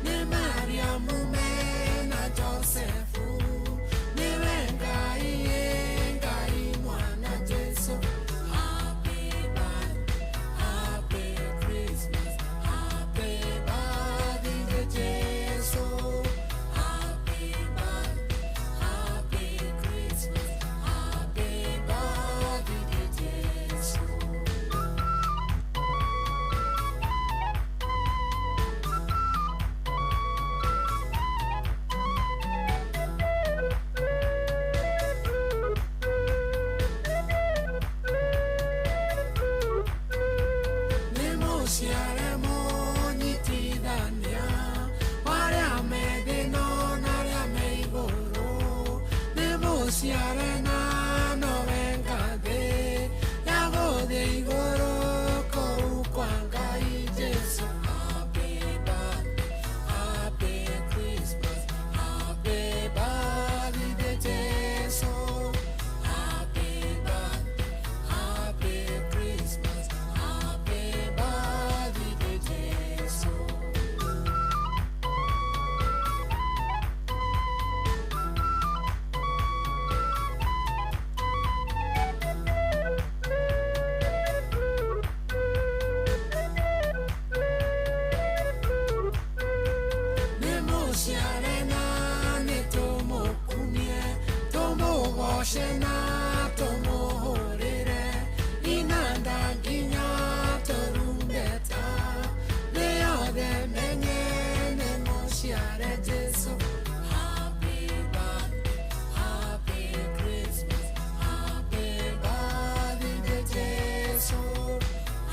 Speaker 5: nĩ Mariamu mena Josefu, nĩwe Ngai Ngai mwana Jesũ. Happy birthday, happy Christmas, happy birthday Jesũ. Happy birthday, happy Christmas, happy birthday Jesũ. Nĩ mũciare mũnyitithania wa arĩa me thĩ no na arĩa me igũrũ, nĩ mũciare na nowe ngathĩ ya gũthiĩ igũrũ kũu kwa Ngai Jesũ. Happy birthday, happy Christmas, happy birthday Jesũ. Happy birthday, happy Christmas, happy birthday Jesũ. Nĩ mũciare na nĩ tũmũkumie, tũmũgoce na tũmũhũrĩre inanda nginya tũrumbeta, thĩ yothe menye nĩ mũciare Jesũ. Happy birthday, happy Christmas, happy birthday Jesũ.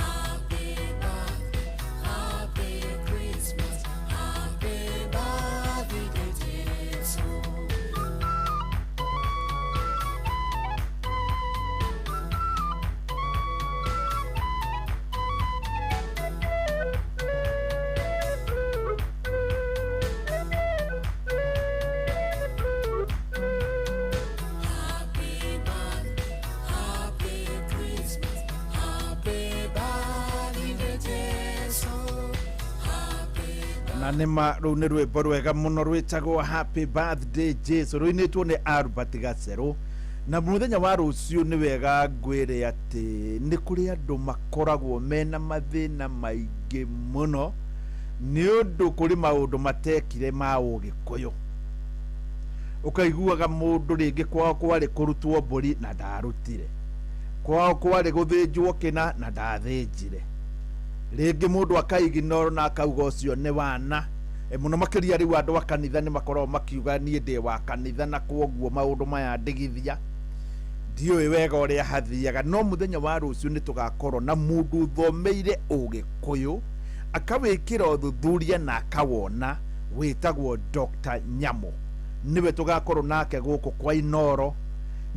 Speaker 5: Happy birthday, happy Christmas, happy birthday Jesũ.
Speaker 3: Na nĩma rũu nĩ rwĩmbo rwega mũno rwĩtagwo Happy Birthday Jesu, rũinĩtwo nĩ Albert Gacerũ. Na mũthenya wa rũciũ nĩ wega ngwĩre atĩ nĩ kũrĩ andũ makoragwo mena mathĩna maingĩ mũno nĩ ũndũ kũrĩ maũndũ matekire ma ũgĩkũyũ. Ũkaiguaga mũndũ rĩngĩ kwao kwarĩ kũrutwo mbũri na ndarutire, kwao kwarĩ gũthĩnjwo kĩna na ndathĩnjire, rĩngĩ mũndũ akaiginoro na akauga ũcio nĩ wana. Mũno makĩria rĩu andũ a kanitha nĩ makoragwo makiuga niĩ ndĩ wa kanitha na kwoguo maũndũ maya ndigithia ndiũĩ wega ũrĩa hathiaga. No mũthenya wa rũciũ nĩ tũgakorwo na mũndũ ũthomeire ũgĩkũyũ akawĩkĩra ũthuthuria na akawona, wĩtagwo Dr. Nyamo. Nĩwe tũgakorwo nake gũkũ kwa Inoro.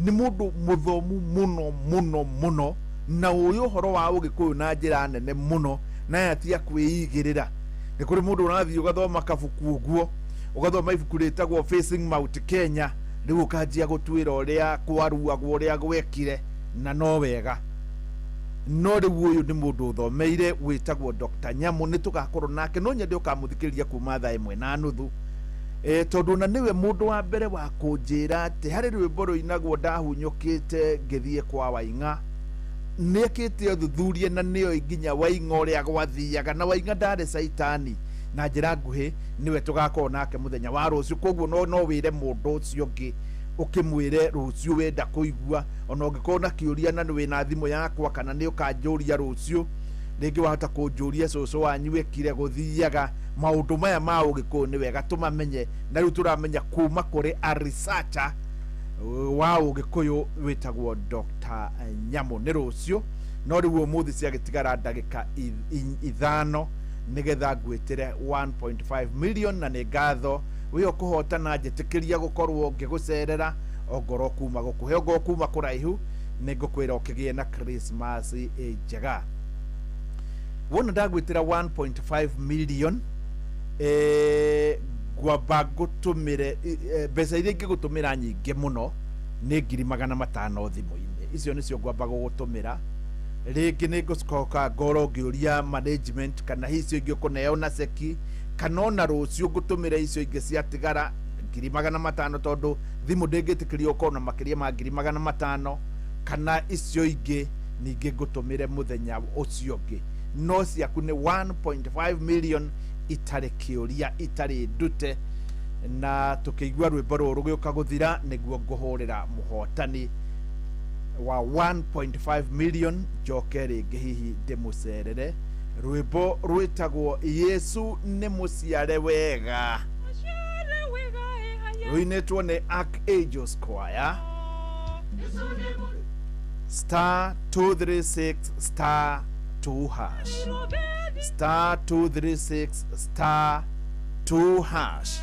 Speaker 3: Nĩ mũndũ mũthomu mũno mũno mũno na ũĩ ũhoro wa ũgĩkũyũ na njĩra nene mũno, na aya ti a kwĩigĩrĩra. Nĩ kũrĩ mũndũ ũrathiĩ ũgathoma kabuku ũguo, ũgathoma ibuku rĩtagwo Facing Mount Kenya, rĩu ũkanjia gũtuĩra ũrĩa kwaruagwo, ũrĩa gwekire, na no wega. No rĩu ũyũ nĩ mũndũ ũthomeire wĩtagwo Dr. Nyamo, nĩ tũgakorwo nake. No nyende ũkamũthikĩrĩria kuma thaa 1:30, tondũ na nĩwe mũndũ wa mbere wa kũnjĩra atĩ harĩ rwĩmbo rũinagwo ndahunyũkĩte ngĩthiĩ kwa Waing'a. Nĩekĩte ũthuthuria na nĩoĩ nginya Waing'a ũrĩa gwathiaga, na Waing'a ndarĩ caitani. Na njĩra nguhĩ nĩwe tũgakorwo nake mũthenya wa rũciũ. Koguo no wĩre mũndũ ũcio ũngĩ ũkĩmwĩre rũciũ wenda kũigua, ona ũngĩkorwo na kĩũria na wĩna thimũ yakwa kana nĩ ũkanjũria rũciũ, rĩngĩ wahota kũnjũria cũcũ wanyu ekire gũthiaga. Maũndũ maya ma ũgĩkũyũ nĩ wega tũmamenye, na rĩu tũramenya kuma kũrĩ a researcher wa ũgĩkũyũ wĩtagwo Dr. Nyamo. Nĩ rũciũ, no rĩu ũmũthĩ ciagĩtigara ndagĩka 5 nĩgetha ngwĩtĩre 1.5 million. Na nĩ ngatho wĩ ũkũhotana, njĩtĩkĩria gũkorwo ngĩgũcerera ongorwo kuma gũkuhĩ ongorwo kuma kũraihu, nĩ ngũkwĩra ũkĩgĩe na Christmas njega. Wona ndagwĩtĩra 1.5 million, ngwamba ngũtũmĩre mbeca iria ingĩgũtũmĩra nyingĩ mũno nĩ 500,000 thimũ-inĩ. Icio nĩcio ngwamba gũgũtũmĩra. Rĩngĩ nĩ ngũcoka ngorwo ngĩũria management kana hihi icio ingĩ ũkũneo na ceki, kana ona rũciũ ngũtũmĩre icio ingĩ ciatigara 500,000, tondũ thimũ ndĩngĩtĩkĩrio ũkorwo na makĩria ma 500,000, kana icio ingĩ ningĩ ngũtũmĩre mũthenya ũcio ũngĩ. No ciaku nĩ 1.5 million, itarĩ kĩũria, itarĩ ndute. Na tũkĩigua rwĩmbo rũrũ rũgĩũka gũthira nĩguo ngũhũrĩra mũhotani wa 1.5 million, njoke rĩngĩ hihi ndĩmũcerere. Rwĩmbo rwĩtagwo Yesu nĩ mũciare wega, rũinĩtwo nĩ Archangels Choir. Star 236 star 2 hash, star 236 star 2 hash.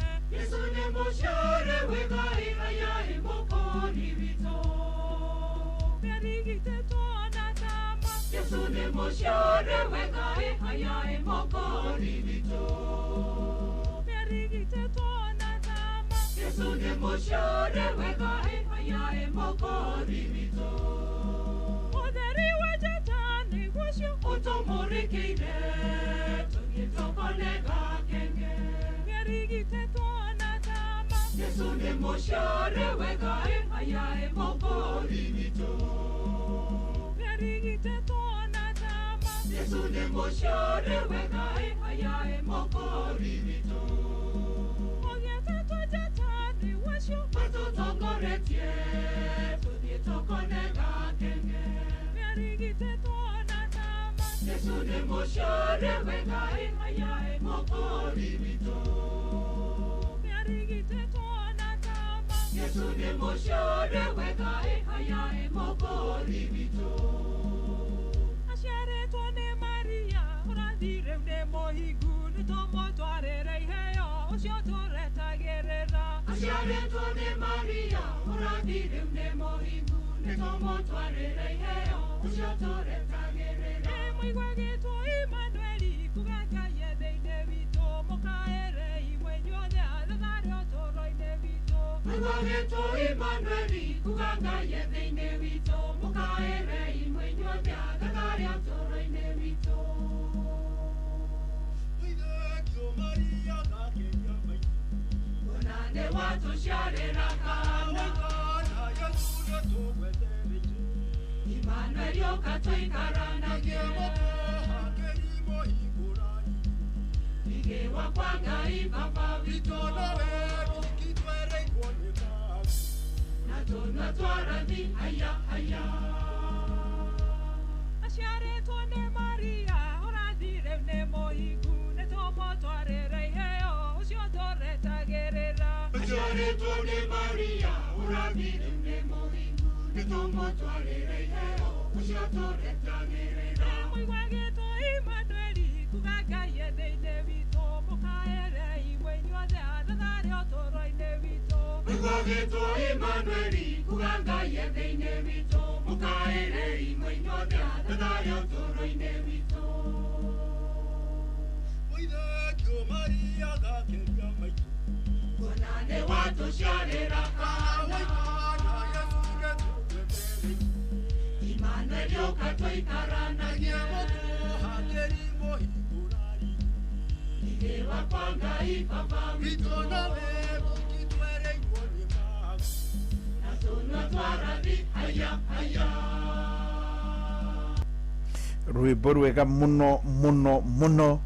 Speaker 3: Rwimbo rwega muno muno muno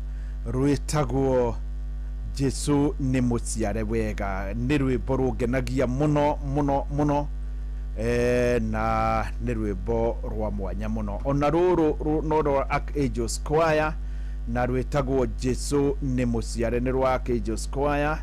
Speaker 3: rwitagwo Jesu ni muciare wega ni rwimbo rungenagia muno muno muno na ni rwimbo rwa mwanya muno ona ruru no rwa Archangels Choir na rwitagwo Jesu ni muciare ni rwa Archangels Choir.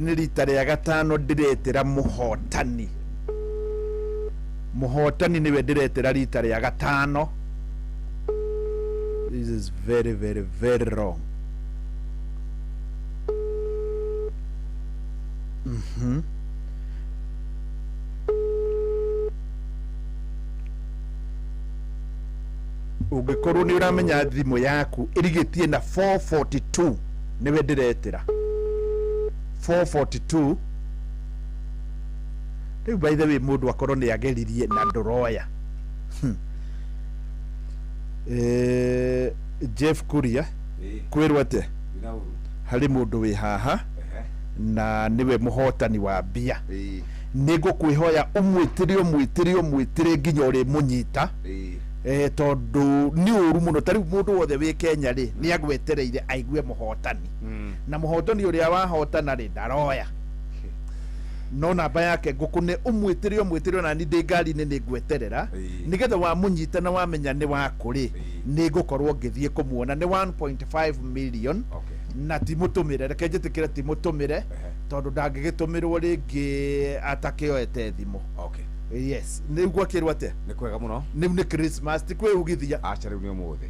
Speaker 3: Nĩ rita rĩa gatano ndĩretĩra mũhotani. Mũhotani nĩwe ndĩretĩra rita rĩa gatano. This is very very very wrong. Ũngĩkorwo nĩ ũramenya thimũ yaku ĩrigĩtie na 442 nĩwe ndĩretĩra 442. Rĩu by the way mũndũ akorwo nĩ ageririe na ndũroya. Jeff Kuria kwĩrwo atĩa harĩ mũndũ wĩ haha na nĩwe mũhotani wa mbia. Nĩ ngũkwĩhoya ũmwĩtĩre ũmwĩtĩre ũmwĩtĩre nginya ũrĩmũnyita, tondũ nĩ ũru mũno. Ta rĩu mũndũ wothe wĩ Kenya rĩ nĩ agwetereire aigue mũhotani, na mũhotani ũrĩa wahotana rĩ ndaroya no namba yake ngũkũne ũmwĩtĩre ũmwĩtĩre ona ni ndĩ ngari-inĩ nĩ ngweterera nĩgetha wamũnyita na wamenya nĩ waku rĩ nĩ ngũkorwo ngĩthiĩ kũmuona. Nĩ 1.5 million na ti mũtũmĩre, reke njĩtĩkĩre ti mũtũmĩre tondũ ndangĩgĩtũmĩrwo rĩngĩ atakĩoete thimũ. Yes, nĩ gwakĩrwo atĩa?
Speaker 2: Nĩ kwega mũno.
Speaker 3: Nĩ nĩ Christmas ti kwĩugithia.
Speaker 2: Acha rĩu nĩ ũmũthĩ.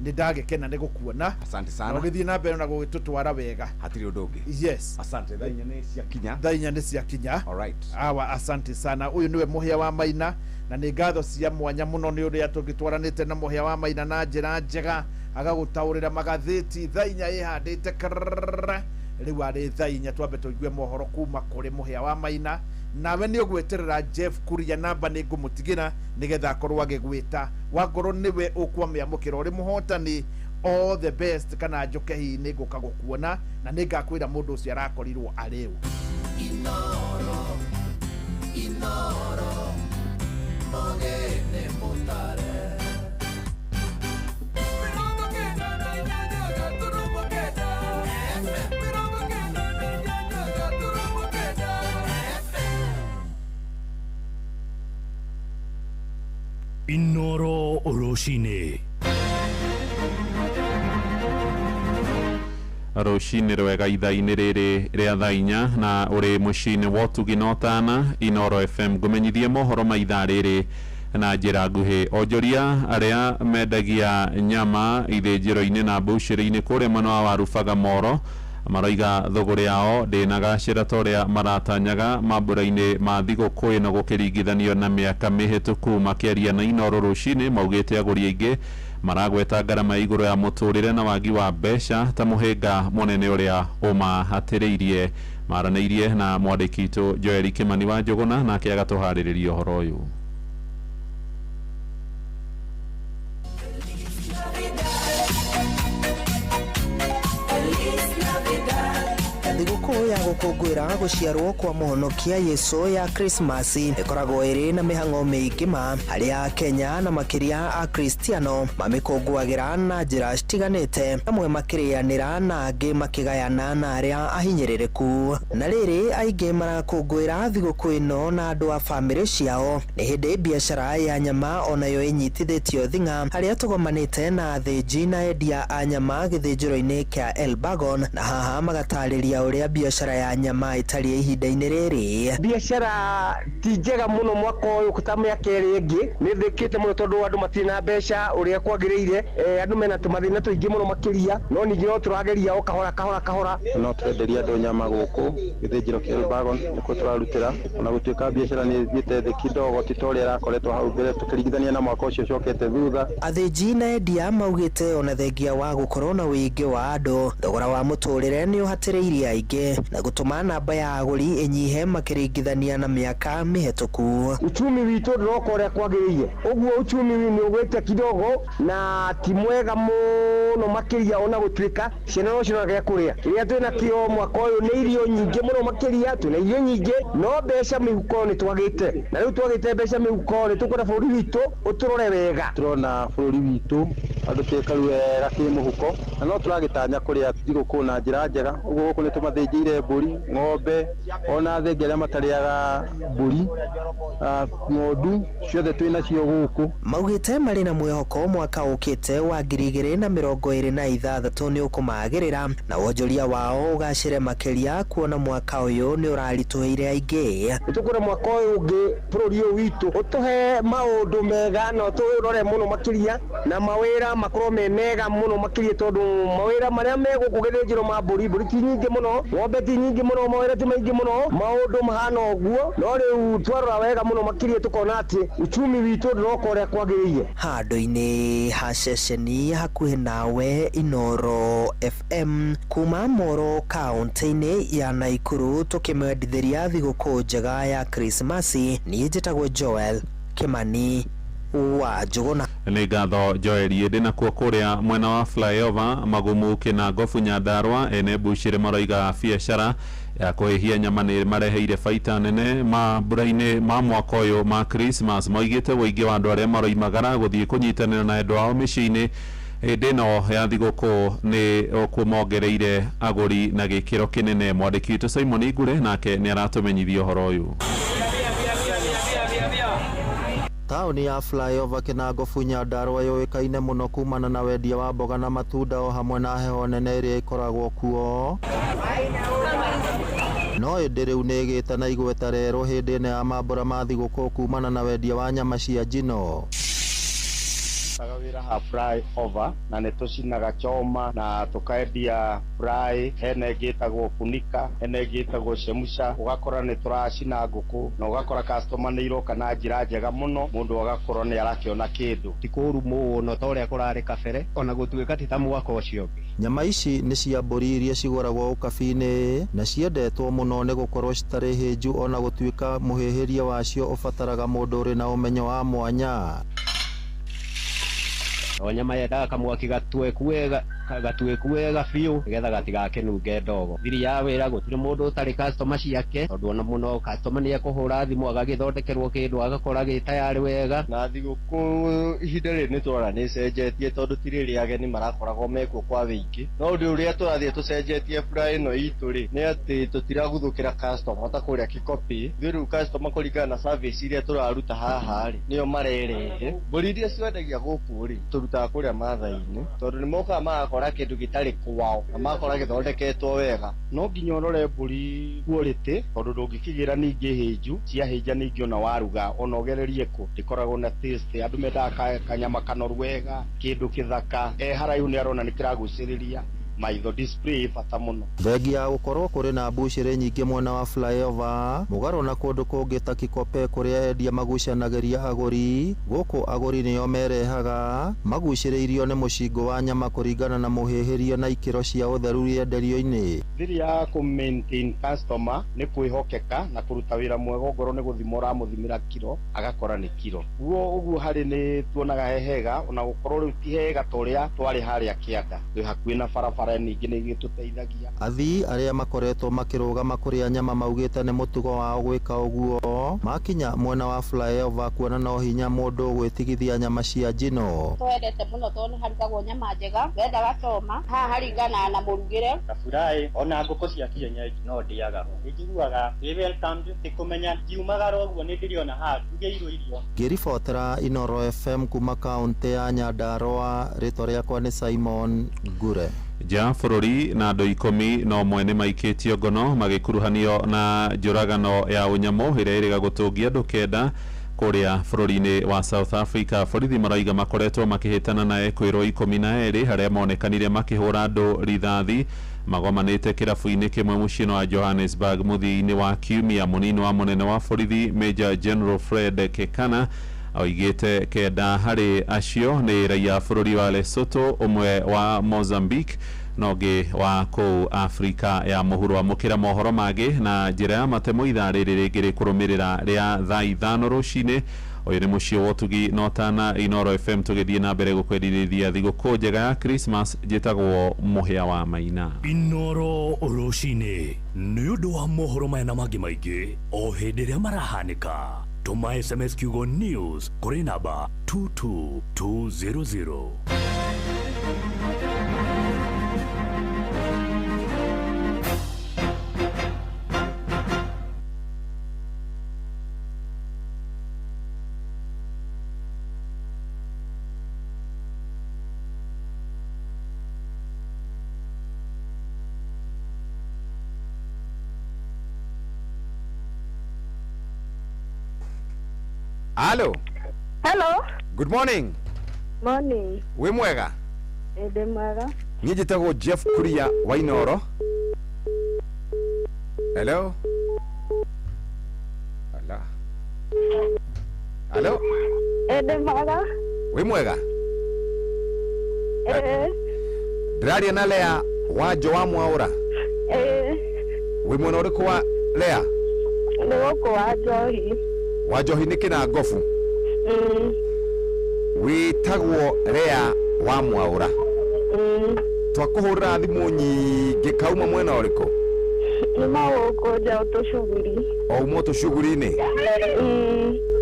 Speaker 3: Nĩ ndagĩkena nĩ gũkuona.
Speaker 2: Asante sana.
Speaker 3: Ũgĩthiĩ na mbere na gũgĩtũtwara wega.
Speaker 2: Hatirĩ ũndũ ũngĩ.
Speaker 3: Yes.
Speaker 2: Asante. Thaa inya nĩ ciakinya.
Speaker 3: Thaa inya nĩ ciakinya.
Speaker 2: All right.
Speaker 3: Awa, asante sana. Ũyũ nĩwe Mũhĩa wa Maina na nĩ ngatho cia mwanya mũno nĩ ũrĩa tũgĩtwaranĩte na Mũhĩa wa Maina na njĩra njega, agagũtaũrĩra magathĩti. Thaa inya ĩhandĩte krrrr. Rĩu arĩ thaa inya twambe tũigue mohoro kuma kũrĩ Mũhĩa wa Maina. Nawe nĩ ũgweterera Jeff Kuria, namba nĩ ngũmũtigĩra nĩgetha akorwo agĩgwĩta. Wakorwo nĩwe ũkwamĩamũkĩra ũrĩ mũhotani, all the best, kana njũke hihi nĩ ngũka gũkuona na nĩ ngakwĩra mũndũ ũcio arakorirwo arĩ ũ.
Speaker 5: Inoro, Inoro, mogene mutare.
Speaker 26: Inoro Rũcinĩ.
Speaker 17: Rũcinĩ rwega ithaa-inĩ rĩrĩ rĩa thaa inya na ũrĩ mũciĩ-inĩ wa ũtugi na ũtana Inoro FM ngũmenyithie mohoro ma ithaa rĩrĩ na njĩra nguhĩ. Onjoria arĩa mendagia nyama ithĩnjĩro-inĩ na mbucĩrĩ-inĩ kũrĩa mwena wa Warubaga Moro maroiga thũgũrĩ yao ndĩnagacĩra ta ũrĩa maratanyaga mambũra-inĩ ma thigũkũ ĩno gũkĩringithanio na mĩaka mĩhĩtũku. Makĩaria na Inoro rũcinĩ maugĩte agũri aingĩ maragweta ngarama ya igũrũ ya mũtũrĩre na wagi wa mbeca ta mũhĩnga mũnene ũrĩa ũmahatĩrĩirie. Maranĩirie na mwandĩki witũ Joel Kimani wa Njũgũna nake agatũharĩrĩria ũhoro ũyũ.
Speaker 6: Thigũkũ ya gũkũngũĩra gũciarwo kwa mũhonokia Yesu ya Krismasi ĩkoragwo ĩrĩ na mĩhang'o mĩingĩ ma harĩa Kenya na makĩria Akristiano mamĩkũngũagĩra na njĩra citiganĩte, amwe makĩrĩanĩra na angĩ makĩgayana na arĩa ahinyĩrĩrĩku. Na rĩrĩ aingĩ marakũngũĩra thigũkũ ĩno na andũ a bamĩrĩ ciao. Nĩ hĩndĩ biacara ya nyama onayo ĩnyitithĩtio thing'a harĩa tũgomanĩte na athĩnji na endia a nyama gĩthĩnjĩro-inĩ kĩa Elbagon, na haha magatarĩria ũrĩa biacara ya nyama ĩtariĩ ihinda-inĩ rĩrĩ.
Speaker 9: Biacara ti njega mũno mwaka ũyũ ta mĩaka ĩrĩa ĩngĩ, nĩ thĩkĩte mũno tondũ andũ matirĩ na mbeca ũrĩa kwagĩrĩire. Andũ mena tũmathĩna tũingĩ mũno makĩria, no ningĩ no tũrageria o kahora kahora kahora.
Speaker 21: No tũrenderia andũ nyama gũkũ gĩthĩnjĩro kĩa Elbagon nĩkuo tũrarutĩra, ona gũtuĩka biacara nĩ ĩthiĩte thĩ kidogo ti ta ũrĩa ĩrakoretwo hau mbere tũkĩringithania na mwaka ũcio ũcokete thutha.
Speaker 6: Athĩnji na endia maugĩte ona thengia wa gũkorwo na ũingĩ wa andũ, thogora wa mũtũrĩre nĩ ũhatĩrĩirie aingĩ na gũtũma namba ya agũri ĩnyihe makĩringithania na mĩaka mĩhetũku.
Speaker 9: Uchumi witũ ndũroka ũrĩa kwagĩrĩire, ũguo uchumi nĩ ũgwĩte kidogo na ti mwega mũno mũno makĩria ona gũtuĩka ciana no ciona gĩa kũrĩa. Kĩrĩa twĩna kĩo mwaka ũyũ nĩ irio nyingĩ mũno makĩria, twĩna irio nyingĩ no mbeca mĩhuko nĩ twagĩte, na rĩu twagĩte mbeca mĩhuko nĩ tũkwenda bũrũri witũ ũtũrore wega.
Speaker 21: Tũrona bũrũri witũ andũ twĩkaru wega kĩmũhuko, na no tũragĩtanya kũrĩa thigũkũ na njĩra njega. Ũguo gũkũ nĩ tũmathĩnjĩire mbũri, ng'ombe, ona thenge arĩa matarĩaga mbũri, ng'ondu ciothe twĩnacio gũkũ.
Speaker 6: Maugĩte marĩ na mwĩhoko mwaka ũkĩte wa 2026 nĩ ũkũmagĩrĩra na wonjoria wao ũgacĩre makĩria kuona mwaka ũyũ nĩ ũraritũhĩire aingĩ.
Speaker 9: Nĩ tũkwenda mwaka ũyũ ũngĩ bũrũri ũyũ witũ ũtũhe maũndũ mega na ũtũrore mũno makĩria, na mawĩra makorwo me mega mũno makĩria, tondũ mawĩra marĩa me gũkũ gĩthĩnjĩro ma mbũri, mbũri ti nyingĩ mũno, ng'ombe ti nyingĩ mũno, mawĩra ti maingĩ mũno, maũndũ mahana ũguo. No rĩu twarora wega mũno makĩria tũkona atĩ uchumi witũ ndũroka ũrĩa kwagĩrĩire.
Speaker 6: Handũ-inĩ ha ceceni hakuhĩ nawe Inoro FM kuma Moro kaunti-inĩ ya Naikuru, tũkĩmwendithĩria thigũkũ njega ya Krismasi. Niĩ njĩtagwo Joel Kimani wa Njũgũna.
Speaker 17: Nĩ ngatho Joel. Ĩndĩ nakuo kũrĩa mwena wa flyover Magumu Kĩnangobu Nyandarua, ene mbucĩrĩ maroiga biacara ya kũhĩhia nyama nĩ mareheire baita nene mambura-inĩ ma mwaka ũyũ ma Christmas. Moigĩte ũingĩ wa andũ arĩa maroimagara gũthiĩ kũnyitanĩra na endwa ao mĩciĩ-inĩ hĩndĩ ĩno ya thigũkũ nĩ kũmongereire agũri na gĩkĩro kĩnene. Mwandĩki witũ Simon Ngure nake nĩ aratũmenyithia ũhoro ũyũ.
Speaker 8: Taũni ya flyover Kĩnangobu Nyandarua yũĩkaine mũno kumana na wendia wa mboga na matunda o hamwe na heho nene ĩrĩa ĩkoragwo kuo, no ĩndĩ rĩu nĩ ĩgĩte na igweta rĩerũ hĩndĩ ĩno ya mambura ma thigũkũ kumana na wendia wa nyama cia njino.
Speaker 10: Tũrutaga wĩra ha fry over na nĩ tũcinaga choma na tũkendia fry, hena ĩngĩ ĩtagwo funika, hena ĩngĩ ĩtagwo chemusha. Ũgakora nĩ tũracina ngũkũ na ũgakora customer nĩ iroka na njĩra njega mũno, mũndũ agakorwo nĩ arakĩona kĩndũ.
Speaker 12: Ti kũũru mũno ta ũrĩa kũrarĩ kabere, ona gũtuĩka ti ta mwaka ũcio ũngĩ.
Speaker 8: Nyama ici nĩ cia mbũri iria cigũragwo ũkabi-inĩ na ciendetwo mũno nĩ gũkorwo citarĩ hĩnju, ona gũtuĩka mũhĩhĩrie wacio ũbataraga mũndũ ũrĩ na ũmenyo wa mwanya.
Speaker 12: O nyama yendaga kamwaki gatuĩku wega biũ nĩgetha gatigakĩnunge ndogo. Thiri ya wĩra gũtirĩ mũndũ ũtarĩ customer ciake, tondũ ona mũno customer nĩ ekũhũra thimũ agagĩthondekerwo kĩndũ agakora gĩ tayarĩ wega.
Speaker 11: Na thigũkũ ihinda rĩrĩ nĩ tũrona nĩ ĩcenjetie, tondũ ti rĩrĩa ageni marakoragwo mekuo kwa wĩingĩ. No ũndũ ũrĩa tũrathiĩ tũcenjetie fry ĩno itũ rĩ, nĩ atĩ tũtiraguthũkĩra customer ta kũrĩa Kikopĩ. Ithuĩ rĩu customer kũringana na service iria tũraruta haha rĩ, nĩo marerehe. Mbũri iria ciendagia gũkũ rĩ, tũrutaga kũrĩa Maathai-inĩ, tondũ nĩ mokaga magakora kĩndũ gĩtarĩ kwao na magakora gĩthondeketwo wega.
Speaker 10: No nginya ũrore mbũri quality, tondũ ndũngĩkĩgĩra ningĩ hĩnju, ciahĩnja ningĩ ona waruga ona ũgererie kũ ndĩkoragwo na taste. Andũ mendaga kanyama kanoru wega, kĩndũ kĩthaka, haraihu nĩ arona nĩ kĩragucĩrĩria maitho. Display ĩ bata mũno.
Speaker 8: Thengia ya gũkorwo kũrĩ na mbucĩrĩ nyingĩ mwena wa flyover mũgarũ na kũndũ kũngĩ ta Kikope kũrĩa endia magucanagĩria agũri, gũkũ agũri nĩo merehaga magucĩrĩirio nĩ mũcingo wa nyama kũringana na mũhĩhĩrie na ikĩro cia ũtheru rĩenderio-inĩ.
Speaker 10: Thiri ya kũ maintain customer nĩ kwĩhokeka na kũruta wĩra mwega, ongorwo nĩ gũthima ũramũthimĩra kiro agakora nĩ kiro. Guo ũguo harĩ nĩ tuonaga he hega, ona gũkorwo rĩu ti hega ta ũrĩa twarĩ harĩa kĩanda, twĩ hakuhĩ na barabara ningĩ nĩ ĩgĩtũteithagia.
Speaker 8: Athii arĩa makoretwo makĩrũgama kũrĩa nyama maugĩte nĩ mũtugo wao gwĩka ũguo makinya mwena wa flyover kuona no hinya mũndũ gwĩtigithia nyama cia njino.
Speaker 23: Twendete mũno tondũ nĩ harugagwo nyama njega, wenda gacoma haha haringanaga na mũrugĩre
Speaker 24: na fry, ona ngũkũ cia kienyeji no ndĩaga ho. Nĩ njiguaga ndĩ welcomed, ti kũmenya ngiumagara ũguo nĩ ndĩrĩona haha ndugĩirwo irio.
Speaker 8: Ngĩribotera Inoro FM kuma kaũntĩ ya Nyandarua, rĩtwa rĩakwa nĩ Simon Ngure.
Speaker 17: Nja bũrũri na andũ 11 nĩ maikĩtio ngono magĩkuruhanio na njũragano ya ũnyamũ ĩrĩa ĩrĩga gũtũngia andũ 9 kũrĩa bũrũri-inĩ wa South Africa. Borithi maraiga makoretwo makĩhĩtana na ekwĩrwo 12 harĩa monekanire makĩhũra andũ rithathi magomanĩte kĩrabu-inĩ kĩmwe mũciĩ-inĩ wa Johannesburg mũthia-inĩ wa kiumia. Mũnini wa mũnene wa borithi Major General Fred Kekana oigĩte 9 harĩ acio nĩ raia a bũrũri wa Lesotho, ũmwe wa Mozambique na ũngĩ wa kũu Afrika ya mũhuro. Amũkĩra mohoro mangĩ na njĩra ya matemo ithaa rĩrĩ rĩngĩ rĩkũrũmĩrĩra rĩa thaa 5 rũcinĩ. Ũyũ nĩ mũciĩ wa ũtugi na ũtana Inoro FM, tũgĩthiĩ na mbere gũkwendithĩria thigũkũ njega ya Christmas. Njĩtagwo Mũhĩa wa Maina.
Speaker 26: Inoro rũcinĩ nĩ ũndũ wa mohoro maya na mangĩ maingĩ o hĩndĩ ĩrĩa marahanĩka, tũma SMS kiugo news kũrĩ namba 22200.
Speaker 2: Hello.
Speaker 7: Hello.
Speaker 2: Good morning.
Speaker 7: Morning.
Speaker 2: Wĩ mwega?
Speaker 7: Ndĩ mwega.
Speaker 2: Niĩ njĩtagwo Jeff Kuria wa Inoro. Hello. Ala. Hello.
Speaker 7: Ndĩ mwega.
Speaker 2: Wĩ mwega?
Speaker 7: Ĩĩ.
Speaker 2: Ndĩraria na Lea Wanjo wa Mwaũra.
Speaker 7: Ĩĩ.
Speaker 2: Wĩ mwena ũrĩkũ wa Lea?
Speaker 7: Nĩ gũkũ wa Njohi.
Speaker 2: Wa Njohi nĩ kĩna ngobu. Wĩtagwo Lea wa Mwaũra. Twakũhũrĩra thimũ nyingĩ, kauma mwena ũrĩkũ?
Speaker 7: Nĩ magũkũ nja tũcuguri.
Speaker 2: O uma tũcuguri-inĩ?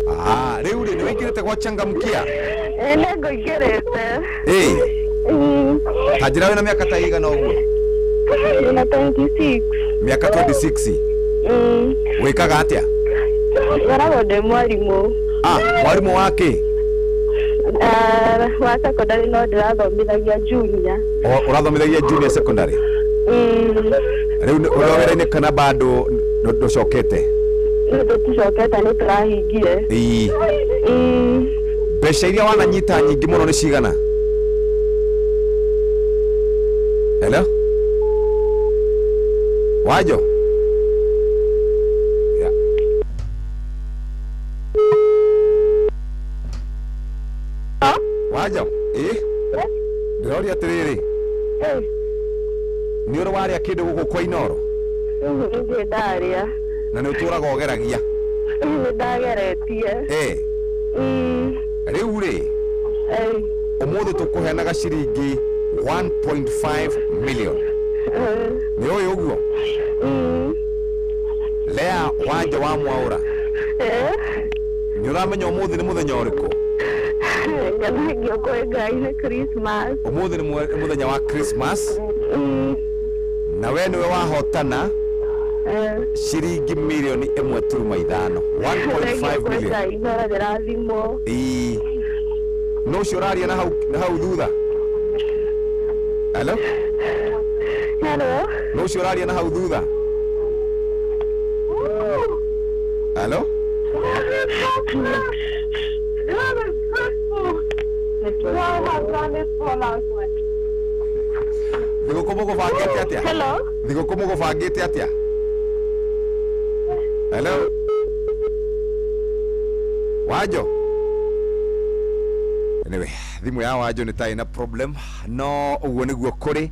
Speaker 2: Ah, rĩu rĩ nĩ wĩingĩrĩte gwa Changamkia?
Speaker 7: Ĩĩ nĩ ngũingĩrĩte.
Speaker 2: Ĩĩ. Ta njĩra wĩna mĩaka ta ĩigana ũguo?
Speaker 7: Ndĩna 26.
Speaker 2: Mĩaka 26? Wĩkaga atĩa?
Speaker 7: Ngoragwo ndĩ mwarimũ.
Speaker 2: Ah, mwarimũ wa kĩ?
Speaker 7: Wa secondary, no ndĩrathomithagia junior.
Speaker 2: Ũrathomithagia junior secondary? Rĩu ũrĩ o wĩra-inĩ kana bado ndũcokete?
Speaker 7: Nĩ tũticokete, nĩ tũrahingire.
Speaker 2: Ĩĩ. Mbeca iria wananyita nyingĩ mũno nĩ cigana? Hello? Wajo? Yeah. Wajo? Ĩĩ? Ndĩroria atĩrĩrĩ, nĩ ũrĩ warĩa kĩndũ gũkũ kwa Inoro?
Speaker 7: Ndirĩ ndarĩa.
Speaker 2: Na nĩ ũtũraga ũgeragia?
Speaker 7: Nĩ ndageretie.
Speaker 2: Ĩĩ. Rĩu rĩ, ũmũthĩ tũkũheanaga ciringi 1.5 million. Nĩ ũĩ ũguo? Lea Wanja wa Mwaũra, nĩ ũramenya ũmũthĩ nĩ mũthenya ũrĩkũ?
Speaker 7: Ngenagio kwĩ Ngai nĩ Christmas.
Speaker 2: Ũmũthĩ nĩ mũthenya wa Christmas. Na we nĩwe wahotana ciringi mirioni 1.5, 1.5 million.
Speaker 7: Ngai no ndĩrathimwo.
Speaker 2: Ĩĩ. Nũ ũcio ũraria na hau thutha? Hello?
Speaker 7: Hello?
Speaker 2: Nũ ũcio ũraria na hau thutha? Hello? Thigũkũ mũgũbangĩte atĩa?
Speaker 7: Hello?
Speaker 2: Thigũkũ mũgũbangĩte atĩa? Hello? Wajo? Anyway, thimũ ya Wajo nĩ ta ĩna problem, no ũguo nĩguo kũrĩ.